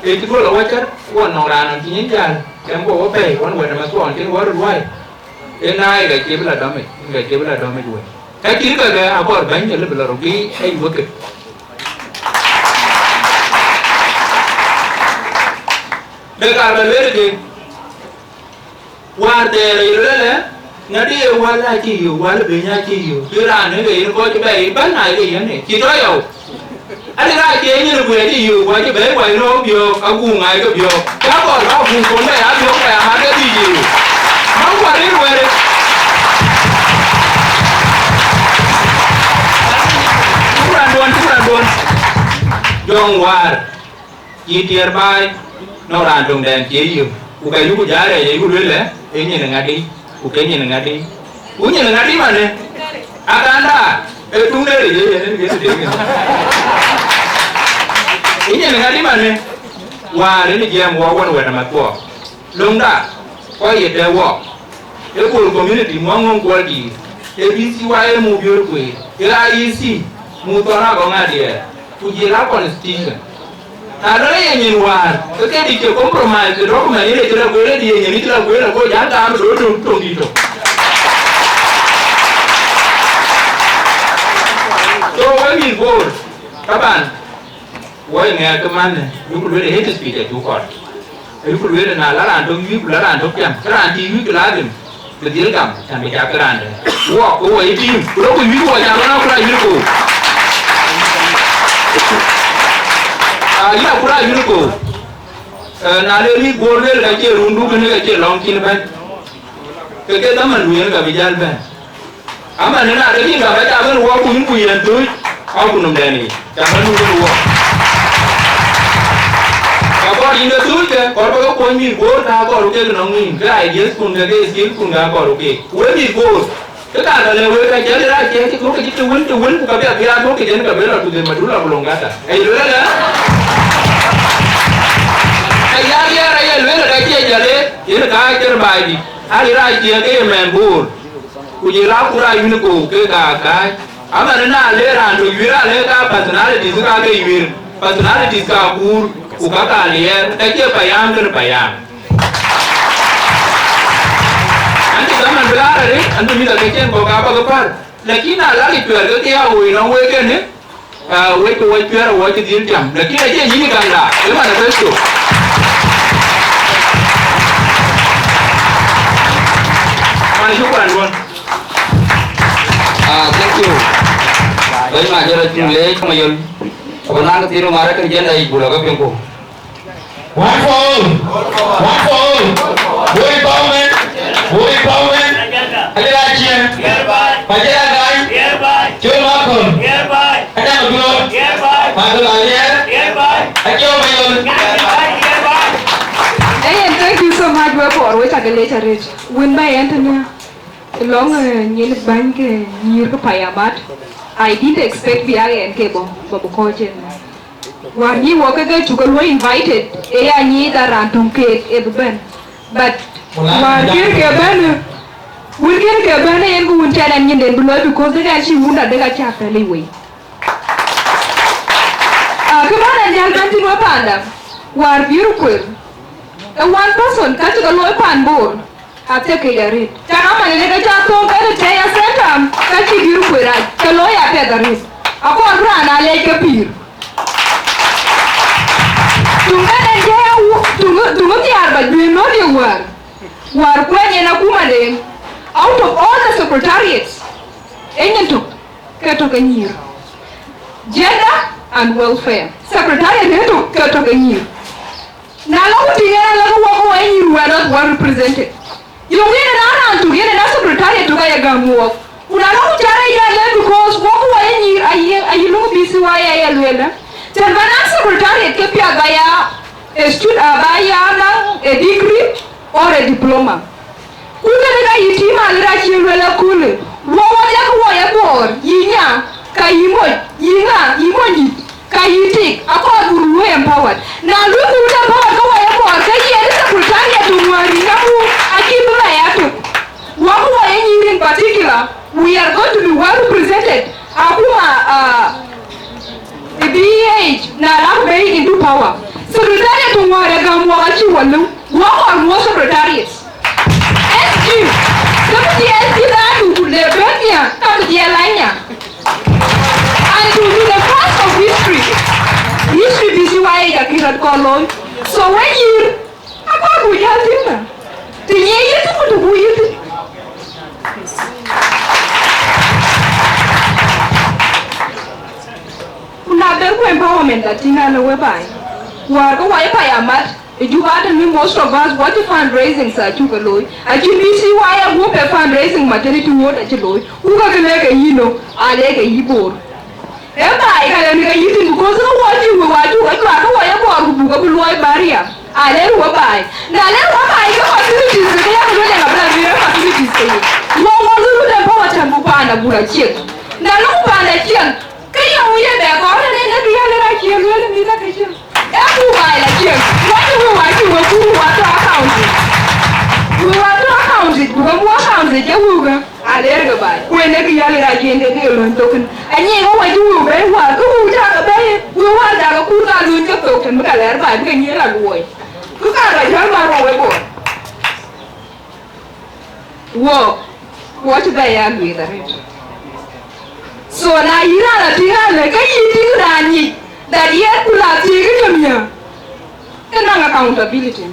ee cï duöl awäcär, ɣɔn nɔŋ raan nɔn cï nyin jäl, kɛm kɔ wɔ pɛɛi, wën wɛ̈t ëmɛ thuɔɔn cïn wɔ röt wai, ee naai ka cie bï la dɔmic, ka cie bï la dɔmic wei. Ka cït kakë akɔɔr bɛ̈ny ë lë bï la röt bï ë yuökë. Dek aa bɛ lueel ke, wäär thɛɛr ë luelë, ŋadï ee wäl acï yök, wäl biny acï yök, cï raan ë ke yen kɔc bɛ ëbɛ̈n aa ke yen ë cï tɔ yɔu. Adï rac ke nyin ë guiëc ë yök, ku acï bɛ̈ɛ̈i wac rɔ̈ɔ̈k biɔ̈ɔ̈k, aguŋ ŋaai ke biɔ̈ɔ̈k. Cä kɔɔr bä guŋ thon bɛ ya biɔ̈ɔ̈k, bɛ ya mat ke dhïc ë yök. Nɔm kuat rir wɛ̈ɛ̈r ë. Cuk raan duɔ̈n, cuk raan duɔ̈n. Jɔŋ wäär. Cï tiɛɛr baai, nɔŋ raan töŋdɛn cie yök, ku ka yuku jal rɛɛc, ayuku lueel ë, ee nyin ŋadï, ku ke nyin ŋadï. Ku nyin ŋadï manë, aganda, ee tuŋ de rec, ee yen en kese dek en. Ee nyin ŋadï manë, wäär en jiɛɛm wɔ wën wɛ̈t amath kuɔ. Löŋda, kɔc ye tɛ̈ wɔ. Ee Bor community muɔ̈ŋ ŋöŋ kuɔl diit, ee B C Y A muk biöör kueer, ee I E C muk thɔn agɔŋ adiɛɛr, ku jël a constitution. Na lɔ ye nyin wäär, ke ke dï cï compromise, ke document yen ë cï la guëër, ë dï ye nyin ë cï la guëër, ago jäl gam ë röt töŋ, töŋ dït tök. Bor, taban, woi ŋɛɛr ke man, yuku lueel hate speech acuk kɔɔr. Yuku lueel na la raan tök yuic, ku la raan tök cam, ke raan cï yuic ke ladhim bï dhil gam, can bï cak ke raan dɛ̈. Wɔ, ke wɔ ye tiim, ku lok ku yuic wɔ cam ënɔɔnë ku la yïn koor. Ah, yïn akut la yïn koor. Eh, na le mïth Bor lueel ka cie rundu kënë ka cie lɔŋ cïn bɛ̈n. Ke ke dhaman lueel ka bï jäl bɛ̈n. Aman ëna ke cïn ka bä ca bɛ̈n wɔ kuny ku yɛn thöc, a kunɔm dɛn yic, ca bä nu bɛ̈n wɔ. Ka kɔɔr yïn ke thöc kë, kɔɔr bä ke kuɔny mïth Bor ka kɔɔr kek nɔŋ yïn, ke ideas kun ke, ke skill kun ka kɔɔr kek. Wek mïth Bor, ke ka lɔ lɛ wek ka jäl rac cɛ cï thok ke cï të wën, të wën ku ka bï abï a thok ke jɛn ka bï lɔ to the medulla oblongata. Ee lueel ëlä? Ee ya diɛɛr aye lueel ka cie jäl ee, yen ka cï rɔt baai dït. Aa, rac cɛ ke ye mɛn Bor. Ku jël akut aa yïn koor ke ka kääc. Aman ëna le raan tök yuiir, aa le ka personalities ka ke yuiir, personalities ka kuur, ku ka ka liɛɛr, ka cie payam kënë payam. An cï dhaman bï laar arëët, an cï mïth ake cïn kɔ̈k aa bä ke päl. Lakin na lak ë cuɛ̈ɛ̈r ke ke ya woi nɔm wek kënë, ah, wek ke wɔ cuɛ̈ɛ̈r awɔ cï dhil cam. Lakin acie yïn ë kaŋda, ë manifesto. Man, shukran duɔ̈n. Ah, thank you. Bɛ̈ny Majɔr acuk leec Mayol. Ku na ke thïn ë ŋuan ke jɛn dai bul ke piŋku. One for all. One for all. Bor empowerment. Bor empowerment. Ajira Achieng. Hereby. Pajira Gany. Hereby. Chol Makon. Hereby. Ajam Aduot. Hereby. Makon Alier. Hereby. Achieng Mayol. Hereby. Hereby. Hey, and thank you so much, we for which I can later read. Win by Anthony. Long, eh, nyin bäny ke nyïïr ke payamat. I didn't expect bï a ɣɛn ke bɔ̈, bɔ̈ bï kɔc en. Wäär nyïï wɔ ke ke cuk ke luɔi invited, ë ya nyïï dha raan töŋ keek ë bï bɛ̈n. But wäär kër ke bɛ̈n, wën kër ke bɛ̈n ë yen ku wun cɛn ɛn nyinden bï luɔi because dek ɛn cï wun adek acä pɛ̈l ë wei. Ah, kë bän ɛn jäl bɛ̈n thïn we panda, wäär bï röt kuer. Ë one person ka cï ke luɔi pan Bor. Athiekic arëët. Cak aman ënë ke cä thöŋ ke rëtëë ya Satan, ka cï bï röt kuer rac, ke looi apiɛth arëët. Akɔɔr bï raan aa leec ke pïïr. Tuŋ kɛn en jɛ ya wu-, tuŋ, tuŋ thiaar ba juëc nööt ye wäär. Wäär kuɛny en akuma den. Out of all the secretariats, enyin tök ke tök ke nyïïr. Gender and welfare. Secretariat en tök ke tök ke nyïïr. Na lɔ ku tïŋ en alɔ ke wɔ ke wɔ ye nyïïr, we are not well represented. Yöŋ yen ëna raan tök, yen ëna secretariat tök aye gäm wɔk. Ku na lɔ ku cä rɛc ya lɛ̈k because wɔ ke wɔ ye nyïïr aye, aye löŋ B C Y aye lueel. Tɛ̈n bä naŋ secretariat ke piath ba ya a stud-, ah, ba ya naŋ a degree or a diploma. Ku kënë ka yï tïïm Alier acï lueel ëköölë, wɔ wɔ ya ke wɔ ye Bor, yï nya, ka yï moc, yï ŋa, yï mony dït, ka yï tik, akɔɔr buk luɔi empowered. Na luɔi buk empowered ke wɔ ye Bor, ke yen secretariat töŋ wäär yï nya buk acï bï bɛ ya tök. Wɔ ke wɔ ye nyïïr in particular, we are going to be well represented. Akuma, ah, Ë bï yic na lak bei into power. Secretariat töŋ wäär ë gäm wɔk acï wɔ lëu. Wɔk ɣɔn wɔ secretariat. S G, ke bï dhiɛl cï dhaandu ku le bɛ̈n nya, ka bï dhiɛl a nya. And it will be the first of history. History B C Y H akï rɔt kɔn looi. So we nyïïr, akɔɔr buk jäl thïn na. Të nyic yïn thïn ku të buk yïn thïn. Ku na ber ku empowerment la tïŋ alë we baai. Wäär ke wɔ ye pay amat, ë Juba tënë most of us, wɔ cï fundraising sa cuk ke looi. Acïn B C Y aguɔ̈p ë fundraising maternity ward acï looi. Ku ka ke lek ke yï nök, aa lek ke yï Bor. Ee baai ka yen ke yï thïn, because ke wɔ cï wek wa cuk ke juak ke wɔ ye Bor ku buk ke bï luɔi barrier. Aa lek we baai. Na lek we baai ke facilities ke ya ke luel yen abï la lueel facilities ke ye. Wɔ wɔ luel wun empower tɛ̈n ku paan abur aciek. Na lok paan aciek, ke ye ŋu ye bɛ kɔɔr ënë, ënë bï ya lek aciek lueel mïth ake cï. Ee ku baai la ciek. Wɔ cï wek wa cï wek ku wek wa tɔ̈ account. Wek wa tɔ̈ account, ku ke mu account ke wuk ke. Aler ke baai, ku en e kë yɔl rac yen ke ke lony thok kën. Anyic wä wä cï wëu bɛ̈i wäär, ke wëu cä ke bɛ̈i, wëu wäär cä ke kuur ka lony ke thok tën bï ka lɛɛr baai bï ke nyiëër aluɔi. Ku ka rac wäär wäär wä wek wɔ. Wɔ, wɔ cï bɛ̈i ya lueth arëët. So na yï raan atïŋ alë, ke yï tïŋ raan yic that yen ku la thiëëk ë tëmiä, ke naŋ accountability.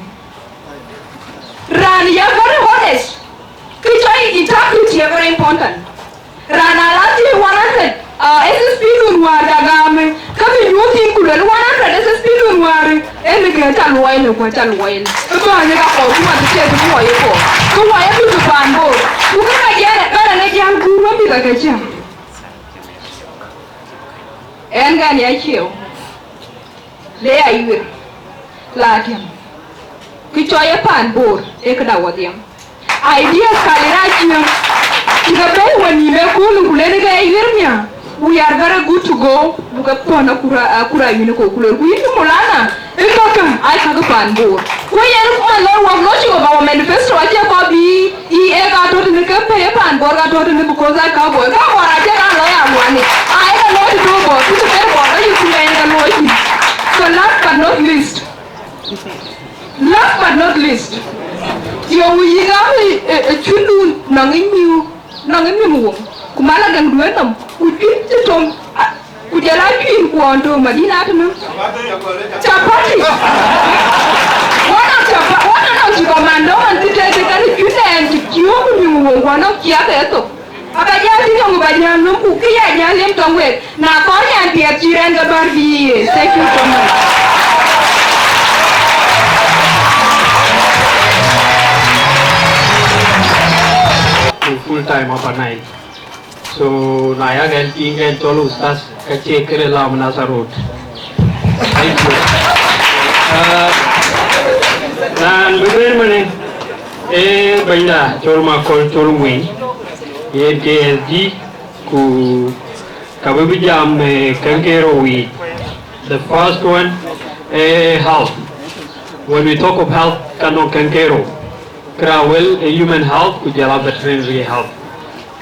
Raan ya very honest, kë cɔl integrity ë very important. Raan a la thiëëk one hundred, uh, S S P dun wäär ca gam, ke bï nyuɔ̈th thïn ku luel one hundred S S P dun wäär, en ë gɛ̈t ca luɔi lë ku ca luɔi lë. Ë bäny ë ka kɔɔr ku mat thiëëk ku wɔ ye kɔɔr. Ku wɔ ye bï bï paan Bor. Ku kë ka jiɛɛn ë bɛ̈n ë jiɛɛn guur wën bï ka ke cä. Ɛn gɛn ya cieu. Le ya yuir, la tiam. Kë cɔl ye paan Bor, ee këda wɔ dhiam. Ideas ka le ra ciëŋ. Cï ke bɛ̈i wën yïn ë kööl ku lenë ke ye yuir mia. We are very good to go. Duke pɔ̈n akura, akura yïn ë kɔ̈u ku lor. Ku yïn Maulana, ë kakë, ai kakë paan Bor. Ku yen man lɔ wɔk logic of our manifesto, acie kɔɔr bï Ï, ee ka tɔ̈ tënë ke pɛ̈i paan Bor ka tɔ̈ tënë, because aa ka Bor, ka Bor acie ka lɔ ya luani. Aa, ee ka lɔ tënë Bor, tënë ke Bor, ka yï ku yen ka lɔ yï. So last but not least, last but not least, yöŋ yï gam ë, ë, ë cundun nɔŋ ë miu, nɔŋ ë miu wöŋ, ku mal agäŋ duëër nɔm, ku cuïn cï tom, a, Ku jɔl a cuïn kuɔɔn tɔ̈ Madina tënë. Chapati. Wan a chapa-, wan a nɔŋ cï commando man cï tëëk tëëk kɛn cuïn ɛn cï kiöök ku nyuŋ wöŋ ku anɔŋ ciɛk ë thok. Aba jal tïŋ yɔŋ ba jal nöm ku kë ya jal liëm tɔŋ wek. Na kɔɔr nyan piɛth cï rɛn ke bär bï ye. Thank you so much. Full time apa nai. So, na ya gɛn piŋ gɛn cɔl Ustaz, ka cie kërë lam Nasarut. Thank you. Uh, raan bï bɛ̈n mënë, ee bɛ̈nyda cɔl Makol cɔl Winy, yen K S G, ku ka bï bï jam, eh, kɛn ke rou yiic. The first one, eh, health. When we talk of health, ka nɔŋ kɛn ke rou. Kërë awël ë human health, ku jɔl a veterinary health.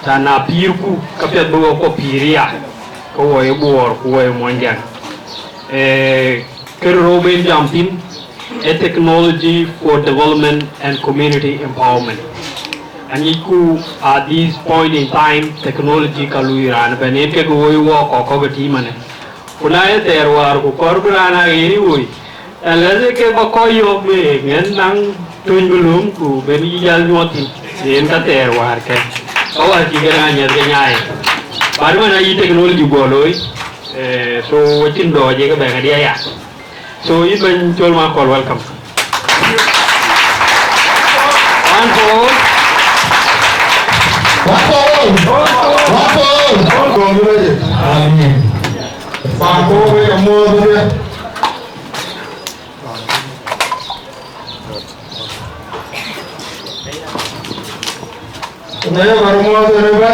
Tɛ̈ na pïïrku, ka piɛth bï wɔ kɔ̈k pïïr ya, ke wɔ ye Bor, ku wɔ ye Muɔnyjäŋ. Eh, kërë rou ben jam thïn, a technology for development and community empowerment. Aŋicku at this point in time, technology ka lui raan ëbɛ̈n, yen kek woi wɔ kɔ̈k kɔ̈k ë tïï manë. Ku na ye thɛɛr wäär, ku kɔɔr bï raan aa ɣer yï woi, unless ke ba kɔc yök bï ŋɛn naŋ töny bï lööm, ku ben yï jäl nyuɔɔth thïn, yen ka thɛɛr wäär kë. Ka wäär cï ke raan nyɛth ke nyaai. But man ayï technology guɔ looi, eh, so acïn dɔɔc ye ke bɛ̈n adï aya. So yïn bɛ̈ny Col Makol, welcome. One for all. One for all. One for all. Congratulations. Amen. Ba ko we mo de. Ne ba mo de ba.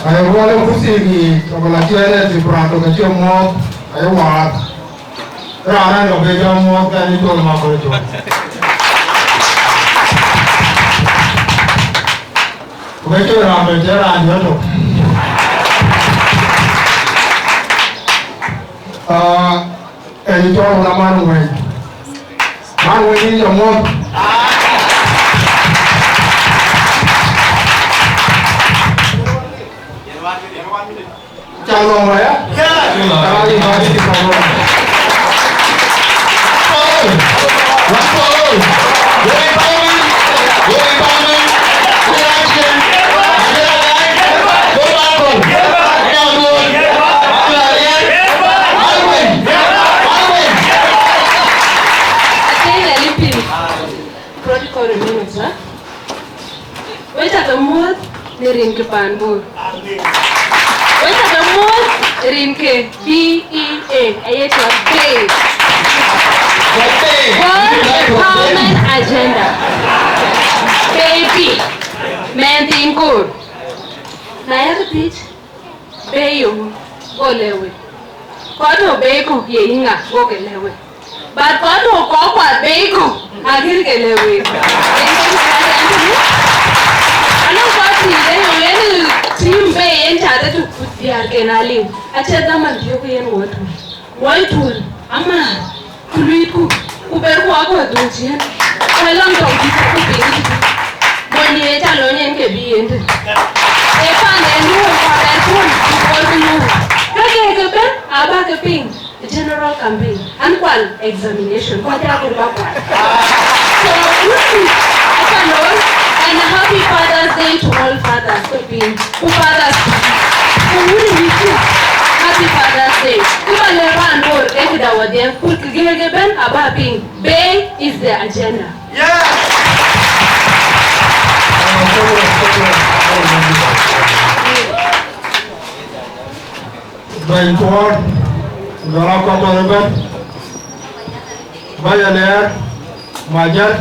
Aye wale kuthi ki kabla tiene ti brando ka tio mo, aye war. Rana no be jam mo ka ni Col Makol Col. Ko ke tio ram be tio ran yo to. Ah, Ë cɔl wala man wëny. Man wëny yïn jɔ muɔ̈th. Ca lɔŋ waya? Ca lɔŋ waya? Atënë lipin protocol minister. Wek ca ke muɔ̈th në rin ke paan Bor. Wek ca ke muɔ̈th rin ke B E A, aye cɔl BEA. Bor Empowerment Agenda. Baby. Mɛn thiin koor. Na yak thiëc, bei yeŋö? Go lɛ̈k wek. Kɔc tɔ̈ bei kɔ̈k ye yïŋa? Go ke lɛ̈k wek. But kɔc tɔ̈ kɔ̈k kuath bei kɔ̈k, aɣet ke lɛ̈k wek. Yen ke kɔc ɛn tënë. Anɔŋ kɔc thïn ë yɔŋ yen tim bei yen cath ëtök ku diäärken aliu. Acie dhaman thiök yen wɔ tui. Woi tul, amääth, ku luiitku, ku berku akɔ̈th dhuk ciëën, ku ë lɔŋ tɔŋ dït ku piny dït. Mony ye ca lony en ke bï yen tënë. Ee pan en luɔi, pan en kun, bï Bor bï luɔi. Ka ke ke bɛ̈n, aba ke piŋ. General campaign, annual examination, kɔc aa kɔc bä kuat. So, wun, aca looi, and happy Father's Day to all fathers, ku piny, ku fathers, ku wun, wun, happy Father's Day. Ku ba lɛ̈k raan Bor, ee këda wɔdhie, ku kë gëëk ëbɛ̈n aba piŋ, Bay is the agenda. Yeah! Bɛ̈ny Kuɔɔr, ku jɔl aa kɔc tɔ̈ ëbɛ̈n, bäny Aliɛɛr, Majiɛt,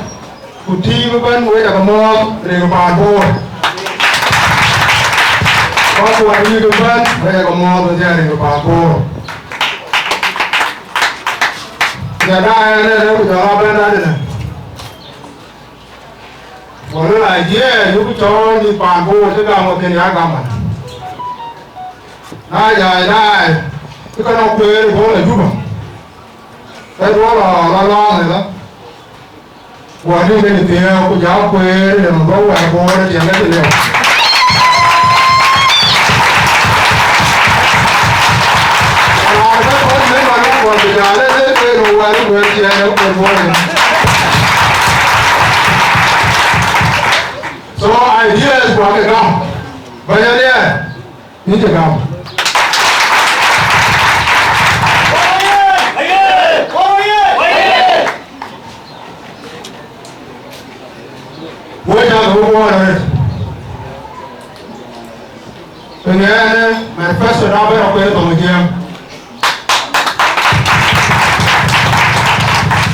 ku tiim ëbɛ̈n, wek aca ke muɔɔth rin paan Bor. Kɔc kuɔɔr wïïk ëbɛ̈n, wek aca ke muɔɔth wek rin paan Bor. Jɔl aa ɛn ënë, ku jɔl aa bɛ̈n adï ënë. Wala la jiɛɛr yuk cɔɔl mïth paan Bor cï gam wekën ya gam man. Na jai daai, cï ke nɔŋ kueer ë Bor la Juba, ke duɔl lɔ lɔ lɔɔŋ ëlä. Wɔ dï ke thiëëu ku jɔ kueer ë nɔm bä wɛɛr Bor ë tiɛŋ ë cï lëu. Raan bä kɔn në man wä kɔn bï jal ë lëk ke nu wɛɛr ë kueer tiɛŋ ë kueer Bor ë. So ideas ku ake gam. Bɛ̈ny Aliɛɛr, yïn cï gam. Wek cä ke wek wɔɔr arëët. Ëŋɛɛnë manifesto da bɛ̈n akuɛɛr thoŋ ë jiɛɛm.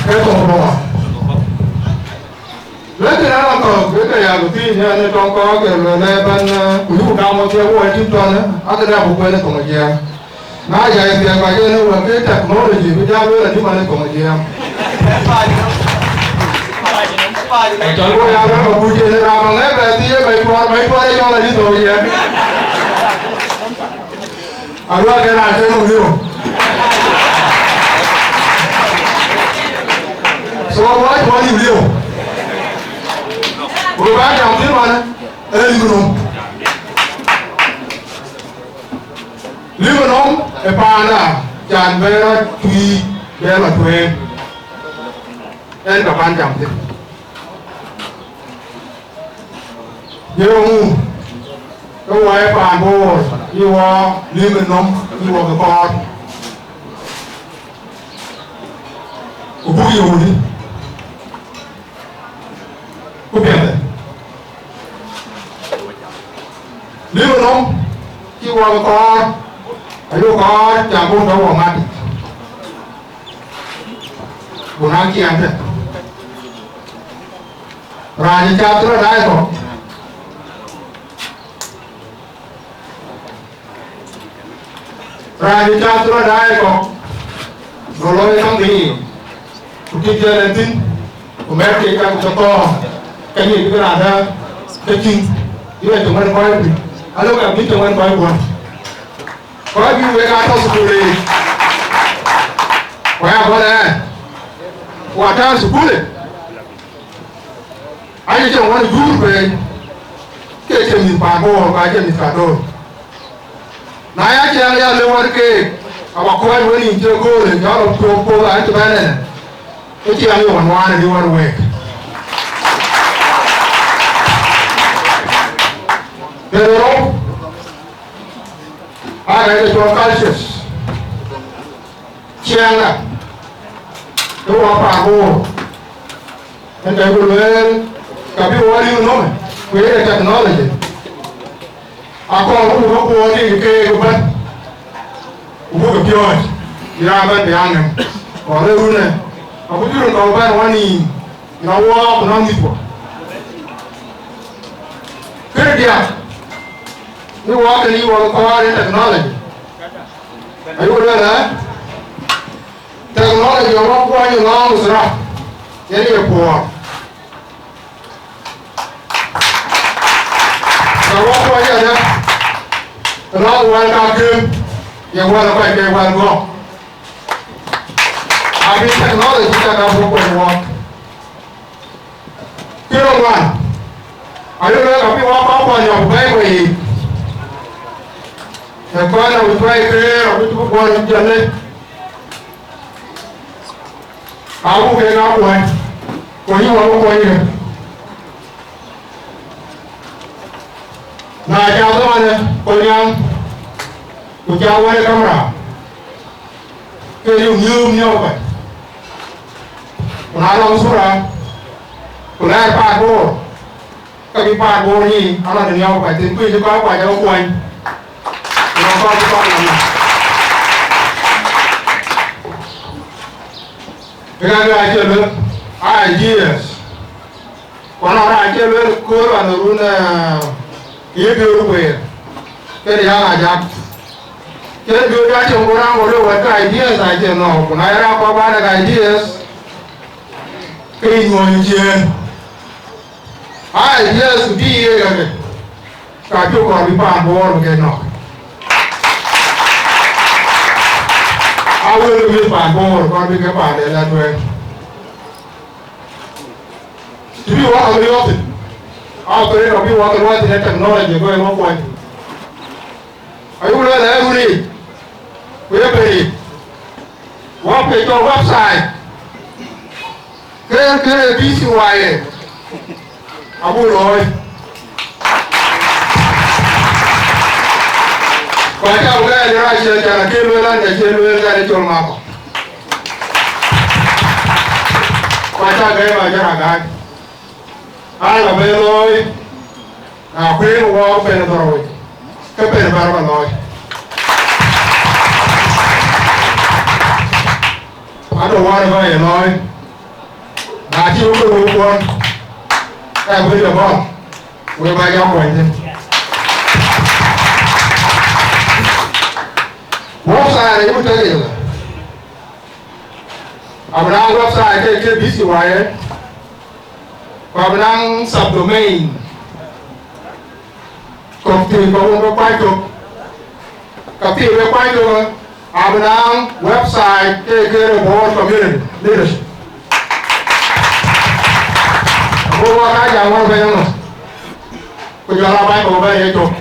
Ke thoŋ bɔ̈. Lakin anɔŋ kɔ̈k ke ke yak thiëëc, yen ë tɔŋ kɔ̈k ke lueel ë bɛ̈n, eh, ku yuk gam wɔ thiëëk wɔ ë tim tɔn, eh, akëdë abï kuɛɛn ë thoŋ ë jiɛɛm. Na jai thiëëk kɔc yen ë wek ke technology bï jam lueel adï man ë thoŋ ë jiɛɛm. Cɔl ku ya rɔt akuc yen ë raan ŋɛk bɛ thiëëc, bɛ tuɔɔr, bɛ tuɔɔr ë cɔl adï thoŋ ë jiɛɛm. Aluak ë raan cï nɔm liu. So, wɔ cï wɔ liu liu. Ku bä jam thïn wän, ee liu nɔm. Liu nɔm ë paanda, can bɛ rɔt tui, bɛ lɔ tueŋ. En ka pan jam thïn. Ye ŋu ke wɔ ye paan Bor, ye wɔ liu nɔm, ye wɔ ke kɔɔr, ku buk ye wuni, ku piɛthë. Liu nɔm, ye wɔ ke kɔɔr, ayo kɔɔr, ca bun dɔ wɔ mat. Ku na kiɛɛm tɛ. Raan cï cath rɔt daai kɔ̈k. Raan cï cath rɔt daai kɔ̈k. Go looi käŋ ke yiic. Ku tik jɔl en thïn. Ku mɛ̈t kek käŋ ke thɔɔk. Ke nyic bï raan dääk. Ke cïn. Yïn acï ŋuɛ̈n kɔc piny. Alok abï cï ŋuɛ̈n kɔc guɔ̈n. Kɔc bï wek aa tɔ̈ thukul yiic. Ku aya bɔ̈ ɣɛn. Ku atääu thukul yic. Aye cï ŋuɔ̈n juur pei, ke cï mïth paan Bor, ka cï mïth ka döör. Na ya ciɛɛŋ ya le wär keek, aba kɔc wën yïn cï göörë, jɔl rɔt tuɔɔk puɔ̈th an cï bɛ̈n ënë, ke ciɛɛŋ ye wän wään ë wär week. Kë rou, aa ka ye cɔl cultures. Ciɛɛŋda, ke wɔ paan Bor, en kɛ̈c ku lueel, ka bï wɔ riëëu nɔm, ku ye technology. Akɔɔr ku buk ke kuɔɔr dik keek ëbɛ̈n, ku buk ke piɔ̈ɔ̈c, bï raan bɛ̈n bï aa ŋɛ̈m. Kɔɔr ë runë, aku cï run kɔ̈u bɛ̈n wɔ nïïm, na wɔɔk ku na mïthkuɔ. Këde diäk, ni wɔɔk kën yï wɔ kɔɔr ë technology. Ayï ku lueel ë, technology ë wɔ kuɔny ë lɔ̈ɔ̈m ë thura, yen ye puɔɔr. Ka wɔ kuɔny adë, ë lɔ̈ɔ̈m wɛl ka gëm, ye wɛl ë kɔc ke wɛl gɔ̈k. Abï technology cak abuk kuɔny wɔɔk. Kë rou ŋuan, ayï lueel abï wɔ kɔc kuɔny ë bɛ̈ɛ̈i wei yiic. Ë kɔc abï tuɛɛi keer abï cï bï kuɔny jɔl lec. Abuk kek aa kuɔny, ku yïn wä bï kuɔny yïn. Na ca dhɔ̈ɔ̈në kuɔny nyaŋ, ku ca wɛ̈ɛ̈t ë kamera, ke yï miööm miɔ̈u kɔc. Ku na lɔ thura, ku lɛɛr paan Bor, ka bï paan Bor nyin, ala de niɔp ka thïn, kuc cï kɔc kuac ë kuɔny. Ku nɔŋ kɔc cï kɔc lam na. Ëka ke acie luel, aa ideas. Ku nɔŋ raan cie luel kööl wan ë run, eh, ye biöör kueer. Kën ya ŋa jak. Kën biöör ya tiɛm ku raan ku luel wɛ̈t ke ideas acie nɔɔk. Ku na ye raan kɔc bä dek ideas, ke yï nyuɔɔny ciëën. Ai, Yecu bï ye ɣɛn, ka cï kɔn bï paan Bor bï ke nɔ̈k. A wël bï paan Bor kɔn bï ke paande la tueŋ. Të bï wak riɔ̈ɔ̈th, a kërë tɔ bï wak riɔ̈ɔ̈th në technology, go ë wak kuany. Ayuk lueel ë runi, ku ye pei, wak pei cɔl website. Ke, ke B C Y A abuk looi. Ku acä bï gɛɛr rac cie can, akë lueel an, ke cie lueel gɛɛr col ŋa kɔ̈k. Ku acä gɛɛr ba jɔt agaac. Aa lɔ bɛ looi, na kuëëŋ wɔ pen dhorou, ke pen bär ba looi. Adu wär ba ye looi. Na cï wek wek kuɔn, ka bï lɔ bɔ̈, wek ba jɔ kuɔny thïn. Website ayï ku tek yic lɔ. Abï naŋ website ke, ke B C Y A, ku abï naŋ subdomain. Kɔ̈k thïn kɔ̈k wun ke kuany tök, ka thïn wek kuany tök, abï naŋ website ke, ke Bor community leadership. Ago wɔ ka jam wɔ bɛ̈ny ënɔ, ku jɔl a bac kɔ̈k bɛ̈ny ë tök.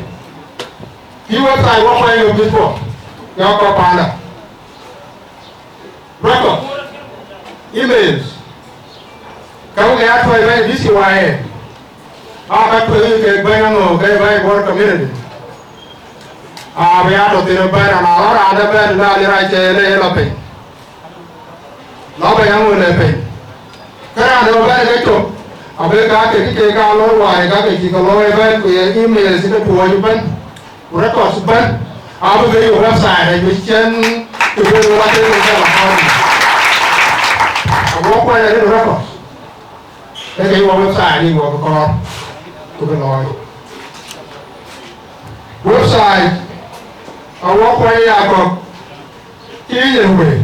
Yï website wɔ kuany yök bï thuɔk, yɔ̈k kɔ̈k panda. Record, emails, ka wek ya tuɔi bɛ̈ny B C Y A, aa ka tuɔi ke bɛ̈ny aŋö ke bɛ̈ny Bor community. Aa, bï ya tɔ thïn bɛ̈n, ana lɔ raan de bɛ̈n, na lï rac cɛ le lɔ piny. Lɔ bɛ̈ny aŋö le piny. Ke raan de bɛ̈n ke cop, abï ka ke, ke, ke ka lɔ wai, ka ke cï ke lɔ ë bɛ̈n, ku ye emails ke tuɔɔc bɛ̈n. Ku records bɛ̈n, abï ke yök website, bï cïn të bï wek athëëk ke jam akɔɔr. Ago kuany arëët records, ke ke yök website, yï wɔ bï kɔɔr, ku bï looi. Website, ago kuany ya kɔ̈k, cï yen wei.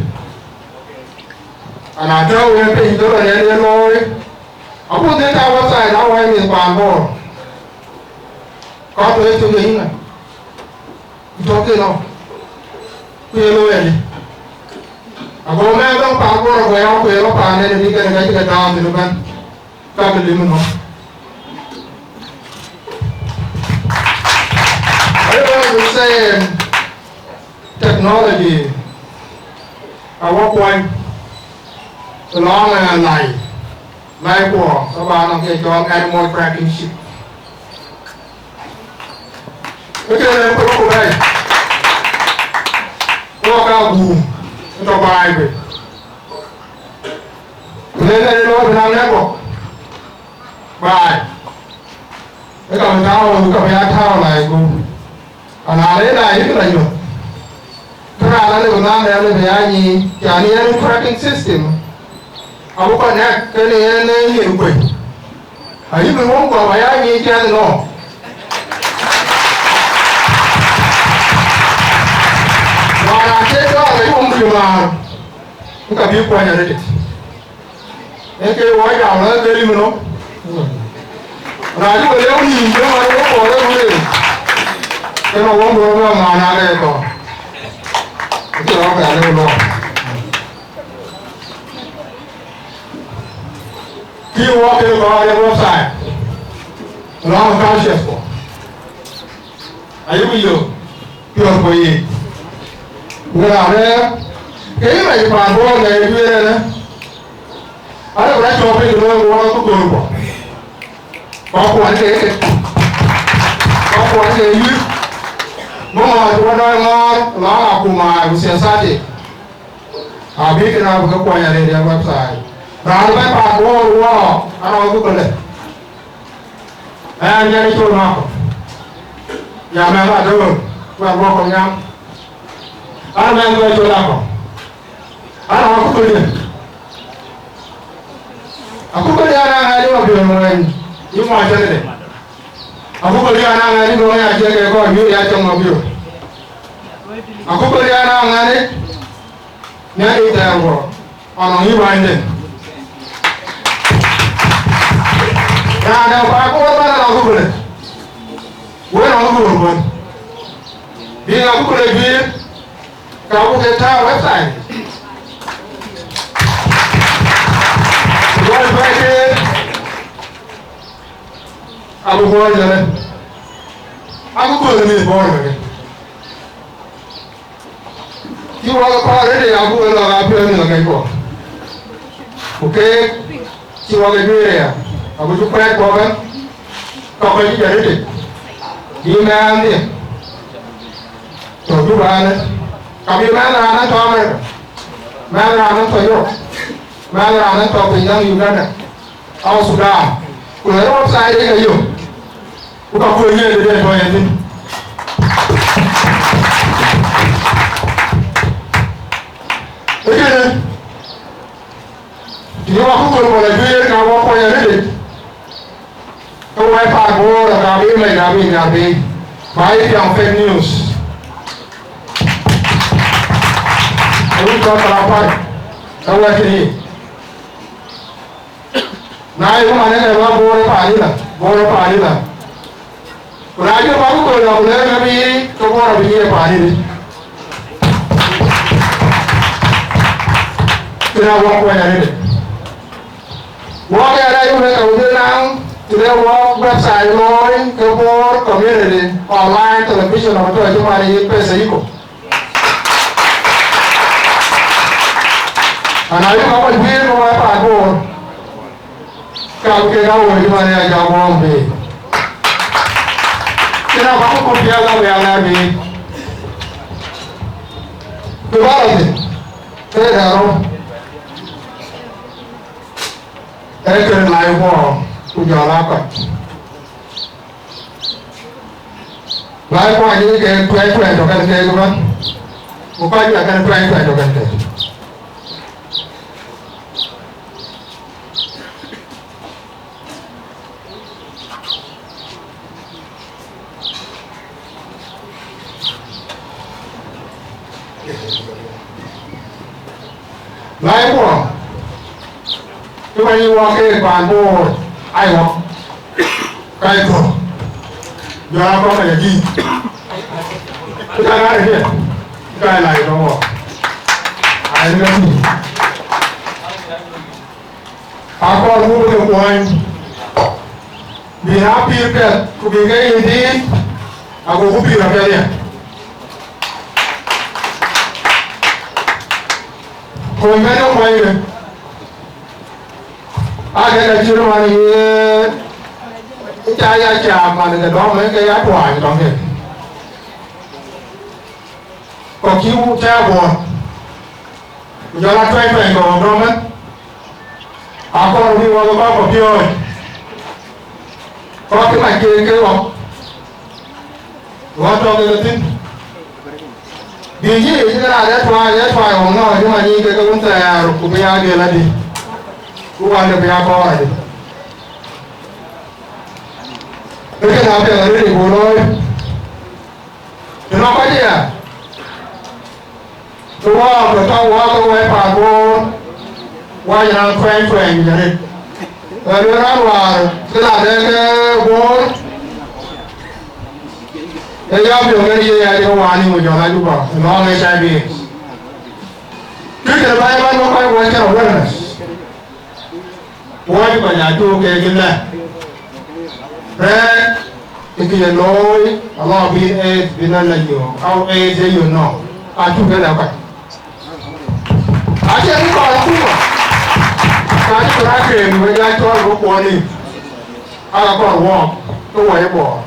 Ana tɔ̈u wek piny, dhöl ë yen ye looi. Aputh ë ta website, awai mïth paan Bor. Kɔc tɔ ye cök ye yïn ŋa? Ku tɔ ke nɔ, ku ye looi adï? Ago mɛɛn dɔŋ paan Bor ago ya ku ye lɔ paan en bï kɛn ka cï ke tääu thïn ëbɛ̈n, ka ke lim ënɔ. Everyone is saying technology, awa kuany, lɔŋ, eh, lai, lai kuɔ, ka ba nɔŋ ke cɔl animal tracking chip. Ke ke le ku ku bɛ̈i. Wɔ ka guum, tɔ baai bï. Ku le le lɔ bï naŋ network. Baai. Ë ka bï tääu, ka bï ya tääu lai guum. Ana le lai yïk la nyuɔ̈th. Kë raan alëu nɔn de alëu bï ya nyic, yani yen tracking system. Abï connect kenë yen ë nyin kuec. Ayï bï wun guɔ ba ya nyic ciɛth nɔ. Wala ke dɔɔr ayï wun bï maar. Ka bï kuany arëët. Ë ke wɔ jam lɔ ke lim nɔ. Na cï we lëu nïïm, ke man wɔ kɔɔr ë wëë. Ke nɔ wɔ bï rɔt bɛ ŋuan ake kɔɔr. Acï rɔt bɛ alëu lɔ. Kï wɔ ke kɔɔr ë website. Lɔ conscious kɔ. Ayï ku yök. piɔ̈ɔ̈th ku yiic. Ku raan ë ke yï mɛc paan Bor ë duëër ënë, ala ku rɔt cɔɔk piny looi ku wɔ ku göör kuɔ. Kɔc kuɔn ke ke, kɔc kuɔn ke yï, bï ŋɔɔc ku wɔ dɔɔc ŋɔɔr lɔŋ akuma ku siasati. Abï kën abï ke kuɔny arëët ya website. Raan bɛ̈n paan Bor wɔ, anɔŋ ku këlë. Ɛn, yɛn ë col Makɔ. Ya mɛnh Adöör, wɛ̈t Makɔ Nyaŋ. An mɛnh bɛ̈ col Makɔ. An akuköldiɛ̈. Akuköldiɛ̈ anaŋ ɣɛn ë Mabiöör Muɔny, yï Muɔny Cäkëde. Akuköldiɛ̈ anaŋ ɣɛn ë Gɔ̈k ya ciɛk ke kɔc wïïr ya cɔŋ Mabiöör. Akuköldiɛ̈ anaŋ ɣɛn ë Nhialic thɛɛr guɔ, ɣɔn nɔŋ yï bänyden. Raan dɛ̈ paan Bor bɛ̈n anɔŋ akukölë. Wën anɔŋ akukölë kuën. Bï akukölë juiir, ka buk ke tääu website. Wën bɛ̈ɛ̈i ke, abï Bor jɔlë. Akukölë mïth Bor keke. Cï wɔ ke kɔɔr rëëtde, abuk ke lɔ apiɔ̈ɔ̈th mïth akɛckuɔ. Ku keek cï wɔ ke juëër aya, abuk cï kuɛɛt kuɔ bɛ̈n, ka kɔc cï jɔt rëëtde, bï mɛɛnhdiɛ̈ tɔ̈ Juba ënë, ka bï mɛɛn raan ënë tɔ̈ America, mɛɛn raan ënë tɔ̈ Europe, mɛɛn raan ënë tɔ̈ piny nɔm Uganda, South Sudan, ku ë website ë ke yök. Ku ka kuöny yen tëde tɔ̈ yen thïn. Ee kënë, të ye wɔ ku köl kɔl ajuëër, ka wɔ kuɔny arëëtde, ke wɛ̈t paan Bor aka bï mɛc abï nhiar piny, ba yï piɔ̈ŋ fake news. Ee wïc kɔc kɔ̈k apath, ke wɛ̈t kënë yic. Na ye ku man ënë ba Bor ë paan ëlä, Bor ë paan ëlä. Ku na jɔ ba ku kööl ku lɛ̈k abï ke Bor abï nyiëë paan ënë. Kënë awɔk kuany arëëtde. Wɔk ë rɛɛc wën ë ka wën ë naŋ të le wɔk website looi ke Bor Community Online Television of Tɔ̈ cï man ë yï pesa yï kɔ̈u. Ana yï kɔc kɔc guiir ke wɛ̈t paan Bor, ka ke ka woi cï man ya jam wɔɔm bï. Cïn a bäk ku piɛth abï a ŋɛ̈r bï. Ku bä rɔt thïn, ke dɛ̈ rou. Ee kën lai guɔ ku jɔl aa kɔc. Lai kuany ke tuɛɛc tuɛɛc tɔ̈ kɛn keek ëbɛ̈n, ku kɔc ya kɛn tuɛɛc tuɛɛc tɔ̈ kɛn keek. Lai kuɔ, cï wɛ̈ny wɔ keek paan Bor, ai wɔ, kai kɔ̈k, jɔl a kɔ̈k ka jɔ dïït. Cï ka ŋaar ë piɛth, cï ka lai tɔ̈ wɔ. Ai, rin ka tïŋ. Akɔɔr buk ke kuɔny, bï na pïïr piɛth, ku bï ke ye dïït, agoku pïïr apiɛth ya. Kony bɛ̈n ë kuɔny de, aa ke ka cït man ye, ca ya caak man ke dɔm ke ya tuany tɔŋ ke. Kɔc cï wut tɛ̈ɛ̈u Bor, ku jɔl a tuɛny tuɛny kɔ̈k dɔm ëmën, akɔɔr bï wɔ ke kɔc kɔ̈k piööc, kɔc cï mac keek ke ɣɔ̈k, ɣɔ̈k tɔ̈ kek thïn. Bï yï yic ke raan ë tuany, ë tuany ɣɔn ŋɔ̈ɔ̈c cï man yïn ke ke wun thɛɛr, ku bï ya gel adï, ku wande bï ya kɔɔr adï. Ke kënë apiɛth arëët ë buk looi. Të nɔŋ kɔc aya, të wɔɔk, të tɔ̈ wɔɔk ke wɛ̈t paan Bor, wac raan tuɛny tuɛny arëët. Ë lueel raan wäär, cï la dɛ ke Bor, ee ya biöŋ en ye ya jɔ wani mu jɔl a Juba, ë nɔŋ H I V. Kë kën ba ye man wek kɔc wɛ̈t cïn awareness. Wɔ cï kɔc aa cuk keek ëlä. Rɛɛk Kë ye looi, alɔ bï ɣet bï nɔn la yök, au ɣet ye yök nɔm, acuk ke lɛ̈k kɔc. Acie kë kɔɔr akuma, ka cï kɔɔr akem wek ya cɔl bï kuɔn yic, aa kɔɔr wɔɔk, ke wɔ ye Bor.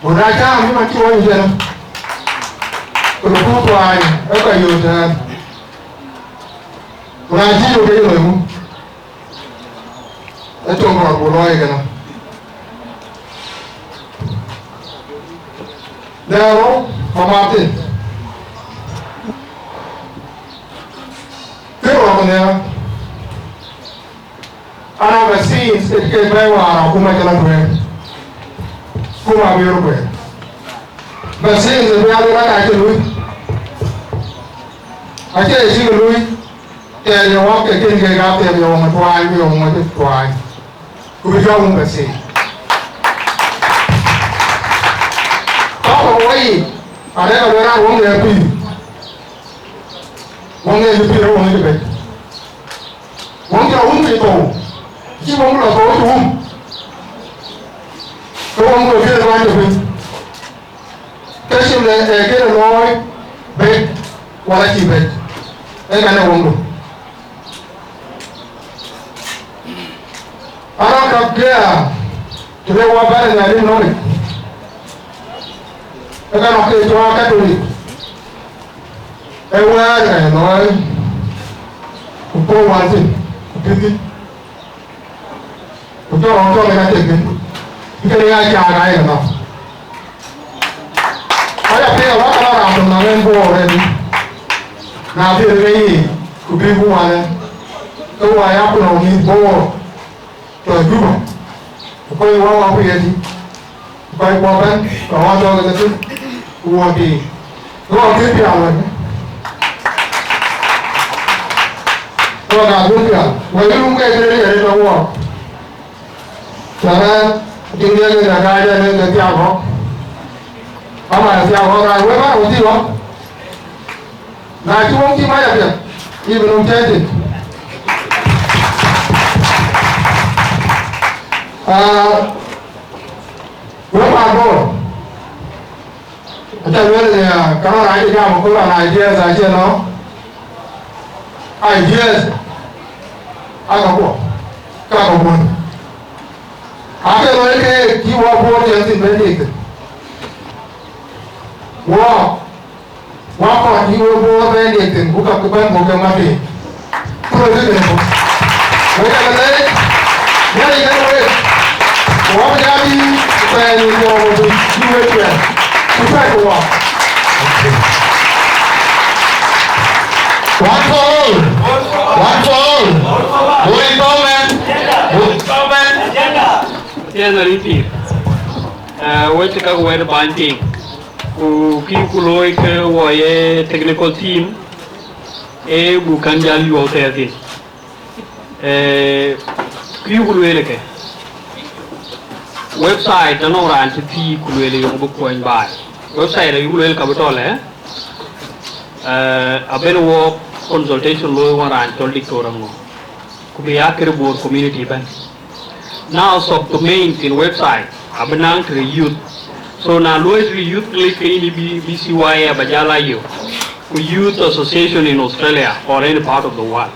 Ku na cäm yï man cï wɔ yic ënë, ku bï kuur tuany, ee kɔc yök tɛ̈ɛ̈n. Ku na cï yök ke ye loi ŋu? Ë töŋ kɔɔr buk lɔɔi kënë. Lɛɛr rou, mama thïn. Kë rɔɔk nhial. Ana vaccines ë kek bɛ̈ɛ̈i wäär akuma cï lɔ tueŋ. Kuma bï röt kueer. Vaccines ë bï aa luel aka cï lui. Acie cï lui. Thɛɛr ye wɔk ke kën kek aa thɛɛr ye wɔŋ ë tuaany, ku ye wɔŋ ë tuaany. Ku bï jɔ wun bɛ thii. Tɔ̈ ke wɔ yic, arëk aluel raan wɔŋ de pïïr. Wɔŋ de pïïr, wɔŋ de bɛ̈c. Wɔŋ cï rɔ wun piny thou. Cï wɔŋ lɔ thou cï wun. Ke wɔŋ de pïïr ruany de piny. Ke cïm le ee këde looi bɛ̈c wala cï bɛ̈c. Ee kɛn ee wɔŋdu. Arɔ̈k käk ke aa të le wɔ bɛ̈n ë Nhialic nɔmic, ee ka nɔ̈k ke cɔɔk Katholik, ee wɛ̈ɛ̈r ë looi, ku puɔ̈u wal thïn, ku piëth. Ku jɔ rɔt tɔ̈ ke ka tek thïn, bï këde ya caaŋ aa ye ke nɔ̈k. Kɔc apiɛth awäk ke lɔ raan töŋ nɔm en Bor en, na dhiëth ke yiic, ku bï ku wanë, ke wɔ ya ku nɔm mïth Bor tɔ̈ Juba, ku kɔc wä wä ku ye tïŋ. Ku kɔc kuɔ bɛ̈n, ke ɣɔn tɔ̈ ke thïn, ku wɔ tïŋ. Rɔɔk kë pial wën. Rɔɔk aa dhuk pial. Wɔ yï rum ke thïn ë riɛl ë tɔ̈ wɔɔk. Cä rɛ̈ɛ̈r, tïŋ diɛ̈ ke ka kääc ɛn ë ke thiak ɣɔ̈k. Ama ë thiak ɣɔ̈k raan wek bä wɔ thïn ɣɔ̈k. Na cï wok cï mac apiɛth, yï bï nɔm cɛɛc thïn. Aa, wek Pan Bor, aca lueel ëya, ka rɔt rac ë jam aköl an ideas acie nɔ̈k. Ideas aka kuɔ, ka ka kuɔn. Ake loi keek cï wɔ Bor tiɛŋ thïn bɛ̈n dik thïn. Wɔ Wä kɔc cï we Bor bɛ̈n dik thïn, ku ka kë bɛ̈n buk ke mat piny. Ku röt kë kënë buk. Wek aa ke leec, Nhialic kenë wek. Ku wä bï jam yï pɛɛi yï Bor bï yï wek cuɛt. Ku cuɛt ku wä. One for all. One for all. Bor empowerment. Bor empowerment. Tiɛɛn arït pïïr. Eh, wek cï käk wɛ̈t bäny piŋ. Ku kï ku looi ke wɔ ye technical team, ee buk kän jäl yuɔu thɛɛr thïn. Eh, kï ku lueel ke website anɔŋ raan cï thii ku lueel yök bï kuɔny baai. Website ayuk lueel ka bï tɔ̈ lɛ, eh, abën wɔ consultation looi wɔ raan cɔl Diktor Aŋö. Ku bï ya kër Bor community ëbɛ̈n. Now subdomain in website abï naŋ të youth. So na luɔi të youth click ke yïn bï, bï C Y A ba jal a yök. Ku youth association in Australia or any part of the world.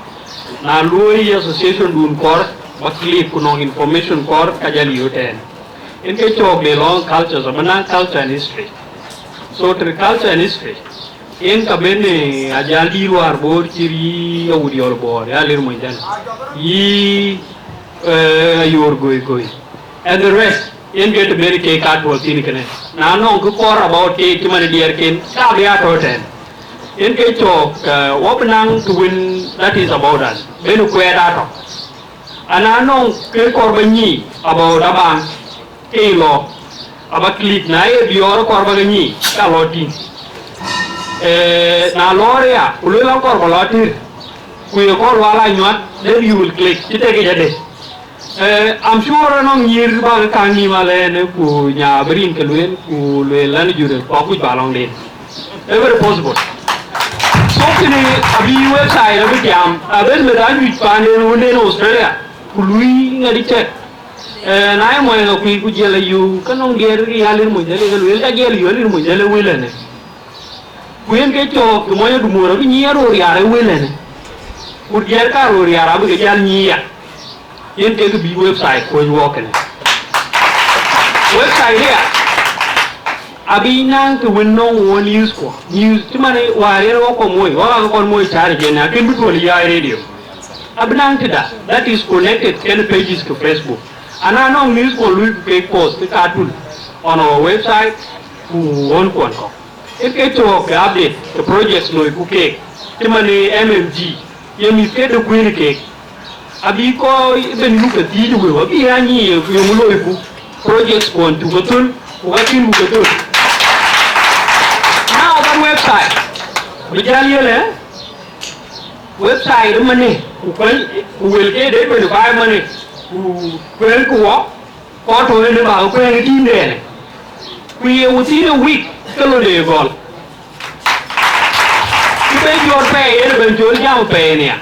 Na luɔi association dun kɔɔr ba click ku nɔŋ information kɔɔr ka jal yök tɛ̈ɛ̈n. Yen ke cɔɔk le lɔŋ cultures, abï naŋ culture and history. So të culture and history. Yen ka ben, eh, ajal dïïr wäär Bor cï rïïr awut yɔl Bor, ya lir mony dɛn. Yï, eh, ayor goi goi. And the rest, yen ke të ben ke ka tuɔl thïn kënë. Na nɔŋ kë kɔɔr about ke cï man diɛɛrken, ka bï ya tɔ̈ tɛ̈ɛ̈n. Yen ke cɔɔk, eh, wɔ bï naŋ të wën that is about us. Ben kuɛɛt atɔ̈. Ana nɔŋ kë kɔɔr ba nyic about abaŋ. Ke yï lɔ, aba click, na ye diɔɔr kɔɔr ba ke nyic, ka lɔ tïŋ. Eh, na lɔɔr ya, ku luel akɔɔr ba lɔ tïr, ku ye kɔɔr wal a nyuat, then you will click, cï tek yic ade. Eh, I'm sure anɔŋ nyïïr ba ke kaŋ nïïm alɛɛnë, ku nya bï rin ke lueel, ku lueel an jurë, ku akuc ba lɔŋden. Eh, very possible. So kënë abï website abï tiam, abën meth anyuc paanden wunden Australia, ku lui ŋadï check. Eh, na ye mɔny ŋa kuic ku jiɛl ayuuc, ke nɔŋ diɛɛr ke ya lir mony dhël, ke lueel ka jiɛl yöl lir mony dhël ë wël ënë. Ku yen ke cɔɔk ke mɔny adumuɔɔr abï nyiɛɛr röör riaar ë wël ënë. Ku diɛɛr ka röör riaar abï ke jäl nyiic ya. Yen kek bï website kuöc wɔk kënë. Website ëya abï naŋ të wën nɔŋ wɔ news kuɔ. News cï man wäär yen wɔ kɔn moi, wɔ ka kɔn moi cäär ë jɛn, akën bï tuɔl ya radio. Abï naŋ tëda, that is connected kën pages ke Facebook. Ana nɔŋ news kuɔn lui ku kek post ke cartoon on our website ku ɣön kuɔn kɔ̈k. Ke ke cɔɔk ke update ke projects loi ku keek, cï man ë M M G, ye mïth ke de kueen keek. Abï kɔc ben yuk ke thiëëc wëu, abï ya nyiic ye, ye ŋö loi ku projects kuɔn cuk ke thöl, ku ka cïn ku ke thöl. Now that website, bï jäl yel, eh? Website ëmënë, ku kuɛl, ku wël ke de twenty-five minutes, ku kuɛl ku wɔ, kɔc tɔ̈ ënë bä ke kuɛɛŋ ë tiimdɛn. Ku ye within a week, ke lɔ de gɔl. Ku ben jɔt pɛɛi, yen ben jɔl jam pɛɛi nia.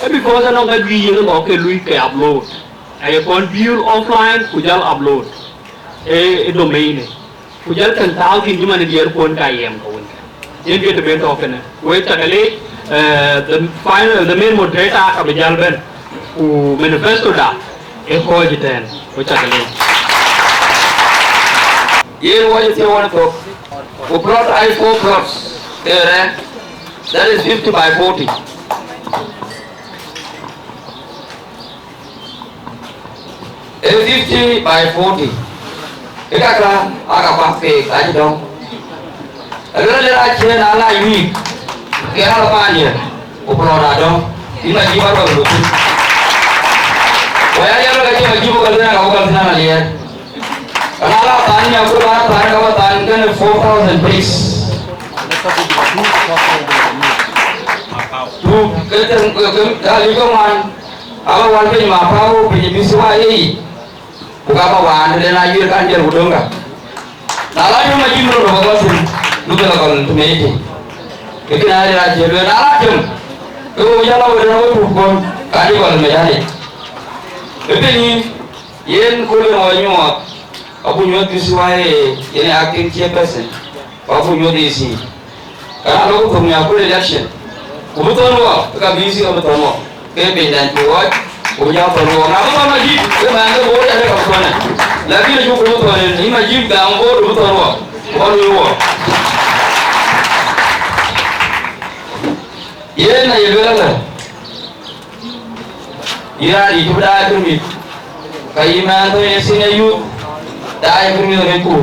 Ee because anɔŋ ka juëc yen lɔ ke lui ke upload. Aye kɔn build offline, ku jal upload. Ee, ee domain ë. Ku jal ten thousand cï man diɛɛr kuɔn ka yɛm ka wën. Yen ke të ben tɔ̈ kënë. Wek cak leec, eh, the final, the main moderator ka bï jal ben. Ku manifesto da, ë kɔc ëtɛ̈ɛ̈n. Wek cak leec. Yen wɔ ye thiëëu wän thok. Ku plot ai four plots. Ee rɛ̈ɛ̈r. That is fifty by forty. Ee fifty by forty. Ke kaka aka kuath keek acï dɔ̈ŋ. Aluel de rac cïn a lac wïïk, ke raan paandiɛ̈, ku plɔ̈ɔ̈t adɔ̈ŋ, yïn Majïp arɔ̈k luthïn. Ku ya yɛn lɔ ka cï Majïp ka lueel ka bï ka thïn an aliɛɛr. Ka na la than nia ku ba than ka ba than kënë four thousand piece. Tu ke tem ke ke ka liu ke ŋuan, aba wal piny ma pau piny bï thiwa ye yic. Ku ka ba waan tëde na yuëër kan jël ku döŋ ka. Na la döŋ Majïp röt ba gɔl thïn, duk ke la gɔl tëmei tï. Ke kën aa rëër acï lueel na la tem, ke wo jal la wël tënë wo tuk kɔn, ka dï gɔl mec anic. Ë piny yen kööl yen ɣɔɔc nyuɔɔth, abuk nyuɔɔth D C Y A yen acting chairperson, ku abuk nyuɔɔth E C. Ka na lok thok nia ku election, ku bï thɔ̈n wɔ, ka B C ka bï thɔ̈n wɔ. Ke pinydɛn cï ɣɔɔc, ku bï jam thɔ̈n wɔ. Na bï thɔ̈n Majïp, ke mɛn ke Bor ya de ka bï thɔ̈n. Lakin acuk ku bï thɔ̈n, yïn Majïp gam Bor, ku bï thɔ̈n wɔ, ku bä lueel wɔ. Yen aye lueel ëlë. Yïn raan dït cï bï daai kë mïth, ka yï mɛɛn thöny ë senior youth, daai kë mïth ë mecku,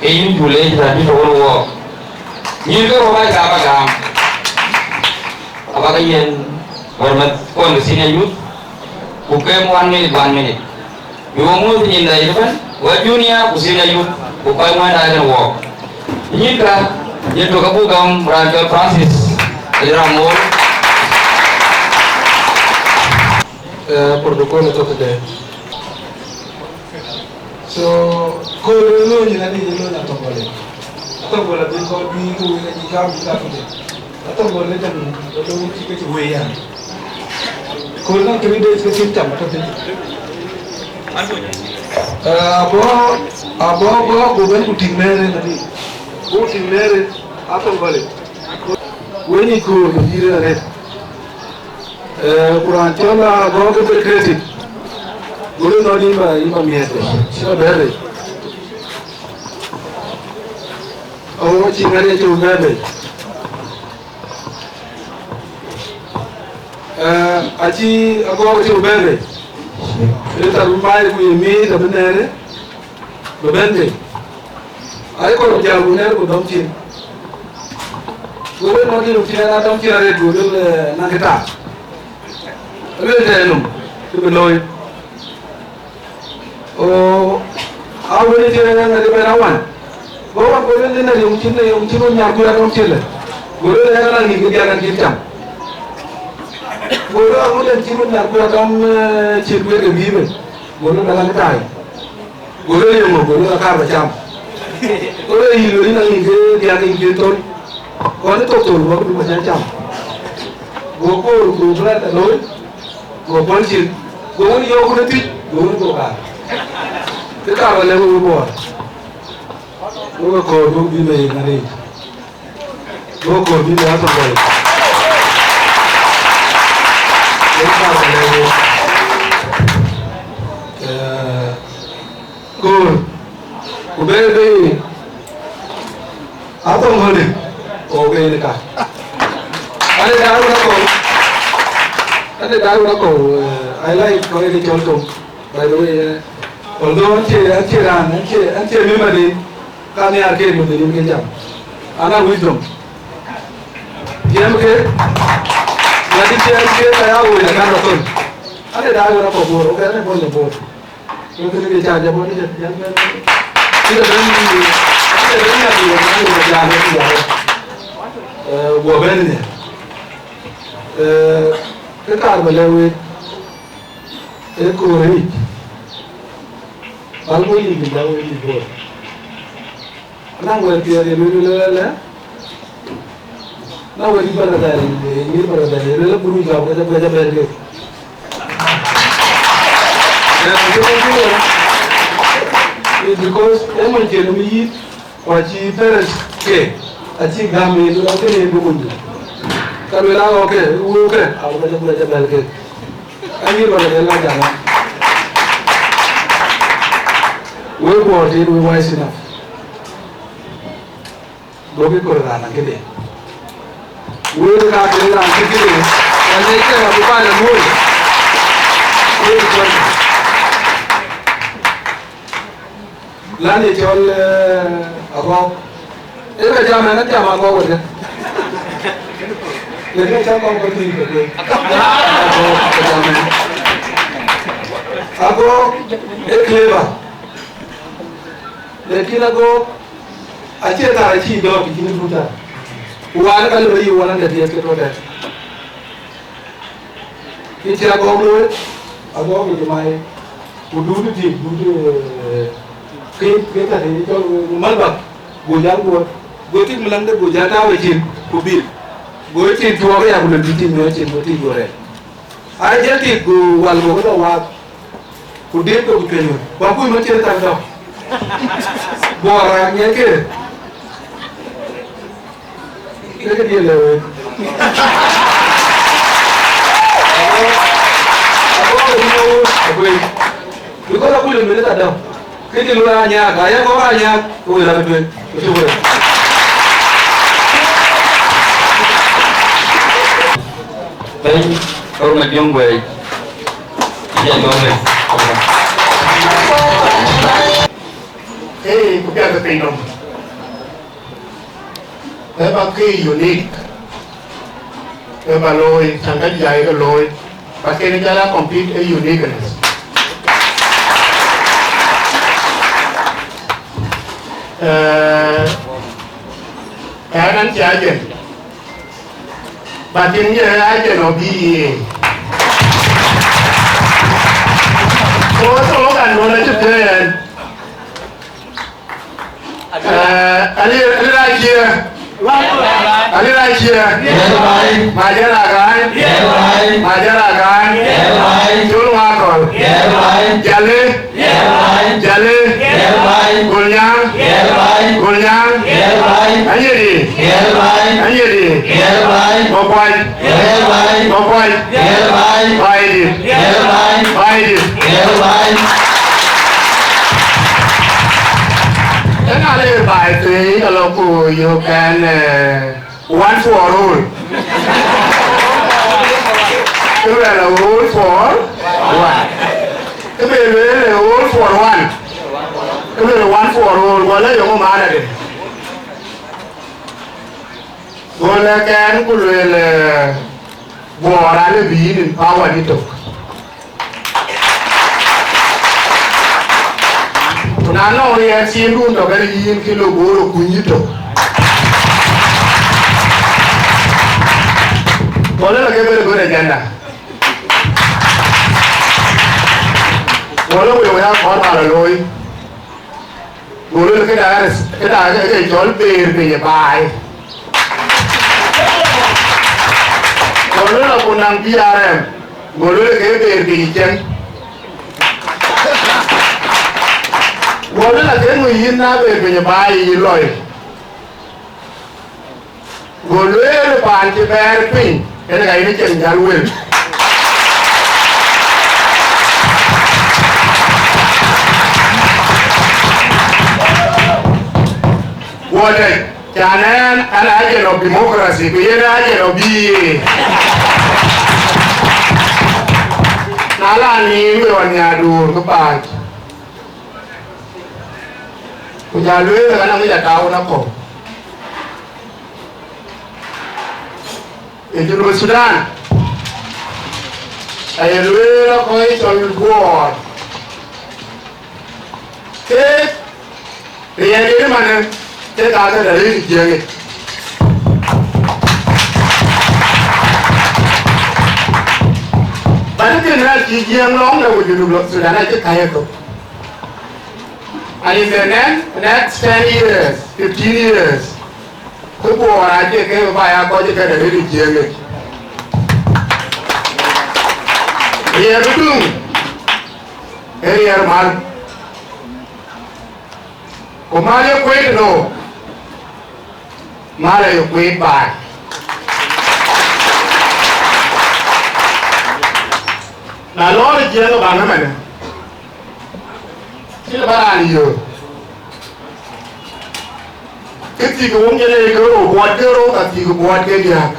ke yïn cu leec raan dït tɔ̈ wën wɔɔk. Nyïïn ke rou mac ka bä gam, abä ke yiɛ̈n wärmɛth kuɔn ke senior youth, ku kem one minute, one minute. Bï wo muɔ̈th nyin dai ëbɛ̈n, wek junior ku senior youth, ku kɔc ŋuɛ̈n daai kën wɔɔk. Nyïïn ka, yen tök abuk gam raan cɔl Francis Ayiram Mol. Eh, protocol ë thok tëde. So, kööl ë lööny ënɔɔnë ye lööny Atɔŋ Gɔl. Atɔŋ Gɔl abï kɔc juëc ke wek ayic kam bï ka tëde. Atɔŋ Gɔl ë tɛ̈n ë lööny cï ke cï wëi ya. Kööl nɔŋ three days ke cïn cam atɔ̈ thïn. Eh, abɔ̈, abɔ̈, abɔ̈, go bɛ̈n ku tïŋ nɛɛr en adï. Go tïŋ nɛɛr en, Atɔŋ Gɔl. Wëny ë kööl bï yïr en arëët. Eh, ku raan cɔl Agɔɔk ke bï creative. Go lë nɔn yïn ba, yïn ba miɛɛt bei, cï ba bɛ̈ɛ̈r bei. Awo cï ŋɛ̈t ye cï bɛ̈ɛ̈r bei. Eh, acï Agɔɔk cï bɛ̈ɛ̈r bei. Ë thar bï baai ku ye miit abï nɛɛrë. Bï bɛ̈n bei. Ai kɔn jäl ku nɛ̈r ku dɔm cin. Go wek nɔn dït tiɛɛn a dɔm cin arëët, go luel, eh, naŋ kë tak. Luel tɛɛr nɔm, kë bï looi. O, a wël tiɛɛn ë ŋɛ̈t ëbɛ̈n awan. Go wak go luel, nɛ̈r yom cin, nɛ̈r yom cin wën nyan kuc a dɔm cin lë. Go luel, ɣɛn a naŋ ŋic kë diäk ɛn cïn cam. Go luel, aŋot ɛn cin wën nyan kuc a dɔm, eh, cin kueer ke bïï bei. Go luel, bɛ la kë taai. Go lueel yeŋö? Go lueel, akaar bä cam. Go lueel, yïn lueel yïn aŋic ke diäk yïn ke thöl. Kɔn ë thok thöl, wä këdu bä cä cam. Go koor, go bï rɛ̈t ë looi, go pɔ̈l cin. Go wën yɔɔk wun ë thic, go wën go kaar. Kë kaar ba lɛ̈k wek Bor, wek ë köör, wek bï bei ŋarëc, wek ë köör bï bei Athol Bor. Kë kaar ba lɛ̈k wek, eh, köör, ku bɛ̈ɛ̈r bei Athol Bor, o ke yen ka. Ade daai wek akɔ̈u, ade daai wek akɔ̈u, eh, I like kɔc ke cɔl Tom. By the way, eh, although an cie, an cie raan, an cie, an cie member de, ka nhiaar ke mudhirin ke jam. Ana wisdom. Jam ke, na di cie, an cie ka ya woi la kan rathon. Ane da woi la ko bor, okay, ane bor le bor. Ko kene ke cha jam ni jam. Kide ben ni, kide ben ni ati woi la kan jam ni jam. Eh, wo ben ni. Eh, ke kar ba le woi. Ee köör yic, bäk wek yic bï jam wek yic Bor. Anaŋ wɛ̈t piɛth ye lueel, lueel ëlë, na wɛ̈t yï brother, yï nyïïr brother, ye lueel aburu jam, guɛc, guɛc abɛ̈n kek. Ee, because ee mony cïn ë yïth. Ku acï parents ke, acï gäm yen, luel akënë yen bï kuny. Ka luel aa ɣɔ̈k ke, wëu ke, abï kɔc abï kɔc abɛ̈l ke. Ayï lɔ ke luel ka jam ɣɔn. Wek Bor tït, we wise enough. Duɔ̈kkï kɔc raan akëde. Wek ka kën raan cï këde, ɣɛn ë cï raan bï baai la luöi. Wek kɔc. Lan ye cɔl, eh, Agɔk. Ee ka jam ɛn, jam Agɔk wëdë. Lakin cä kɔn kɔc thiëc ke kuec. Agɔk, ka jam ɛn. Agɔk ee clever. Lakin Agɔk acie thar acï dɔ̈k, cïn ë tuta. Ku wään ka lëu bä yï one hundred years ke tɔ̈ tɛ̈n. Kë cï Agɔk looi, Agɔk ë jëmai, ku duut ë tik, duut, eh, ke, ke ka të cɔl, eh, Malbak, go jäl guɔ̈t, go tik Malbak de, go jäl tääu ë cin, ku bil. Go tik tuɔɔk aya, ku lon tik tik miɔɔc cin, go tik go rɛɛc. Aa jäl tik, go wal, go ke lɔ waath. Ku dëëp ke ku cuɛny wën, ku akuc mën cïn thar dɔ̈k. Bor raan ŋiɛc ke. Ke ke diël lëu wek. Ago, ago ke diël wek, ago. Because akuc lɔ mën thar dɔ̈k. Ke diël wek anyaak, aya kɔk anyaak, ke wek raan tueŋ. Ku cuk wek. Bɛ̈ny, Kɔr Majöŋ Guɛɛc. Ë jɔ lɔ̈ŋ. Ee, ku piath ë piny nɔm. Ë ba ke unique. Ë ba looi, tɛ̈n ka jai ke looi. Ba kën jal a compete ë uniqueness. Eh, ɛn an cï agent. But in ye agent of B E A. So, so kan nuna ci tɛɛn. Eh, ali, ali ra cie. Ali ra cie. Majara kan. Majara kan. Chul wakol. Jale. Jale. Gulnyaŋ. Gulnyaŋ. Anyedi. Anyedi. Makuac. Makuac. Baidit. Baidit. Ëna le bai thëi ka lɔ ku yök ɛn, eh, One for all. Kë luɛl all for one. Kë be lueel all for one. Kë luɛl one for all, wala yöŋö maana de. Go lɛ̈k ɛn ku lueel, eh, Bor alë bï yïn empower yïtök. Ku na nɔŋ riɛɛk thiindun tɔ kɛn yïn kï lɔ Bor ë kuny yïtök. Go lë lɔ ke very good agenda. Go lë wek wek akɔɔr ba lɔ looi. Go lueel këda, këda ke cɔl beer piny ë baai. Go lueel ku naŋ B R M. Go lueel ke beer piny ë cɛŋ. Akeŋö yïn na bɛ piny baai yï lɔi? Go lueel paan cï bɛɛr piny, en ka yïn cieŋ jäl wel. Guɔ tɛc, can ɛn an agent of democracy, ku yen agent of B A. Na la nin we wan ya dur ku pac. Ku ja lueel an aŋic atau na kɔ̈u. Ë Junub Sudan, aye lueel akɔc cɔl Buɔɔr. Keek riɛnde ëmanë, kek aa ke tɛ̈ rëër Jiëŋic. Bä të kën rɛ̈ɛ̈r cï Jiëŋ lɔ̈ŋ de ku Junub Sudan acï käi ethok. And in the next, next ten years, fifteen years, kë Buɔɔr acie ke bä ya kɔc ke tɛ̈ rëër Jiëŋic. Riɛl bï duŋ, ë riɛl mal. Ku mal ye kueet no, mal aye kueet baai. Na lɔɔr Jiëŋ baŋ ëmënë, cï bä raan yöök. Kë thik wun jël ee ke rou buɔt ke rou, ka thik buɔt ke diäk.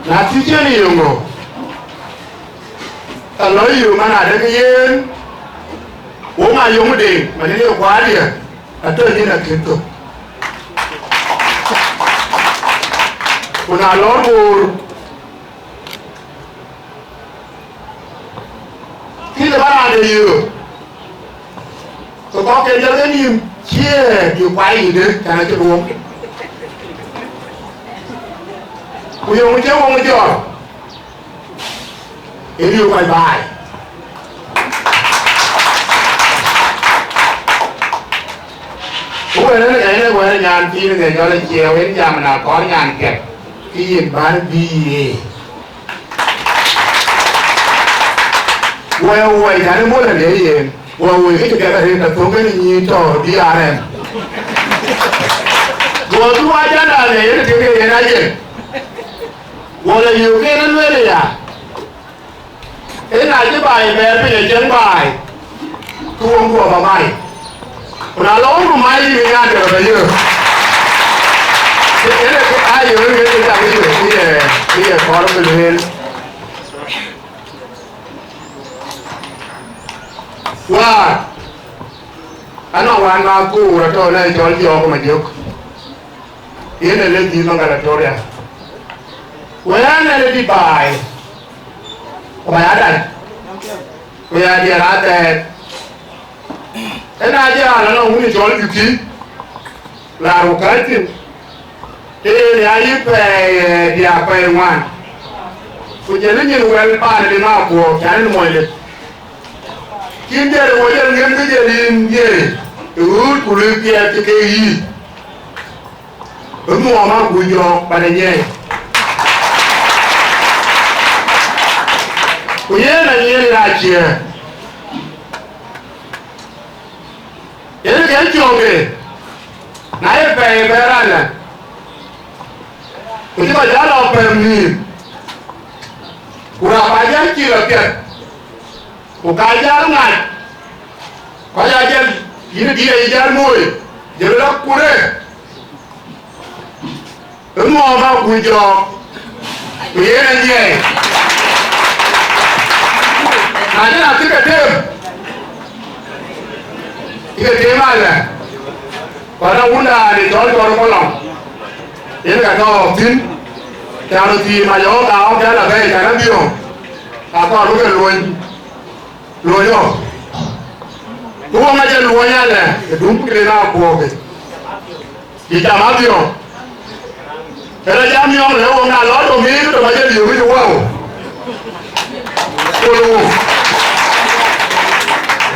Na cï cïn yöŋö, ka lɔ yöŋ man adek yen, wo ma yöŋ deŋ, man ye kuaadiɛ, atɔ̈ nyin akën thok. Ku na lɔr boor, kï de bä raan de yöök, ke kɔ̈k ke jɔl ke nïïm ciëër bï kuai yïde, cän acï ruɔm. Ku yöŋ cï woŋ jɔl, ë riëëu kɔc baai. Ku wën en, en ë wën nyan thiin ë jɔl ë ciëë, wën jam na kɔɔr nyan kɛt, kï yen bän bï ye. Wɛ̈ɛ̈u wɛ̈i tɛ̈n ë mol ënë yen, wɛ̈ɛ̈u wɛ̈i kë cï kɛ̈k arëët athöŋ kënë nyïïn tɔ̈ D R M. Go dhuk ajända në yen tëk yen aye. Go lɔ yöök en ë lueel aya, ëna cï baai bɛɛr piny ë cieŋ baai, ku wëŋ guɔ bä mai. Ku na lɔ wëŋ mai yïn ë nyan tëk bä yöök. Ënë kë ayöök ënë kë cak yöök ë ye, ë ye kɔɔr bï lueel. Wäär, anɔŋ wään ma kuur atɔ̈ në cɔl Jɔɔk Majök, yen ë lec dhil Maŋgalatoria. Wëën ë lec dït baai, ku ba ya dac, ku ya diɛɛr athɛɛk. Ëna jɛ an, anɔŋ wun ë cɔl Juki, raan ku kääc thïn. Yen ya yï pɛɛi, eh, diäk pɛɛi ŋuan. Ku jël nyin wɛl paan ë Liŋ Akuɔɔk, cän en muɔny lip. Cïn jël wo jël ŋiɛn kë jël yïn ye, ë ɣööt ku lëk piɛth cï ke yï. Ë muɔɔm a ku jɔɔk pan ë nyiɛɛi. Ku yen a nyiɛɛn ë rac ciëë. Yen ke cöökë, na ye pɛɛi bɛ̈ɛ̈r alɛ, ku cï kɔc jäl lɔ pɛ̈m nïïm, ku rap aa jäl cil apiɛth, ku ka jäl ŋac, kɔc aa jäl yïn dït ayï jäl mooi, jël lɔ kurë. Ë muɔɔm a ku jɔɔk, ku yen a nyiɛɛi. Na jël a cï ke tem, cï ke tem alɛ, ku anɔŋ wun raan ë cɔl Cɔl Kɔlɔŋ, yen ka tɔ̈ thïn, cän röt thii mac ɣɔ̈k aa ɣɔ̈k jäl abɛ̈ɛ̈i, cän abiöŋ, ka kɔɔr bï ke luɔny, luɔny ɣɔ̈k. Ku wok ŋac ë luɔny alɛ, ë dum kë den a kuɔɔkë. Yï jam abiöŋ. Kënë jam yɔŋ le wok na lɔ dom yï dom ajël yökë cï wëu. Kul wok.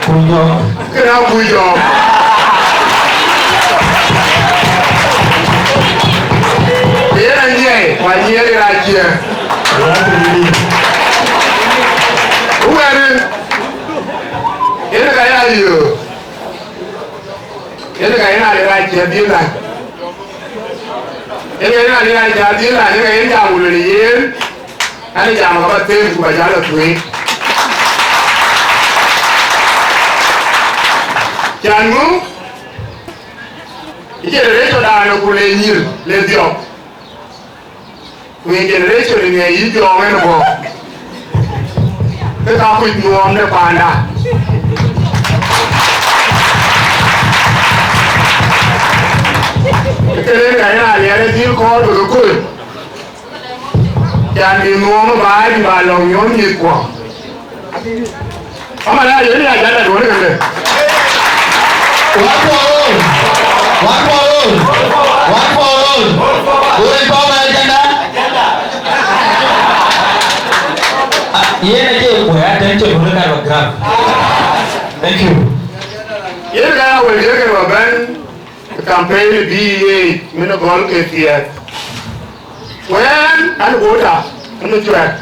Kul jɔɔk. Kënë a kul jɔɔk. Yen a nyiɛɛi, ku a nyiɛɛi rac cië. Ku wɛ̈ɛ̈rë, yen ka ya yöök. Rac cï dhil rac. Yen yen raan rac cï dhil rac, yen yen jam wulë yen. An jam ka ba them ku ba jal a tueŋ. Can ŋu? Generation dan ku le nyir le dhiɔp. Ku ye generation ŋɛ yï jɔɔk ɛn bɔ̈, ke ka kuc nuɔɔm në panda. Kënë ka yen aliɛɛr ë dhil kɔɔr bï ke kony, can bï nuɔɔm ë baai bï ba lɔ̈ŋ nyuɔ̈th mïthkuɔ. Ama na yeni ajenda duɔ̈n këde. One for all. One for all. One for all. Woi kɔn ajenda. Ah, yen aje ku ya tɛn cï duɔ̈n ka ba gram. Thank you. Yen ka ya wël ye ke ba bɛ̈n campaign bï ye min gɔl ke thiɛth. Wɛn an wota an cuɛt.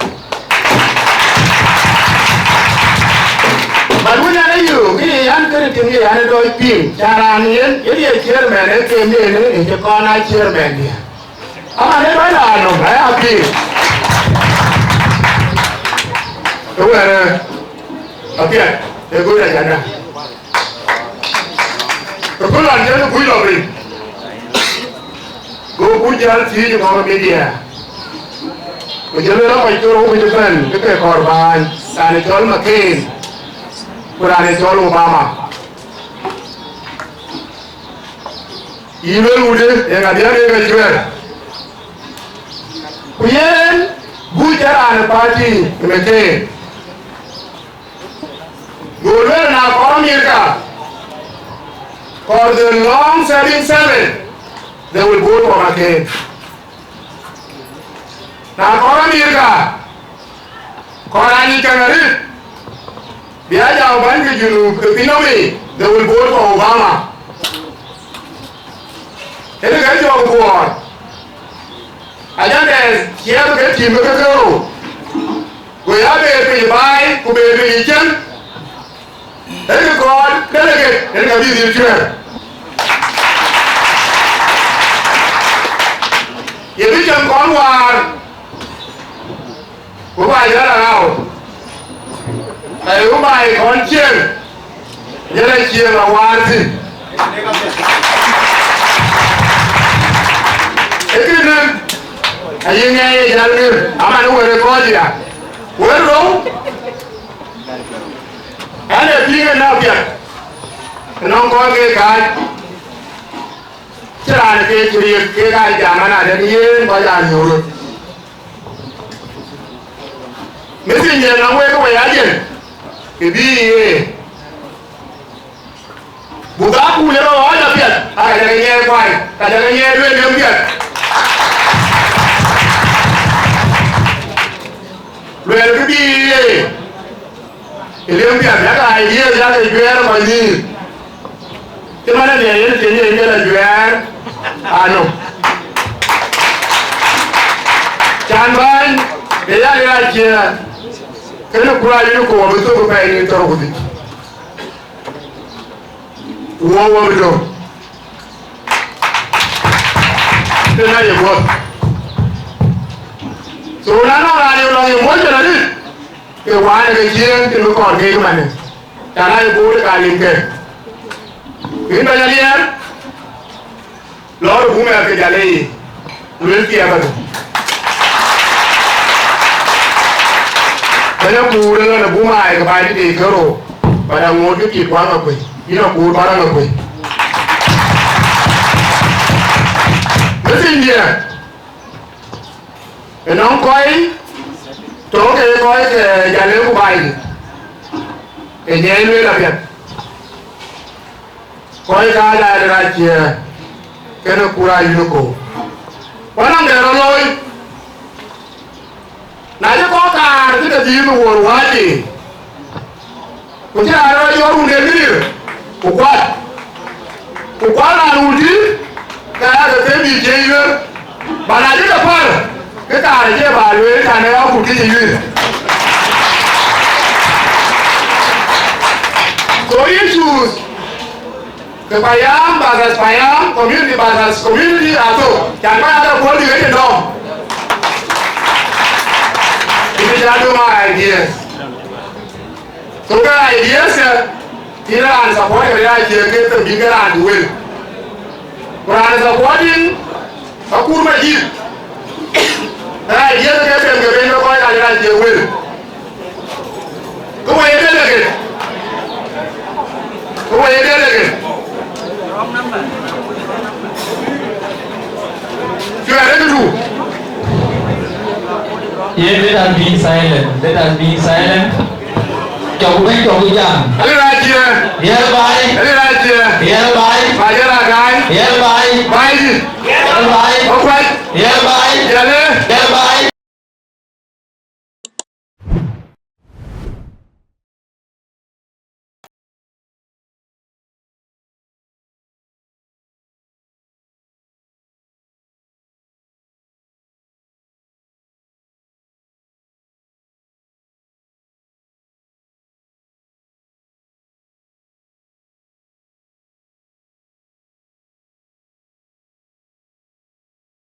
But wun an ayu ki an kene tim ye an dɔc piŋ caran yen yen ye chairman e kem yen e je kɔn a chairman ye. Ama ne dɔc la no aya piŋ. Wɛrɛ apiɛt e gura jana. Ku lɔn jël ku lɔ piny, go ku jäl thiëëc ë kɔ̈k media, ku jël lɔ kɔc cï rou wïc ëbɛ̈n ke ke kɔɔr bääny, raan ë cɔl McCain, ku raan ë cɔl Obama. Yï luel wudë, eeŋa bï arëëk acuɛɛr? Ku yen, guc ë raan ë party ë McCain. Go luel na kɔɔr America, for the long serving seven, they will vote for McCain. Na kɔɔr America, kɔɔr anyï käŋ arëët, bï a jam bäny ke Junub ke piny nɔm yic, they will vote for Obama. Ënë ke jɔk buɔɔr. Ajande ciɛɛth ke tim ke kerou, go ya beer piny baai ku beer piny cieŋ. Ënë kɔɔr delegate ënë ka bï dhil cuɛɛr. Ye bï cieŋ kɔn waar. Ku ba jäl aɣau, aye ku ba ye kɔn cieŋ, jël acieŋ awäär thïn. Ee kënë ayï ŋɛɛc ë jäl ŋër, aman wër ë kɔc ya. Wër rou, ɛn ee piŋ ënɔɔk piɛth, ënɔɔk kɔc ke kääc, cï raan ke cï riëk ke ka jam an, adɛ̈t yen kɔc aa nyuur röt. Mïthiin yen nɔm wek wei ajen, ke bï ye. Buk aa kuul ë rɔt ɣɔɔc apiɛth, aa ka jɔ ke nyiɛɛr kuany, ka jɔ ke nyiɛɛr lueel liëm piɛth. Lueel kë bï ye. Ë liëm piɛth, yak aa ye, yak ë juɛɛr ë kɔc dhïïr. Cï man ë diɛɛr yen cïn yen jël ajuɛɛr anu. Can bäny, ë ya ya cië, kënë kurac yïn ku wɔ bï thök ë pɛɛi nin thɔ̈r ku dhïc. Wɔ wɔ bï döŋ. Kënë aye guɔ̈p. So na nɔŋ raan ye lɔŋ emotional arëët, ke wään ke cieŋ cïn bï kɔɔr keek manë. Can aa ye bool ë ka lim ke. Yïn bɛ̈ny Aliɛɛr, lɔɔr ë bum ë ke jal ë yic, luel thiɛɛk adï. Bɛ̈ny Akuur ë lɔn ë bum aa ye ke baai dït ë kërou, ba dä ŋoot ke cït kuaŋ akuëc, yïn Akuur ba raŋ akuëc. Ë thïn diɛ̈. Ënɔŋ kɔc tɔ̈ ke kɔc ke jal ë ku baai dït, ke nyiɛɛi lueel apiɛth. Kɔc ka daai rac, eh, kënë kurac yïn ë koor. Wën nɔm dɛ rɔt looi, na cï kɔc kaar cï ke dhïïm ë wor wääc yiic, ku cï raan rɔt jɔt run de bï rir, ku kuat, ku kuat raan run dïït, ke aa ke them bï ciëëc yuëër, ba na cï ke päl, ke kaar acie ba lueel, can ee akut kë cï yuëër. So issues Ke payam versus payam, community versus community, athok. Can ba ada kuɔl di ke dɔm. Ini jadu ma ideas. So ke ideas ke, ina an support ke ya je ke te bi ke ran wel. Ran supporting, akur ma jit. Ideas ke tem ke ben ko ya ya je wel. Ku wɛ̈t ye delegate. Ku wɛ̈t ye delegate. Cuɛ̈r ë këdu. Yeah, let us be silent. Let us be silent. Cɔk bɛ̈ny, cɔk jam. Alë rac ye. Yer baai. Alë rac ye. Yer baai. Baai ye la gaai. Yer baai. Baai di. Yer baai. Bakuac. Yer baai. Yale. Yer baai.